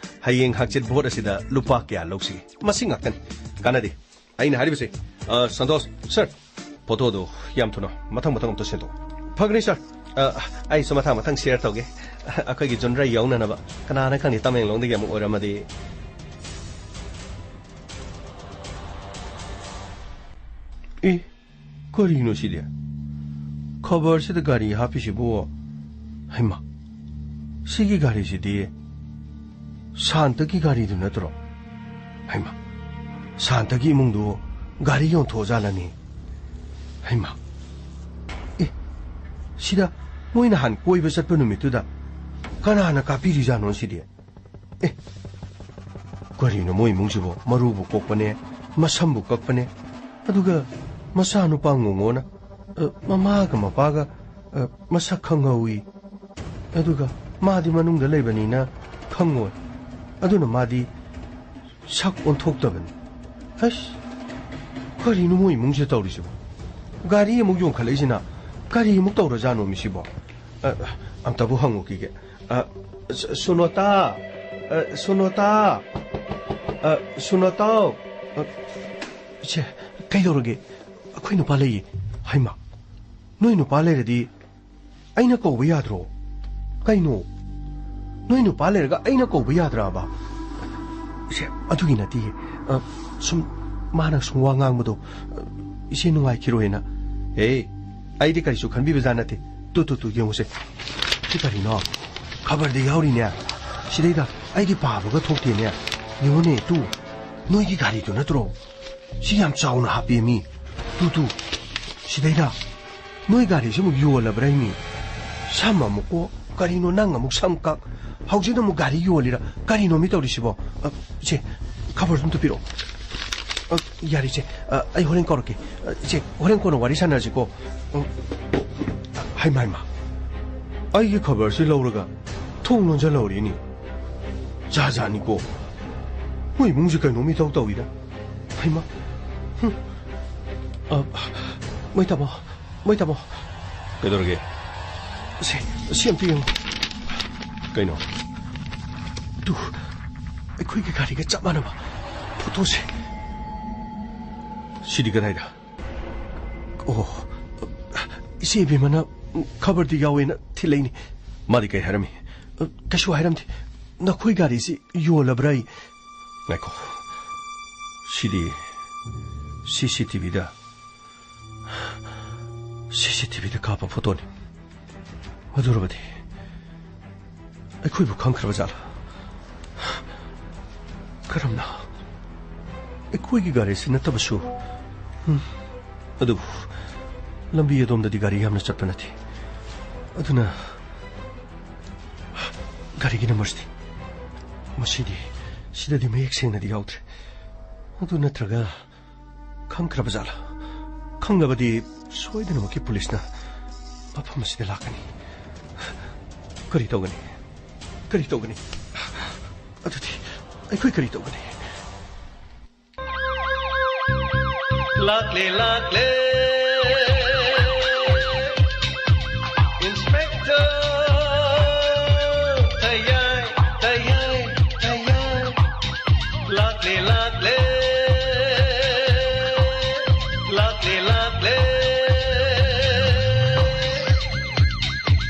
ꯍꯌꯦꯡ ꯍꯥꯡꯆꯤꯠ ꯚꯣꯠ ꯑꯁꯤꯗ ꯂꯨꯄꯥ ꯀꯌꯥ ꯂꯧꯁꯤꯒꯦ? ꯃꯁꯤ ꯉꯥꯛꯇꯅꯤ, ꯀꯥꯟꯅꯗꯦ꯫ ꯑꯩꯅ ꯍꯥꯏꯔꯤꯕꯁꯦ, ꯑ, ꯁꯟꯇꯣꯁ, ꯁꯥꯔ, ꯐꯣꯇꯣꯗꯣ ꯌꯥꯝ ꯊꯨꯅ ꯃꯊꯪ ꯃꯊꯪ ꯑꯝꯇ ꯁꯦꯝꯗꯣꯛꯑꯣ꯫ ꯐꯒꯅꯤ, ꯁꯥꯔ꯫ ꯑ, ꯑꯩꯁꯨ ꯃꯊꯪ ꯃꯊꯪ ꯁꯤꯌꯔ ꯇꯧꯒꯦ꯫ ꯑꯩꯈꯣꯏꯒꯤ ꯖꯨꯟꯔꯩ ꯌꯧꯅꯅꯕ꯫ ꯀꯅꯥꯅ ꯈꯪꯅꯤ, ꯇꯃꯦꯡꯂꯣꯡꯗꯒꯤ ꯑꯃꯨꯛ ꯑꯣꯏꯔꯝꯃꯗꯤ꯫ ꯑꯦ, ꯀꯔꯤꯅꯣ ꯁꯤꯗꯤ? ꯈꯕꯔꯁꯤꯗ ꯒꯥꯔꯤ ꯍꯥꯞꯄꯤꯁꯤꯕꯨ? ꯍꯩꯃꯥ, ꯁꯤꯒꯤ ꯒꯥꯔꯤꯁꯤꯗꯤ ꯁꯥꯟꯇꯒꯤ ꯒꯥꯔꯤꯗꯨ ꯅꯠꯇ꯭ꯔꯣ? ꯍꯩꯃꯥ, ꯁꯥꯟꯇꯒꯤ ꯏꯃꯨꯡꯗꯨ ꯒꯥꯔꯤ ꯌꯣꯟꯊꯣꯛꯑꯖꯥꯠꯂꯅꯦ? ꯍꯩꯃꯥ, ꯑꯦ, ꯁꯤꯗ ꯃꯣꯏ ꯅꯍꯥꯟ ꯀꯣꯏꯕ ꯆꯠꯄ ꯅꯨꯃꯤꯠꯇꯨꯗ ꯀꯅꯥꯅ ꯀꯥꯞꯄꯤꯔꯤꯖꯥꯠꯅꯣ ꯁꯤꯗꯤ? ꯑꯦ, ꯀꯔꯤꯅꯣ ꯃꯣꯏ ꯏꯃꯨꯡꯁꯤꯕꯣ? ꯃꯔꯨꯕꯨ ꯀꯣꯛꯄꯅꯦ, ꯃꯁꯝꯕꯨ ꯀꯛꯄꯅꯦ, ꯑꯗꯨꯒ ꯃꯆꯥꯅꯨꯄꯥ ꯉꯣꯉꯣꯅ, ꯑ, ꯃꯃꯥꯒ ꯃꯄꯥꯒ, ꯑ, ꯃꯁꯛ ꯈꯪꯍꯧꯏ, ꯑꯗꯨꯒ ꯃꯥꯗꯤ ꯃꯅꯨꯡꯗ ꯂꯩꯕꯅꯤꯅ ꯈꯪꯉꯣꯏ, ꯑꯗꯨꯅ ꯃꯥꯗꯤ ꯁꯛ ꯑꯣꯟꯊꯣꯛꯇꯕꯅꯤ꯫ ꯑꯁ, ꯀꯔꯤꯅꯣ ꯃꯣꯏ ꯏꯃꯨꯡꯁꯤꯗ ꯇꯧꯔꯤꯁꯤꯕꯣ? ꯒꯥꯔꯤ ꯑꯃꯨꯛ ꯌꯣꯟꯈꯠꯂꯛꯏꯁꯤꯅ ꯀꯔꯤ ꯑꯃꯨꯛ ꯇꯧꯔꯖꯥꯠꯅꯣ ꯃꯤꯁꯤꯕꯣ? ꯑ, ꯑꯝꯇꯕꯨ ꯍꯪꯉꯨꯈꯤꯒꯦ꯫ ꯑ, ꯁꯨ-, ꯁꯨꯅꯣꯇꯥ! ꯑ, ꯁꯨꯅꯣꯇꯥ! ꯑ, ꯁꯨꯅꯣꯇꯥꯎ! ꯑ, ꯁꯦ, ꯀꯩꯗꯧꯔꯒꯦ? ꯑꯩꯈꯣꯏ ꯅꯨꯄꯥ ꯂꯩꯌꯦ꯫ ꯍꯩꯃꯥ! ꯅꯣꯏ ꯅꯨꯄꯥ ꯂꯩꯔꯗꯤ ꯑꯩꯅ ꯀꯧꯕ ꯌꯥꯗ꯭ꯔꯣ? ꯀꯩꯅꯣ? ꯅꯣꯏ ꯅꯨꯄꯥ ꯂꯩꯔꯒ ꯑꯩꯅ ꯀꯧꯕ ꯌꯥꯗ꯭ꯔꯕ? ꯁꯦ, ꯑꯗꯨꯒꯤ ꯅꯠꯇꯦ꯫ ꯑ, ꯁꯨꯝ ꯃꯥꯅ ꯁꯨꯝ ꯋꯥ ꯉꯥꯡꯕꯗꯣ, ꯑ, ꯏꯆꯦ ꯅꯨꯡꯉꯥꯏꯈꯤꯔꯣꯏꯅ꯫ ꯑꯦ, ꯑꯩꯗꯤ ꯀꯔꯤꯁꯨ ꯈꯟꯕꯤꯕꯖꯥꯠ ꯅꯠꯇꯦ꯫ ꯇꯨ, ꯇꯨ, ꯇꯨ, ꯌꯦꯡꯉꯨꯁꯦ꯫ ꯁꯤ ꯀꯔꯤꯅꯣ? ꯈꯕꯔꯗ ꯌꯥꯎꯔꯤꯅꯦ꯫ ꯁꯤꯗꯩꯗ ꯑꯩꯗꯤ ꯄꯥꯕꯒ ꯊꯣꯛꯇꯦꯅꯦ꯫ ꯌꯦꯡꯉꯨꯅꯦ, ꯇꯨ꯫ ꯅꯣꯏꯒꯤ ꯒꯥꯔꯤꯗꯨ ꯅꯠꯇ꯭ꯔꯣ? ꯁꯤ ꯌꯥꯝ ꯆꯥꯎꯅ ꯍꯥꯞꯄꯦꯃꯤ꯫ Two, two. ꯁꯤꯗꯩꯗ ꯅꯣꯏ ꯒꯥꯔꯤꯁꯤ ꯑꯃꯨꯛ ꯌꯣꯜꯂꯕ꯭ꯔꯥ ꯏꯅꯤ? ꯁꯝ ꯑꯃꯨꯛ ꯀꯣꯛ, ꯀꯔꯤꯅꯣ ꯅꯪ ꯑꯃꯨꯛ ꯁꯝ ꯀꯛ, ꯍꯧꯖꯤꯛꯅ ꯑꯃꯨꯛ ꯒꯥꯔꯤ ꯌꯣꯜꯂꯤꯔꯥ? ꯀꯔꯤꯅꯣ ꯃꯤ ꯇꯧꯔꯤꯁꯤꯕꯣ? ꯑ, ꯏꯆꯦ, ꯈꯕꯔꯗꯨ ꯑꯝꯇ ꯄꯤꯔꯛꯑꯣ꯫ ꯑ, ꯌꯥꯔꯦ ꯏꯆꯦ, ꯑ, ꯑꯩ ꯍꯣꯔꯦꯟ ꯀꯧꯔꯛꯀꯦ꯫ ꯑ, ꯏꯆꯦ, ꯍꯣꯔꯦꯟ ꯀꯣꯟꯅ ꯋꯥꯔꯤ ꯁꯥꯟꯅꯔꯁꯤꯀꯣ꯫ ꯎꯝ꯫ ꯍꯩꯃꯥ, ꯍꯩꯃꯥ, ꯑꯩꯒꯤ ꯈꯕꯔꯁꯤ ꯂꯧꯔꯒ ꯊꯣꯡ ꯂꯣꯟꯖꯜꯍꯧꯔꯤꯅꯤ꯫ ꯖꯥꯠ ꯖꯥꯠꯅꯤꯀꯣ꯫ ꯃꯣꯏ ꯏꯃꯨꯡꯁꯤ ꯀꯩꯅꯣꯝ ꯏꯇꯧ ꯇꯧꯏꯗ꯫ ꯍꯩꯃꯥ꯫ ꯍꯨꯝ꯫ ꯑ, ꯃꯣꯏ ꯇꯥꯃꯣ, ꯃꯣꯏ ꯇꯥꯃꯣ꯫ ꯀꯩꯗꯧꯔꯒꯦ? ꯁꯦ, ꯁꯤ ꯑꯝꯇ ꯌꯦꯡꯉꯣ꯫ ꯀꯩꯅꯣ? ꯇꯨ, ꯑꯩꯈꯣꯏꯒꯤ ꯒꯥꯔꯤꯒ ꯆꯞ ꯃꯥꯟꯅꯕ ꯐꯣꯇꯣꯁꯦ꯫ ꯁꯤꯗꯤ ꯀꯗꯥꯏꯗ? ꯑꯣ, ꯏꯆꯦ ꯏꯕꯦꯝꯃꯅ ꯈꯕꯔꯗꯤ ꯌꯥꯎꯋꯦꯅ ꯊꯤꯜꯂꯛꯏꯅꯤ꯫ ꯃꯥꯗꯤ ꯀꯩ ꯍꯥꯏꯔꯝꯃꯤ? ꯀꯩꯁꯨ ꯍꯥꯏꯔꯝꯗꯦ꯫ ꯅꯈꯣꯏ ꯒꯥꯔꯤꯁꯤ ꯌꯣꯜꯂꯕ꯭ꯔꯥ ꯑꯩ? ꯉꯥꯏꯈꯣ꯫ ꯁꯤꯗꯤ ꯁꯤ ꯁꯤ ꯇꯤ ꯚꯤꯗ, ꯁꯤ ꯁꯤ ꯇꯤ ꯚꯤꯗ ꯀꯥꯞꯄ ꯐꯣꯇꯣꯅꯤ꯫ ꯑꯗꯨꯔꯕꯗꯤ ꯑꯩꯈꯣꯏꯕꯨ ꯈꯪꯈ꯭ꯔꯕ ꯖꯥꯠꯂꯥ? ꯀꯔꯝꯅ? ꯑꯩꯈꯣꯏꯒꯤ ꯒꯥꯔꯤꯁꯤ ꯅꯠꯇꯕꯁꯨ꯫ ꯎꯝ꯫ ꯑꯗꯨꯕꯨ ꯂꯝꯕꯤ ꯑꯗꯣꯝꯗꯗꯤ ꯒꯥꯔꯤ ꯌꯥꯝꯅ ꯆꯠꯄ ꯅꯠꯇꯦ꯫ ꯑꯗꯨꯅ ꯒꯥꯔꯤꯒꯤ ꯅꯝꯕꯔꯁꯤꯗꯤ? ꯃꯁꯤꯗꯤ ꯁꯤꯗꯗꯤ ꯃꯌꯦꯛ ꯁꯦꯡꯅꯗꯤ ꯌꯥꯎꯗ꯭ꯔꯦ꯫ ꯑꯗꯨ ꯅꯠꯇ꯭ꯔꯒ ꯈꯪꯈ꯭ꯔꯕ ꯖꯥꯠꯂꯥ? ꯈꯪꯂꯕꯗꯤ ꯁꯣꯏꯗꯅꯃꯛꯀꯤ ꯄꯨꯂꯤꯁꯅ ꯃꯐꯝ ꯑꯁꯤꯗ ꯂꯥꯛꯀꯅꯤ꯫ ꯀꯔꯤ ꯇꯧꯒꯅꯤ? ꯀꯔꯤ ꯇꯧꯒꯅꯤ? ꯑꯗꯨꯗꯤ ꯑꯩꯈꯣꯏ ꯀꯔꯤ ꯇꯧꯒꯅꯤ? ꯂꯥꯛꯂꯦ, ꯂꯥꯛꯂꯦ, ꯏꯟꯁꯄꯦꯛꯇꯔ ꯇꯌꯥꯏ, ꯇꯌꯥꯏ, ꯇꯌꯥꯏ꯫ ꯂꯥꯛꯂꯦ, ꯂꯥꯛꯂꯦ, ꯂꯥꯛꯂꯦ, ꯂꯥꯛꯂꯦ,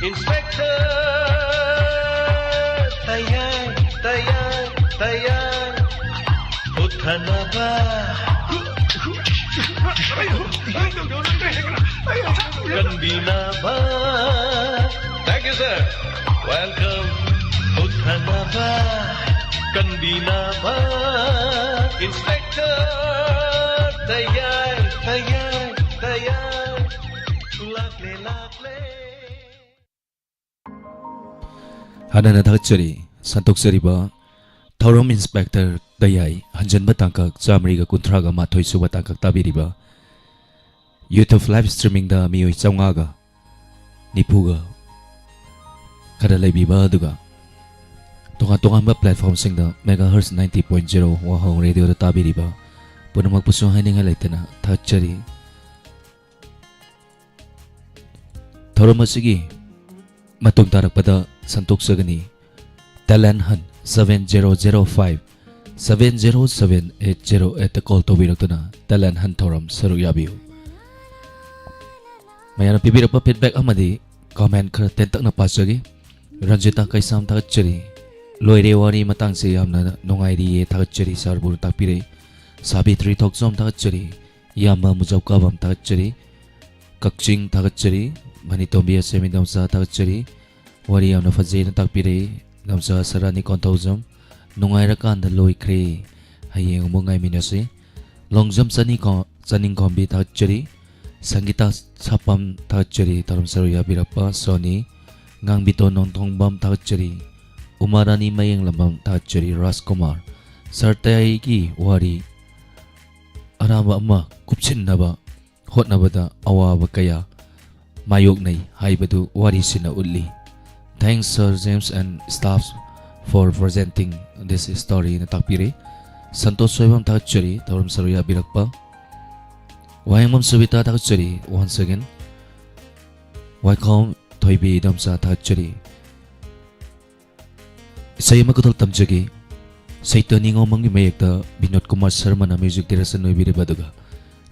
ꯏꯟꯁꯄꯦꯛꯇꯔ ꯇꯌꯥꯏ, ꯇꯌꯥꯏ, ꯇꯌꯥꯏ꯫ ꯎꯠꯊꯅꯕ, ꯀꯟꯕꯤꯅꯕ꯫ Thank you, sir. Welcome. ꯎꯠꯊꯅꯕ, ꯀꯟꯕꯤꯅꯕ, ꯏꯟꯁꯄꯦꯛꯇꯔ ꯇꯌꯥꯏ, ꯇꯌꯥꯏ꯫ ꯇꯌꯥꯏ, ꯂꯥꯛꯂꯦ, ꯂꯥꯛꯂꯦ꯫ ꯍꯥꯟꯅꯅ ꯊꯥꯒꯠꯆꯔꯤ, ꯁꯟꯗꯣꯛꯆꯔꯤꯕ ꯊꯧꯔꯝ ꯏꯟꯁꯄꯦꯛꯇꯔ ꯇꯌꯥꯏ, ꯍꯟꯖꯟꯕ ꯇꯥꯡꯀꯛ ꯆꯥꯃꯔꯤꯒ ꯀꯨꯟꯊ꯭ꯔꯥꯒ ꯃꯥꯊꯣꯏ ꯁꯨꯕ ꯇꯥꯡꯀꯛ ꯇꯥꯕꯤꯔꯤꯕ YouTube live streamingꯗ ꯃꯤꯑꯣꯏ ꯆꯥꯝꯃꯉꯥꯒ ꯅꯤꯐꯨꯒ ꯈꯔ ꯂꯩꯕꯤꯕ, ꯑꯗꯨꯒ ꯇꯣꯉꯥꯟ ꯇꯣꯉꯥꯟꯕ platformꯁꯤꯡꯗ megahertz ninety point zero ꯋꯥꯍꯣꯡ radioꯗ ꯇꯥꯕꯤꯔꯤꯕ ꯄꯨꯝꯅꯃꯛꯄꯨꯁꯨ ꯍꯥꯏꯅꯤꯡꯉꯥꯏ ꯂꯩꯇꯅ ꯊꯥꯒꯠꯆꯔꯤ꯫ ꯊꯧꯔꯝ ꯑꯁꯤꯒꯤ ꯃꯇꯨꯡ ꯇꯥꯔꯛꯄꯗ ꯁꯟꯗꯣꯛꯆꯒꯅꯤ꯫ Talent Hunt seven zero zero five, seven zero seven eight zero eight call ꯇꯧꯕꯤꯔꯛꯇꯨꯅ Talent Hunt ꯊꯧꯔꯝ ꯁꯔꯨꯛ ꯌꯥꯕꯤꯌꯨ꯫ ꯃꯌꯥꯝꯅ ꯄꯤꯕꯤꯔꯛꯄ feedback ꯑꯃꯗꯤ comment ꯈꯔ ꯇꯦꯟꯇꯛꯅ ꯄꯥꯖꯒꯦ꯫ ꯔꯟꯖꯤꯇꯥ ꯀꯩꯁꯥꯝ ꯊꯥꯒꯠꯆꯔꯤ꯫ ꯂꯣꯏꯔꯦ ꯋꯥꯔꯤ ꯃꯇꯥꯡꯁꯦ ꯌꯥꯝꯅ ꯅꯨꯡꯉꯥꯏꯔꯤꯌꯦ ꯊꯥꯒꯠꯆꯔꯤ ꯁꯥꯔꯕꯨ ꯇꯥꯛꯄꯤꯔꯛꯏ꯫ ꯁꯥꯕꯤꯇ꯭ꯔꯤ ꯊꯣꯛꯆꯣꯝ ꯊꯥꯒꯠꯆꯔꯤ꯫ ꯏꯌꯥꯝꯕ ꯃꯨꯖꯧ ꯀꯥꯕꯝ ꯊꯥꯒꯠꯆꯔꯤ꯫ ꯀꯛꯆꯤꯡ ꯊꯥꯒꯠꯆꯔꯤ꯫ ꯃꯅꯤꯇꯣꯝꯕꯤ ꯑꯁꯦꯝ ꯏꯟꯗꯣꯝꯆꯥ ꯊꯥꯒꯠꯆꯔꯤ꯫ ꯋꯥꯔꯤ ꯌꯥꯝꯅ ꯐꯖꯩꯅ ꯇꯥꯛꯄꯤꯔꯛꯏ ꯏꯟꯗꯣꯝꯆꯥ ꯁꯔꯥꯅꯤ ꯀꯣꯟꯊꯧꯖꯝ꯫ ꯅꯨꯡꯉꯥꯏꯔꯀꯥꯟꯗ ꯂꯣꯏꯈ꯭ꯔꯦ꯫ ꯍꯌꯦꯡ ꯑꯃꯨꯛ ꯉꯥꯏꯃꯤꯟꯅꯁꯤ꯫ ꯂꯣꯡꯖꯝ ꯆꯅꯤ ꯀꯣ-, ꯆꯅꯤꯡꯈꯣꯝꯕꯤ ꯊꯥꯒꯠꯆꯔꯤ꯫ ꯁꯪꯒꯤꯇꯥ ꯁꯥꯄꯝ ꯊꯥꯒꯠꯆꯔꯤ꯫ ꯊꯧꯔꯝ ꯁꯔꯨꯛ ꯌꯥꯕꯤꯔꯛꯄ ꯁꯣꯅꯤ꯫ ꯉꯥꯡꯕꯤꯇꯣꯟ ꯅꯣꯡꯊꯣꯡꯕꯝ ꯊꯥꯒꯠꯆꯔꯤ꯫ ꯎꯃꯥꯔꯥꯅꯤ ꯃꯌꯦꯡꯂꯝꯕꯝ ꯊꯥꯒꯠꯆꯔꯤ꯫ ꯔꯥꯖꯀꯨꯃꯥꯔ꯫ ꯁꯥꯔ ꯇꯌꯥꯏꯒꯤ ꯋꯥꯔꯤ ꯑꯔꯥꯟꯕ ꯑꯃ ꯀꯨꯞꯁꯤꯟꯅꯕ ꯍꯣꯠꯅꯕꯗ ꯑꯋꯥꯕ ꯀꯌꯥ ꯃꯥꯌꯣꯛꯅꯩ ꯍꯥꯏꯕꯗꯨ ꯋꯥꯔꯤꯁꯤꯅ ꯎꯠꯂꯤ꯫ Thanks, Sir James and staff, for presenting this storyꯅ ꯇꯥꯛꯄꯤꯔꯦ꯫ Santosh Soibam ꯊꯥꯒꯠꯆꯔꯤ, ꯊꯧꯔꯝ ꯁꯔꯨꯛ ꯌꯥꯕꯤꯔꯛꯄ꯫ ꯋꯥꯍꯦꯡꯕꯝ ꯁꯨꯕꯤꯇꯥ ꯊꯥꯒꯠꯆꯔꯤ, once again꯫ ꯋꯥꯏꯈꯣꯝ ꯊꯣꯏꯕꯤ ꯏꯗꯣꯝꯆꯥ ꯊꯥꯒꯠꯆꯔꯤ꯫ ꯏꯁꯩ ꯑꯃ ꯈꯨꯗꯣꯜ ꯇꯝꯖꯒꯦ꯫ ꯁꯩꯇ ꯅꯤꯉꯣꯝꯕꯝꯒꯤ ꯃꯌꯦꯛꯇ ꯕꯤꯅꯣꯗ ꯀꯨꯃꯥꯔ ꯁꯔꯃꯅ music direction ꯑꯣꯏꯕꯤꯔꯤꯕ, ꯑꯗꯨꯒ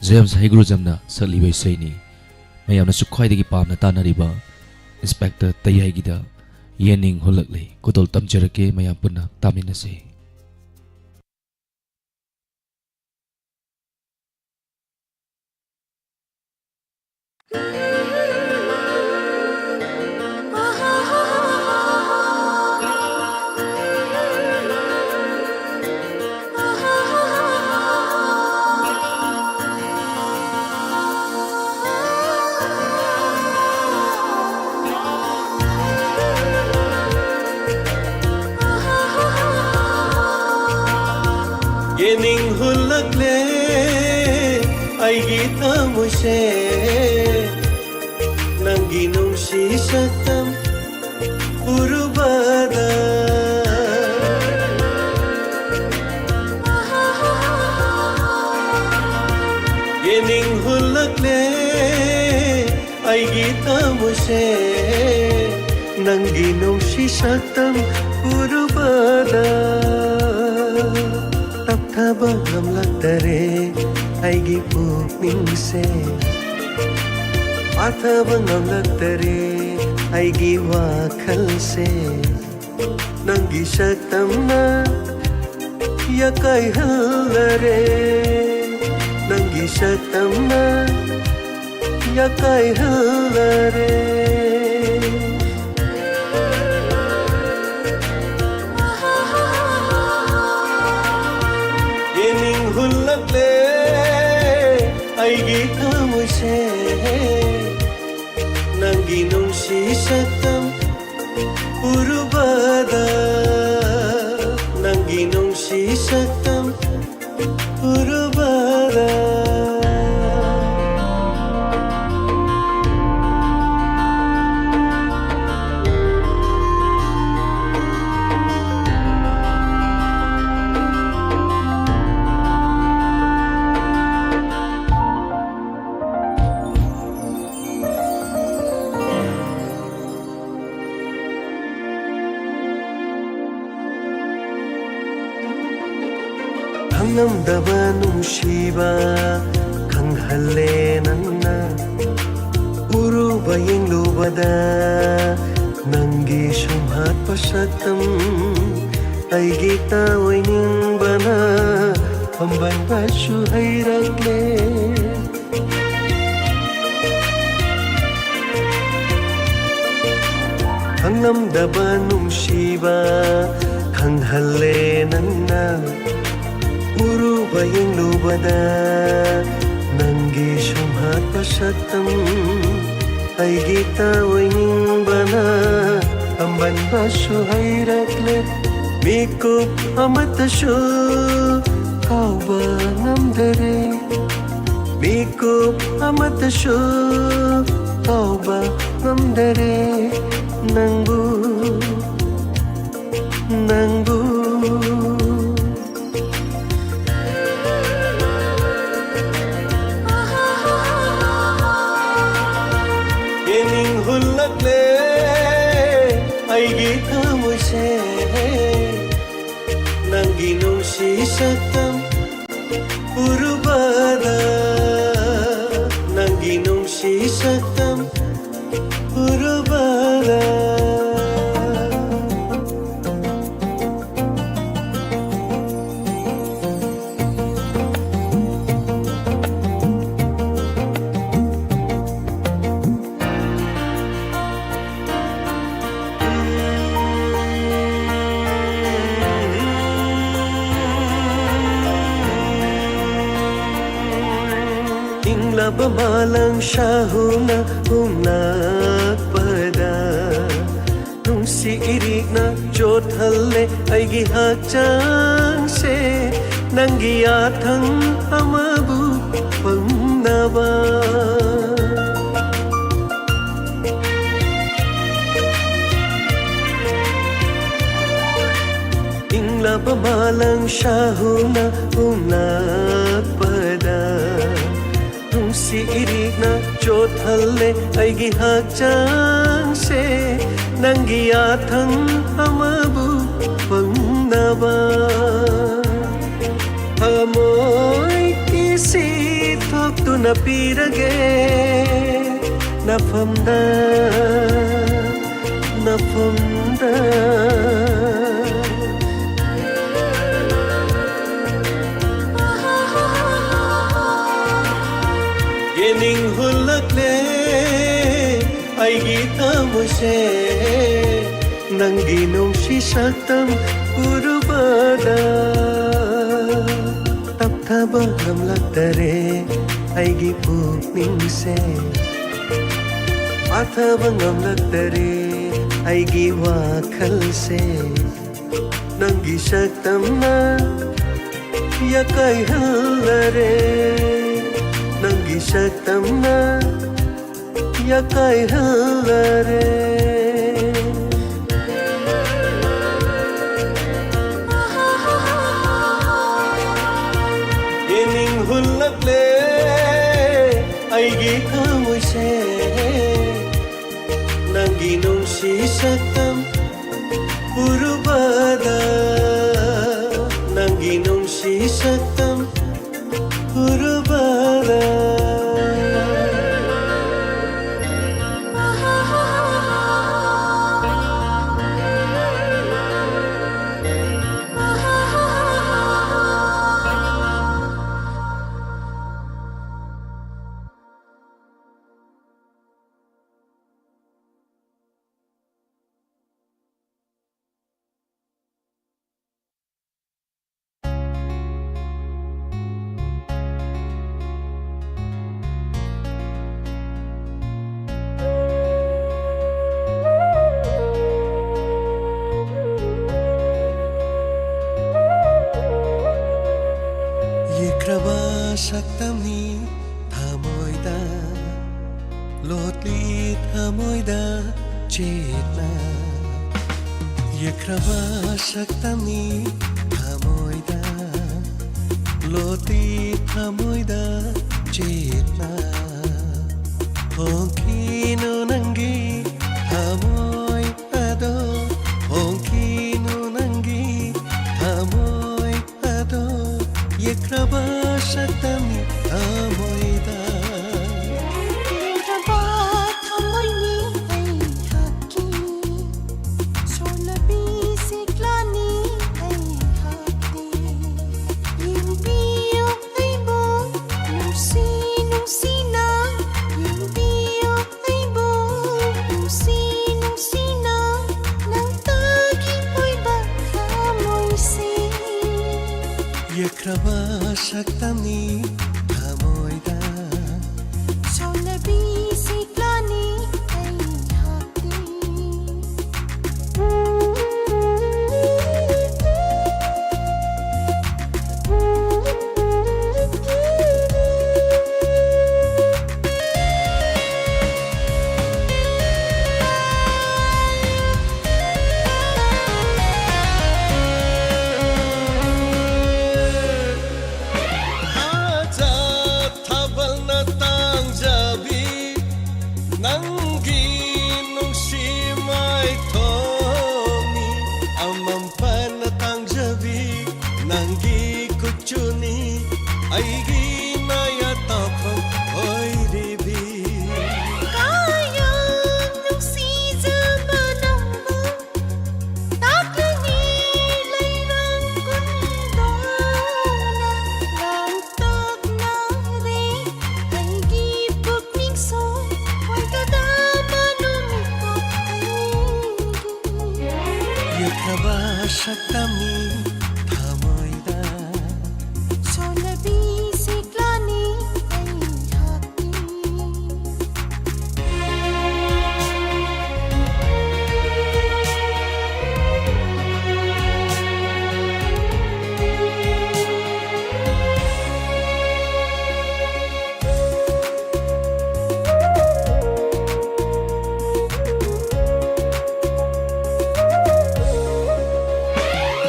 ꯖꯦꯝꯁ ꯍꯩꯒ꯭ꯔꯨꯖꯝꯅ ꯁꯛꯂꯤꯕ ꯏꯁꯩꯅꯤ꯫ ꯃꯌꯥꯝꯅꯁꯨ ꯈ꯭ꯋꯥꯏꯗꯒꯤ ꯄꯥꯝꯅ ꯇꯥꯅꯔꯤꯕ ꯏꯟꯁꯄꯦꯛꯇꯔ ꯇꯌꯥꯏꯒꯤꯗ ꯌꯦꯡꯅꯤꯡ ꯍꯨꯜꯂꯛꯂꯦ꯫ ꯈꯨꯗꯣꯜ ꯇꯝꯖꯔꯛꯀꯦ, ꯃꯌꯥꯝ ꯄꯨꯟꯅ ꯇꯥꯃꯤꯟꯅꯁꯤ꯫ ꯑꯩꯒꯤ ꯊꯃꯣꯏꯁꯦ ꯅꯪꯒꯤ ꯅꯨꯡꯁꯤ ꯁꯛꯇꯝ ꯎꯔꯨꯕꯗ ꯌꯦꯅꯤꯡ ꯍꯨꯜꯂꯛꯂꯦ ꯑꯩꯒꯤ ꯊꯃꯣꯏꯁꯦ ꯅꯪꯒꯤ ꯅꯨꯡꯁꯤ ꯁꯛꯇꯝ ꯎꯔꯨꯕꯗ ꯇꯞꯊꯕ ꯉꯝꯂꯛꯇꯔꯦ ꯑꯩꯒꯤ ꯄꯨꯛꯅꯤꯡꯁꯦ ꯄꯥꯊꯕ ꯉꯝꯂꯛꯇꯔꯦ ꯑꯩꯒꯤ ꯋꯥꯈꯜꯁꯦ ꯅꯪꯒꯤ ꯁꯛꯇꯝꯅ ꯌꯥꯀꯥꯏꯍꯜꯂꯔꯦ ꯅꯪꯒꯤ ꯁꯛꯇꯝꯅ ꯌꯥꯀꯥꯏꯍꯜꯂꯔꯦ ꯌꯦꯅꯤꯡ ꯍꯨꯜꯂꯛꯂꯦ ꯑꯩꯒꯤ ꯊꯃꯣꯏꯁꯦ ꯅꯪꯒꯤ ꯅꯨꯡꯁꯤ ꯁꯛꯇꯝ ꯎꯔꯨꯕꯗ ꯅꯪꯒꯤ ꯅꯨꯡꯁꯤ ꯁꯛꯇꯝ ꯎꯔꯨꯕꯗ ꯈꯪꯂꯝꯗꯕ ꯅꯨꯡꯁꯤꯕ ꯈꯪꯍꯜꯂꯦ ꯅꯪꯅ ꯎꯔꯨꯕ ꯌꯦꯡꯂꯨꯕꯗ ꯅꯪꯒꯤ ꯁꯨꯝꯍꯠꯄ ꯁꯛꯇꯝ ꯑꯩꯒꯤ ꯇꯥꯑꯣꯏꯅꯤꯡꯕꯅ ꯐꯝꯕꯟꯕꯁꯨ ꯍꯩꯔꯛꯂꯦ ꯈꯪꯂꯝꯗꯕ ꯅꯨꯡꯁꯤꯕ ꯈꯪꯍꯜꯂꯦ ꯅꯪꯅ ꯎꯔꯨꯕ ꯌꯦꯡꯂꯨꯕꯗ ꯅꯪꯒꯤ ꯁꯨꯝꯍꯠꯄ ꯁꯛꯇꯝ ꯑꯩꯒꯤ ꯇꯥꯑꯣꯏꯅꯤꯡꯕꯅ ꯇꯝꯕꯟꯕꯁꯨ ꯍꯩꯔꯛꯂꯦ ꯃꯤꯀꯨꯞ ꯑꯃꯠꯇꯁꯨ ꯀꯥꯎꯕ ꯉꯝꯗꯔꯦ ꯃꯤꯀꯨꯞ ꯑꯃꯠꯇꯁꯨ ꯐꯥꯎꯕ ꯉꯝꯗꯔꯦ ꯅꯪꯕꯨ, ꯅꯪꯕꯨ꯫ ꯌꯦꯡꯅꯤꯡ ꯍꯨꯜꯂꯛꯂꯦ ꯑꯩꯒꯤ ꯊꯃꯣꯏꯁꯦ, ꯅꯪꯒꯤ ꯅꯨꯡꯁꯤ ꯁꯛꯇꯝ ꯎꯔꯨꯕꯗ, ꯅꯪꯒꯤ ꯅꯨꯡꯁꯤ ꯁꯛꯇꯝ ꯎꯔꯨꯕꯗ꯫ ꯏꯪꯂꯕ ꯃꯥꯂꯪ ꯁꯥꯍꯨꯅ ꯍꯨꯝꯂꯛꯄꯗ, ꯅꯨꯡꯁꯤ ꯏꯔꯤꯛꯅ ꯆꯣꯠꯍꯜꯂꯦ ꯑꯩꯒꯤ ꯍꯛꯆꯥꯡꯁꯦ, ꯅꯪꯒꯤ ꯌꯥꯊꯪ ꯑꯃꯕꯨ ꯐꯪꯅꯕ꯫ ꯏꯪꯂꯕ ꯃꯥꯂꯪ ꯁꯥꯍꯨꯅ ꯍꯨꯝꯂꯛꯄꯗ, ꯅꯨꯡꯁꯤ ꯏꯔꯤꯛꯅ ꯆꯣꯠꯍꯜꯂꯦ ꯑꯩꯒꯤ ꯍꯛꯆꯥꯡꯁꯦ, ꯅꯪꯒꯤ ꯌꯥꯊꯪ ꯑꯃꯕꯨ ꯐꯪꯅꯕ꯫ ꯊꯃꯣꯏ ꯀꯤꯁꯤ ꯊꯣꯛꯇꯨꯅ ꯄꯤꯔꯒꯦ ꯅꯐꯝꯗ, ꯅꯐꯝꯗ꯫ ꯌꯦꯡꯅꯤꯡ ꯍꯨꯜꯂꯛꯂꯦ ꯑꯩꯒꯤ ꯊꯃꯣꯏꯁꯦ, ꯅꯪꯒꯤ ꯅꯨꯡꯁꯤ ꯁꯛꯇꯝ ꯎꯔꯨꯕꯗ꯫ ꯇꯞꯊꯕ ꯉꯝꯂꯛꯇꯔꯦ ꯑꯩꯒꯤ ꯄꯨꯛꯅꯤꯡꯁꯦ, ꯄꯥꯊꯕ ꯉꯝꯂꯛꯇꯔꯦ ꯑꯩꯒꯤ ꯋꯥꯈꯜꯁꯦ, ꯅꯪꯒꯤ ꯁꯛꯇꯝꯅ ꯌꯥꯀꯥꯏꯍꯜꯂꯔꯦ꯫ ꯁꯛꯇꯝꯅ ꯌꯥꯀꯥꯏꯍꯜꯂꯔꯦ꯫ ꯌꯦꯡꯅꯤꯡ ꯍꯨꯜꯂꯛꯂꯦ ꯑꯩꯒꯤ ꯊꯃꯣꯏꯁꯦ꯫ ꯅꯪꯒꯤ ꯅꯨꯡꯁꯤ ꯁꯛꯇꯝ ꯎꯔꯨꯕꯗ, ꯅꯪꯒꯤ ꯅꯨꯡꯁꯤ ꯁꯛꯇꯝ ꯎꯔꯨꯕꯗ꯫ ꯌꯦꯛꯈ꯭ꯔꯕ ꯁꯛꯇꯝꯅꯤ ꯊꯃꯣꯏꯗ, ꯂꯣꯠꯂꯤ ꯊꯃꯣꯏꯗ ꯆꯦꯠꯅ꯫ ꯌꯦꯛꯈ꯭ꯔꯕ ꯁꯛꯇꯝꯅꯤ ꯊꯃꯣꯏꯗ, ꯂꯣꯠꯂꯤ ꯊꯃꯣꯏꯗ ꯆꯦꯠꯅ꯫ ꯍꯣꯡꯈꯤꯅꯨ ꯅꯪꯒꯤ ꯊꯃꯣꯏ ꯑꯗꯣ, ꯍꯣꯡꯈꯤꯅꯨ ꯅꯪꯒꯤ ꯊꯃꯣꯏ ꯑꯗꯣ, ꯌꯦꯛꯈ꯭ꯔꯕ ꯁꯛꯇꯝꯅꯤ ꯊꯃꯣꯏꯗ꯫ ꯄꯦꯟꯈ꯭ꯔꯕ ꯊꯃꯣꯏꯅꯤ ꯑꯩꯍꯥꯛꯀꯤ, ꯁꯣꯜꯂꯕꯤ ꯁꯤꯛꯂꯥꯅꯤ ꯑꯩꯍꯥꯛꯀꯤ꯫ ꯌꯦꯡꯕꯤꯌꯨ ꯑꯩꯕꯨ ꯅꯨꯡꯁꯤ ꯅꯨꯡꯁꯤꯅ, ꯌꯦꯡꯕꯤꯌꯨ ꯑꯩꯕꯨ ꯅꯨꯡꯁꯤ ꯅꯨꯡꯁꯤꯅ, ꯅꯪꯇꯒꯤ ꯑꯣꯏꯕ ꯊꯃꯣꯏꯁꯤ꯫ ꯌꯦꯛꯈ꯭ꯔꯕ ꯁꯛꯇꯝꯅꯤ ꯊꯃꯣꯏꯗ, ꯁꯣꯜꯂꯕꯤ ꯁꯤꯛꯂꯥꯅꯤ ꯑꯩꯍꯥꯛꯇꯤ꯫ ꯁꯛꯇꯝꯅꯤ ꯊꯃꯣꯏꯗ꯫ ꯁꯣꯂꯕꯤ ꯁꯤꯛꯂꯥꯅꯤ ꯑꯩꯍꯥꯛꯀꯤ꯫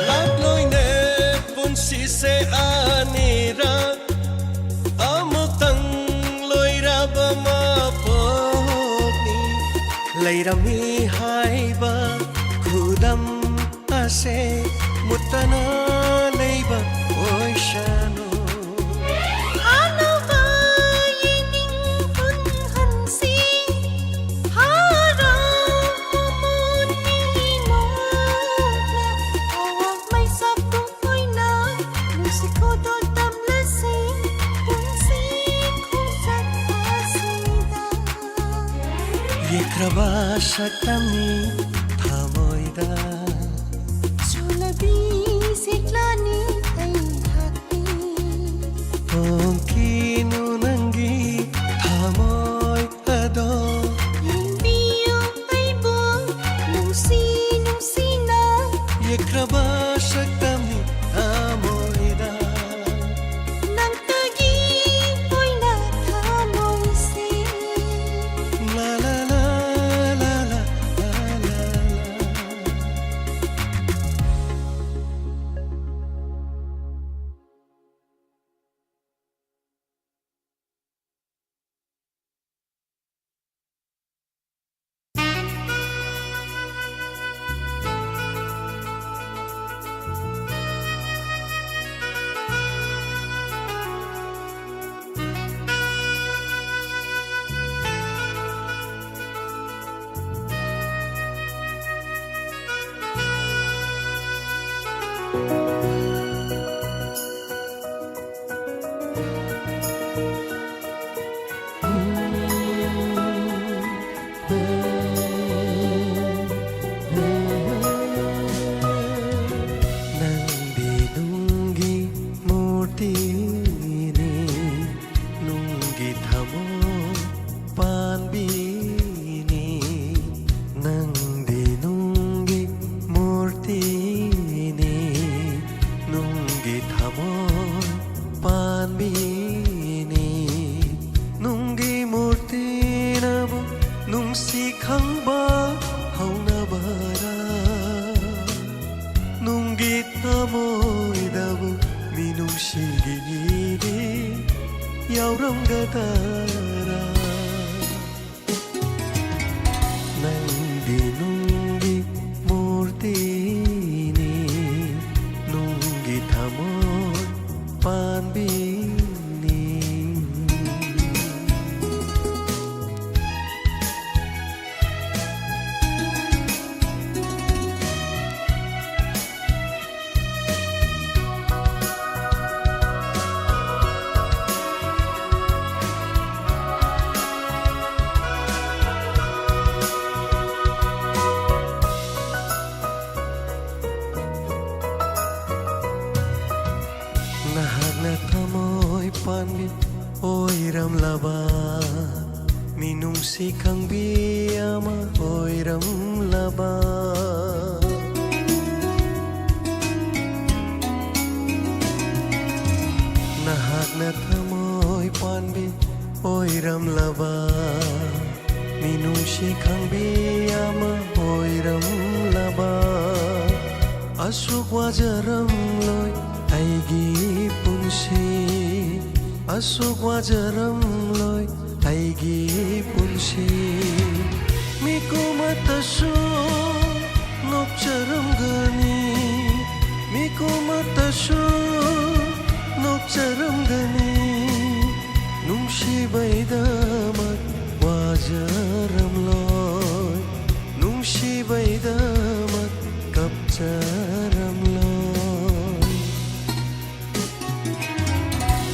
ꯂꯥꯛꯂꯣꯏꯅꯦ ꯄꯨꯟꯁꯤꯁꯦ ꯑꯅꯤꯔꯛ, ꯑꯃꯨꯛꯇꯪ ꯂꯣꯏꯔꯕ ꯃꯄꯣꯛꯅꯤ꯫ ꯂꯩꯔꯝꯃꯤ ꯍꯥꯏꯕ ꯈꯨꯗꯝ ꯑꯁꯦ ꯃꯨꯠꯇꯅ ꯂꯩꯕ ꯑꯣꯏꯁꯅꯨ꯫ ꯑꯅꯧꯕ ꯌꯦꯡꯅꯤꯡ ꯍꯨꯟꯍꯟꯁꯤ, ꯍꯔꯥꯎ ꯃꯃꯣꯟꯒꯤ ꯅꯣꯛꯅ, ꯑꯋꯥꯡ ꯃꯩꯁꯥ ꯄꯨꯡ ꯑꯣꯏꯅ ꯅꯨꯡꯁꯤ ꯈꯨꯗꯣꯜ ꯇꯝꯂꯁꯤ, ꯄꯨꯟꯁꯤ ꯈꯣꯡꯆꯠ ꯑꯁꯤꯗ꯫ ꯌꯦꯛꯈ꯭ꯔꯕ ꯁꯛꯇꯝꯅꯤ ꯊꯃꯣꯏꯗ꯫ ꯁꯣꯂꯕꯤ ꯁꯤꯛꯂꯥꯅꯤ ꯑꯩꯍꯥꯛꯀꯤ꯫ ꯍꯣꯡꯈꯤꯅꯨ ꯅꯪꯒꯤ ꯊꯃꯣꯏ ꯑꯗꯣ꯫ ꯌꯦꯡꯕꯤꯌꯨ ꯑꯩꯕꯨ ꯅꯨꯡꯁꯤ ꯅꯨꯡꯁꯤꯅ꯫ ꯌꯦꯛꯈ꯭ꯔꯕ ꯁꯛꯇꯝꯅꯤ ꯊꯃꯣꯏꯗ꯫ ꯅꯪꯇꯒꯤ ꯑꯣꯏꯅ ꯊꯃꯣꯏꯁꯦ꯫ ꯂꯥ ꯂꯥ ꯂꯥ ꯂꯥ ꯂꯥ ꯂꯥ ꯂꯥ꯫ ꯈꯪꯕ ꯍꯧꯅꯕꯔꯥ? ꯅꯨꯡꯒꯤ ꯊꯃꯣꯏꯗꯕꯨ ꯃꯤꯅꯨꯡꯁꯤꯒꯤ ꯏꯔꯦ ꯌꯥꯎꯔꯝꯒꯗꯔꯥ? ꯅꯪꯗꯤ ꯅꯨꯡꯒꯤ ꯃꯨꯔꯇꯤꯅꯤ, ꯅꯨꯡꯒꯤ ꯊꯃꯣꯏ ꯄꯥꯟꯕꯤꯅꯤ꯫ ꯅꯍꯥꯛꯅ ꯊꯃꯣꯏ ꯄꯥꯟꯕꯤ ꯑꯣꯏꯔꯝꯂꯕ, ꯃꯤꯅꯨꯡꯁꯤ ꯈꯪꯕꯤ ꯑꯃ ꯑꯣꯏꯔꯝꯂꯕ, ꯅꯍꯥꯛꯅ ꯊꯃꯣꯏ ꯄꯥꯟꯕꯤ ꯑꯣꯏꯔꯝꯂꯕ, ꯃꯤꯅꯨꯡꯁꯤ ꯈꯪꯕꯤ ꯑꯃ ꯑꯣꯏꯔꯝꯂꯕ, ꯑꯁꯨꯛ ꯋꯥꯖꯔꯝꯂꯣꯏ ꯑꯩꯒꯤ ꯄꯨꯟꯁꯤ, ꯑꯁꯨꯛ ꯋꯥꯖꯔꯝꯂꯣꯏ ꯑꯩꯒꯤ ꯄꯨꯟꯁꯤ꯫ ꯃꯤꯀꯨꯃꯠꯇꯁꯨ ꯅꯣꯛꯆꯔꯝꯒꯅꯤ, ꯃꯤꯀꯨꯃꯠꯇꯁꯨ ꯅꯣꯛꯆꯔꯝꯒꯅꯤ꯫ ꯅꯨꯡꯁꯤꯕꯩꯗꯃꯛ ꯋꯥꯖꯔꯝꯂꯣꯏ, ꯅꯨꯡꯁꯤꯕꯩꯗꯃꯛ ꯀꯞꯆꯔꯝꯂꯣꯏ꯫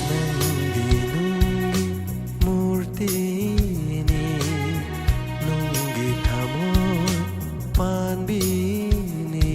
ꯅꯪꯗꯤ ꯅꯨꯡꯒꯤ ꯃꯨꯔꯇꯤꯅꯤ, ꯅꯨꯡꯒꯤ ꯊꯃꯣꯏ ꯄꯥꯟꯕꯤꯅꯤ꯫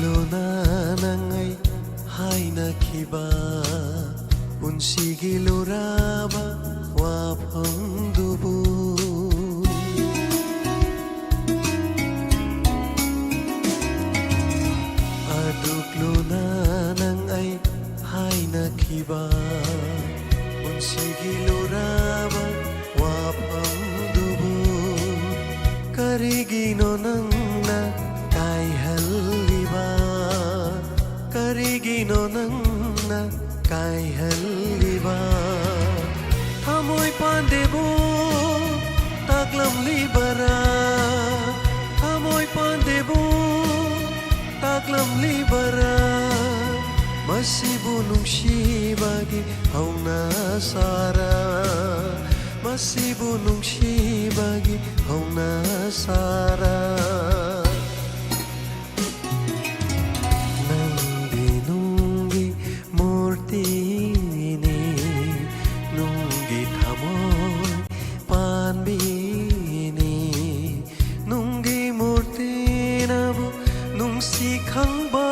ꯅꯪ ꯑꯩ ꯍꯥꯏꯅꯈꯤꯕ ꯄꯨꯟꯁꯤꯒꯤ ꯂꯨꯔꯕ ꯋꯥꯐꯝꯗꯨꯕꯨ ꯑꯗꯨꯛ ꯂꯨꯅ ꯅꯪ ꯑꯩ ꯍꯥꯏꯅꯈꯤꯕ ꯄꯨꯟꯁꯤꯒꯤ ꯂꯨꯔꯕ ꯋꯥꯐꯝꯗꯨꯕꯨ ꯀꯔꯤꯒꯤꯅꯣ ꯅꯪꯅ ꯀꯥꯏꯍꯜꯂꯤꯕ? ꯀꯔꯤꯒꯤꯅꯣ ꯅꯪꯅ ꯀꯥꯏꯍꯜꯂꯤꯕ? ꯊꯃꯣꯏ ꯄꯥꯟꯗꯦꯕꯨ ꯇꯥꯛꯂꯝꯂꯤꯕꯔꯥ? ꯊꯃꯣꯏ ꯄꯥꯟꯗꯦꯕꯨ ꯇꯥꯛꯂꯝꯂꯤꯕꯔꯥ? ꯃꯁꯤꯕꯨ ꯅꯨꯡꯁꯤꯕꯒꯤ ꯍꯧꯅ ꯁꯥꯔ, ꯃꯁꯤꯕꯨ ꯅꯨꯡꯁꯤꯕꯒꯤ ꯍꯧꯅ ꯁꯥꯔ꯫ ꯅꯪꯗꯤ ꯅꯨꯡꯒꯤ ꯃꯨꯔꯇꯤꯅꯤ, ꯅꯨꯡꯒꯤ ꯊꯃꯣꯏ ꯄꯥꯟꯕꯤꯅꯤ꯫ ꯅꯨꯡꯒꯤ ꯃꯨꯔꯇꯤꯅꯕꯨ ꯅꯨꯡꯁꯤ ꯈꯪꯕ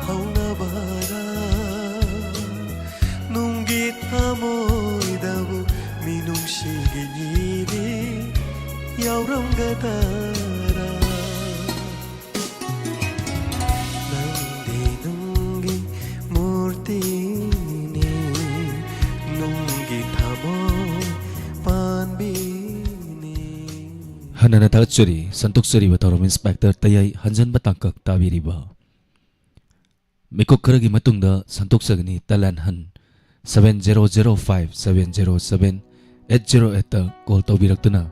ꯍꯧꯅꯕꯔꯥ? ꯅꯨꯡꯒꯤ ꯊꯃꯣꯏꯗꯕꯨ ꯃꯤꯅꯨꯡꯁꯤꯒꯤ ꯏꯗꯤ ꯌꯥꯎꯔꯝꯒꯗꯔꯥ? ꯅꯪꯗꯤ ꯅꯨꯡꯒꯤ ꯃꯨꯔꯇꯤꯅꯤ, ꯅꯨꯡꯒꯤ ꯊꯃꯣꯏ ꯄꯥꯟꯕꯤꯅꯤ꯫ ꯍꯟꯅꯅ ꯊꯥꯒꯠꯆꯔꯤ, ꯁꯟꯗꯣꯛꯆꯔꯤꯕ ꯊꯧꯔꯝ ꯏꯟꯁꯄꯦꯛꯇꯔ ꯇꯌꯥꯏ ꯍꯟꯖꯟꯕ ꯇꯥꯡꯀꯛ ꯇꯥꯕꯤꯔꯤꯕ꯫ ꯃꯤꯀꯨꯞ ꯈꯔꯒꯤ ꯃꯇꯨꯡꯗ ꯁꯟꯗꯣꯛꯆꯒꯅꯤ ꯇꯂꯥꯟ ꯍꯟ꯫ seven zero zero five seven zero seven eight zero eight ꯇ call ꯇꯧꯕꯤꯔꯛꯇꯨꯅ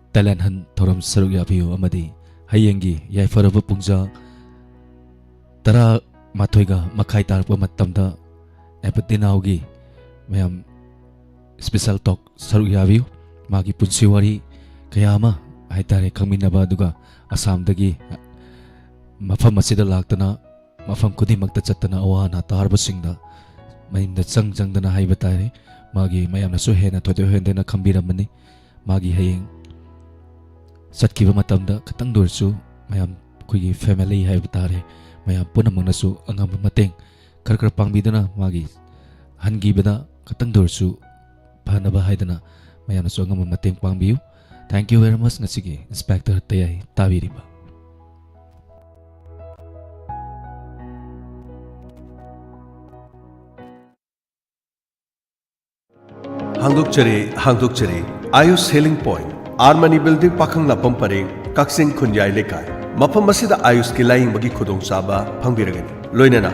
ꯇꯂꯥꯟ ꯍꯟ ꯊꯧꯔꯝ ꯁꯔꯨꯛ ꯌꯥꯕꯤꯌꯨ ꯑꯃꯗꯤ ꯍꯌꯦꯡꯒꯤ ꯌꯥꯏꯐꯔꯕ ꯄꯨꯡꯖꯥ ꯇꯔꯥ ꯃꯥꯊꯣꯏꯒ ꯃꯈꯥꯏ ꯇꯥꯔꯛꯄ ꯃꯇꯝꯗ ꯑꯦꯄꯇꯤꯅꯥꯎꯒꯤ ꯃꯌꯥꯝ special talk ꯁꯔꯨꯛ ꯌꯥꯕꯤꯌꯨ꯫ ꯃꯥꯒꯤ ꯄꯨꯟꯁꯤ ꯋꯥꯔꯤ ꯀꯌꯥ ꯑꯃ ꯍꯥꯏꯇꯥꯔꯦ ꯈꯪꯃꯤꯟꯅꯕ, ꯑꯗꯨꯒ ꯑꯁꯥꯝꯗꯒꯤ ꯃꯐꯝ ꯑꯁꯤꯗ ꯂꯥꯛꯇꯅ ꯃꯐꯝ ꯈꯨꯗꯤꯡꯃꯛꯇ ꯆꯠꯇꯅ ꯑꯋꯥ ꯑꯅꯥ ꯇꯥꯔꯕꯁꯤꯡꯗ ꯃꯌꯨꯝꯗ ꯆꯪ ꯆꯪꯗꯅ ꯍꯥꯏꯕ ꯇꯥꯔꯦ, ꯃꯥꯒꯤ ꯃꯌꯥꯝꯅꯁꯨ ꯍꯦꯟꯅ ꯊꯣꯏꯗꯣꯛ ꯍꯦꯟꯗꯅ ꯈꯪꯕꯤꯔꯝꯃꯅꯤ꯫ ꯃꯥꯒꯤ ꯍꯌꯦꯡ ꯆꯠꯈꯤꯕ ꯃꯇꯝꯗ ꯈꯤꯇꯪꯗ ꯑꯣꯏꯔꯁꯨ ꯃꯌꯥꯝ ꯑꯩꯈꯣꯏꯒꯤ ꯐꯦꯃꯤꯂꯤ ꯍꯥꯏꯕ ꯇꯥꯔꯦ, ꯃꯌꯥꯝ ꯄꯨꯝꯅꯃꯛꯅꯁꯨ ꯑꯉꯝꯕ ꯃꯇꯦꯡ ꯈꯔ ꯈꯔ ꯄꯥꯡꯕꯤꯗꯨꯅ, ꯃꯥꯒꯤ ꯍꯟꯈꯤꯕꯗ ꯈꯇꯪꯗ ꯑꯣꯏꯔꯁꯨ ꯐꯅꯕ ꯍꯥꯏꯗꯅ ꯃꯌꯥꯝꯅꯁꯨ ꯑꯉꯝꯕ ꯃꯇꯦꯡ ꯄꯥꯡꯕꯤꯌꯨ꯫ Thank you very much꯫ ꯉꯁꯤꯒꯤ ꯏꯟꯁꯄꯦꯛꯇꯔ ꯇꯌꯥꯏ ꯇꯥꯕꯤꯔꯤꯕ꯫ ꯍꯥꯡꯗꯣꯛꯆꯔꯤ, ꯍꯥꯡꯗꯣꯛꯆꯔꯤ꯫ Ayush healing point, R Mani building, ꯄꯥꯈꯪ ꯂꯥꯛꯐꯝ ꯄꯔꯦꯡ, ꯀꯛꯆꯤꯡ ꯈꯨꯟꯌꯥꯏ ꯂꯩꯀꯥꯏ꯫ ꯃꯐꯝ ꯑꯁꯤꯗ ꯑꯥꯌꯨꯁꯀꯤ ꯂꯥꯌꯦꯡꯕꯒꯤ ꯈꯨꯗꯣꯡꯆꯥꯕ ꯐꯪꯕꯤꯔꯒꯅꯤ꯫ ꯂꯣꯏꯅꯅ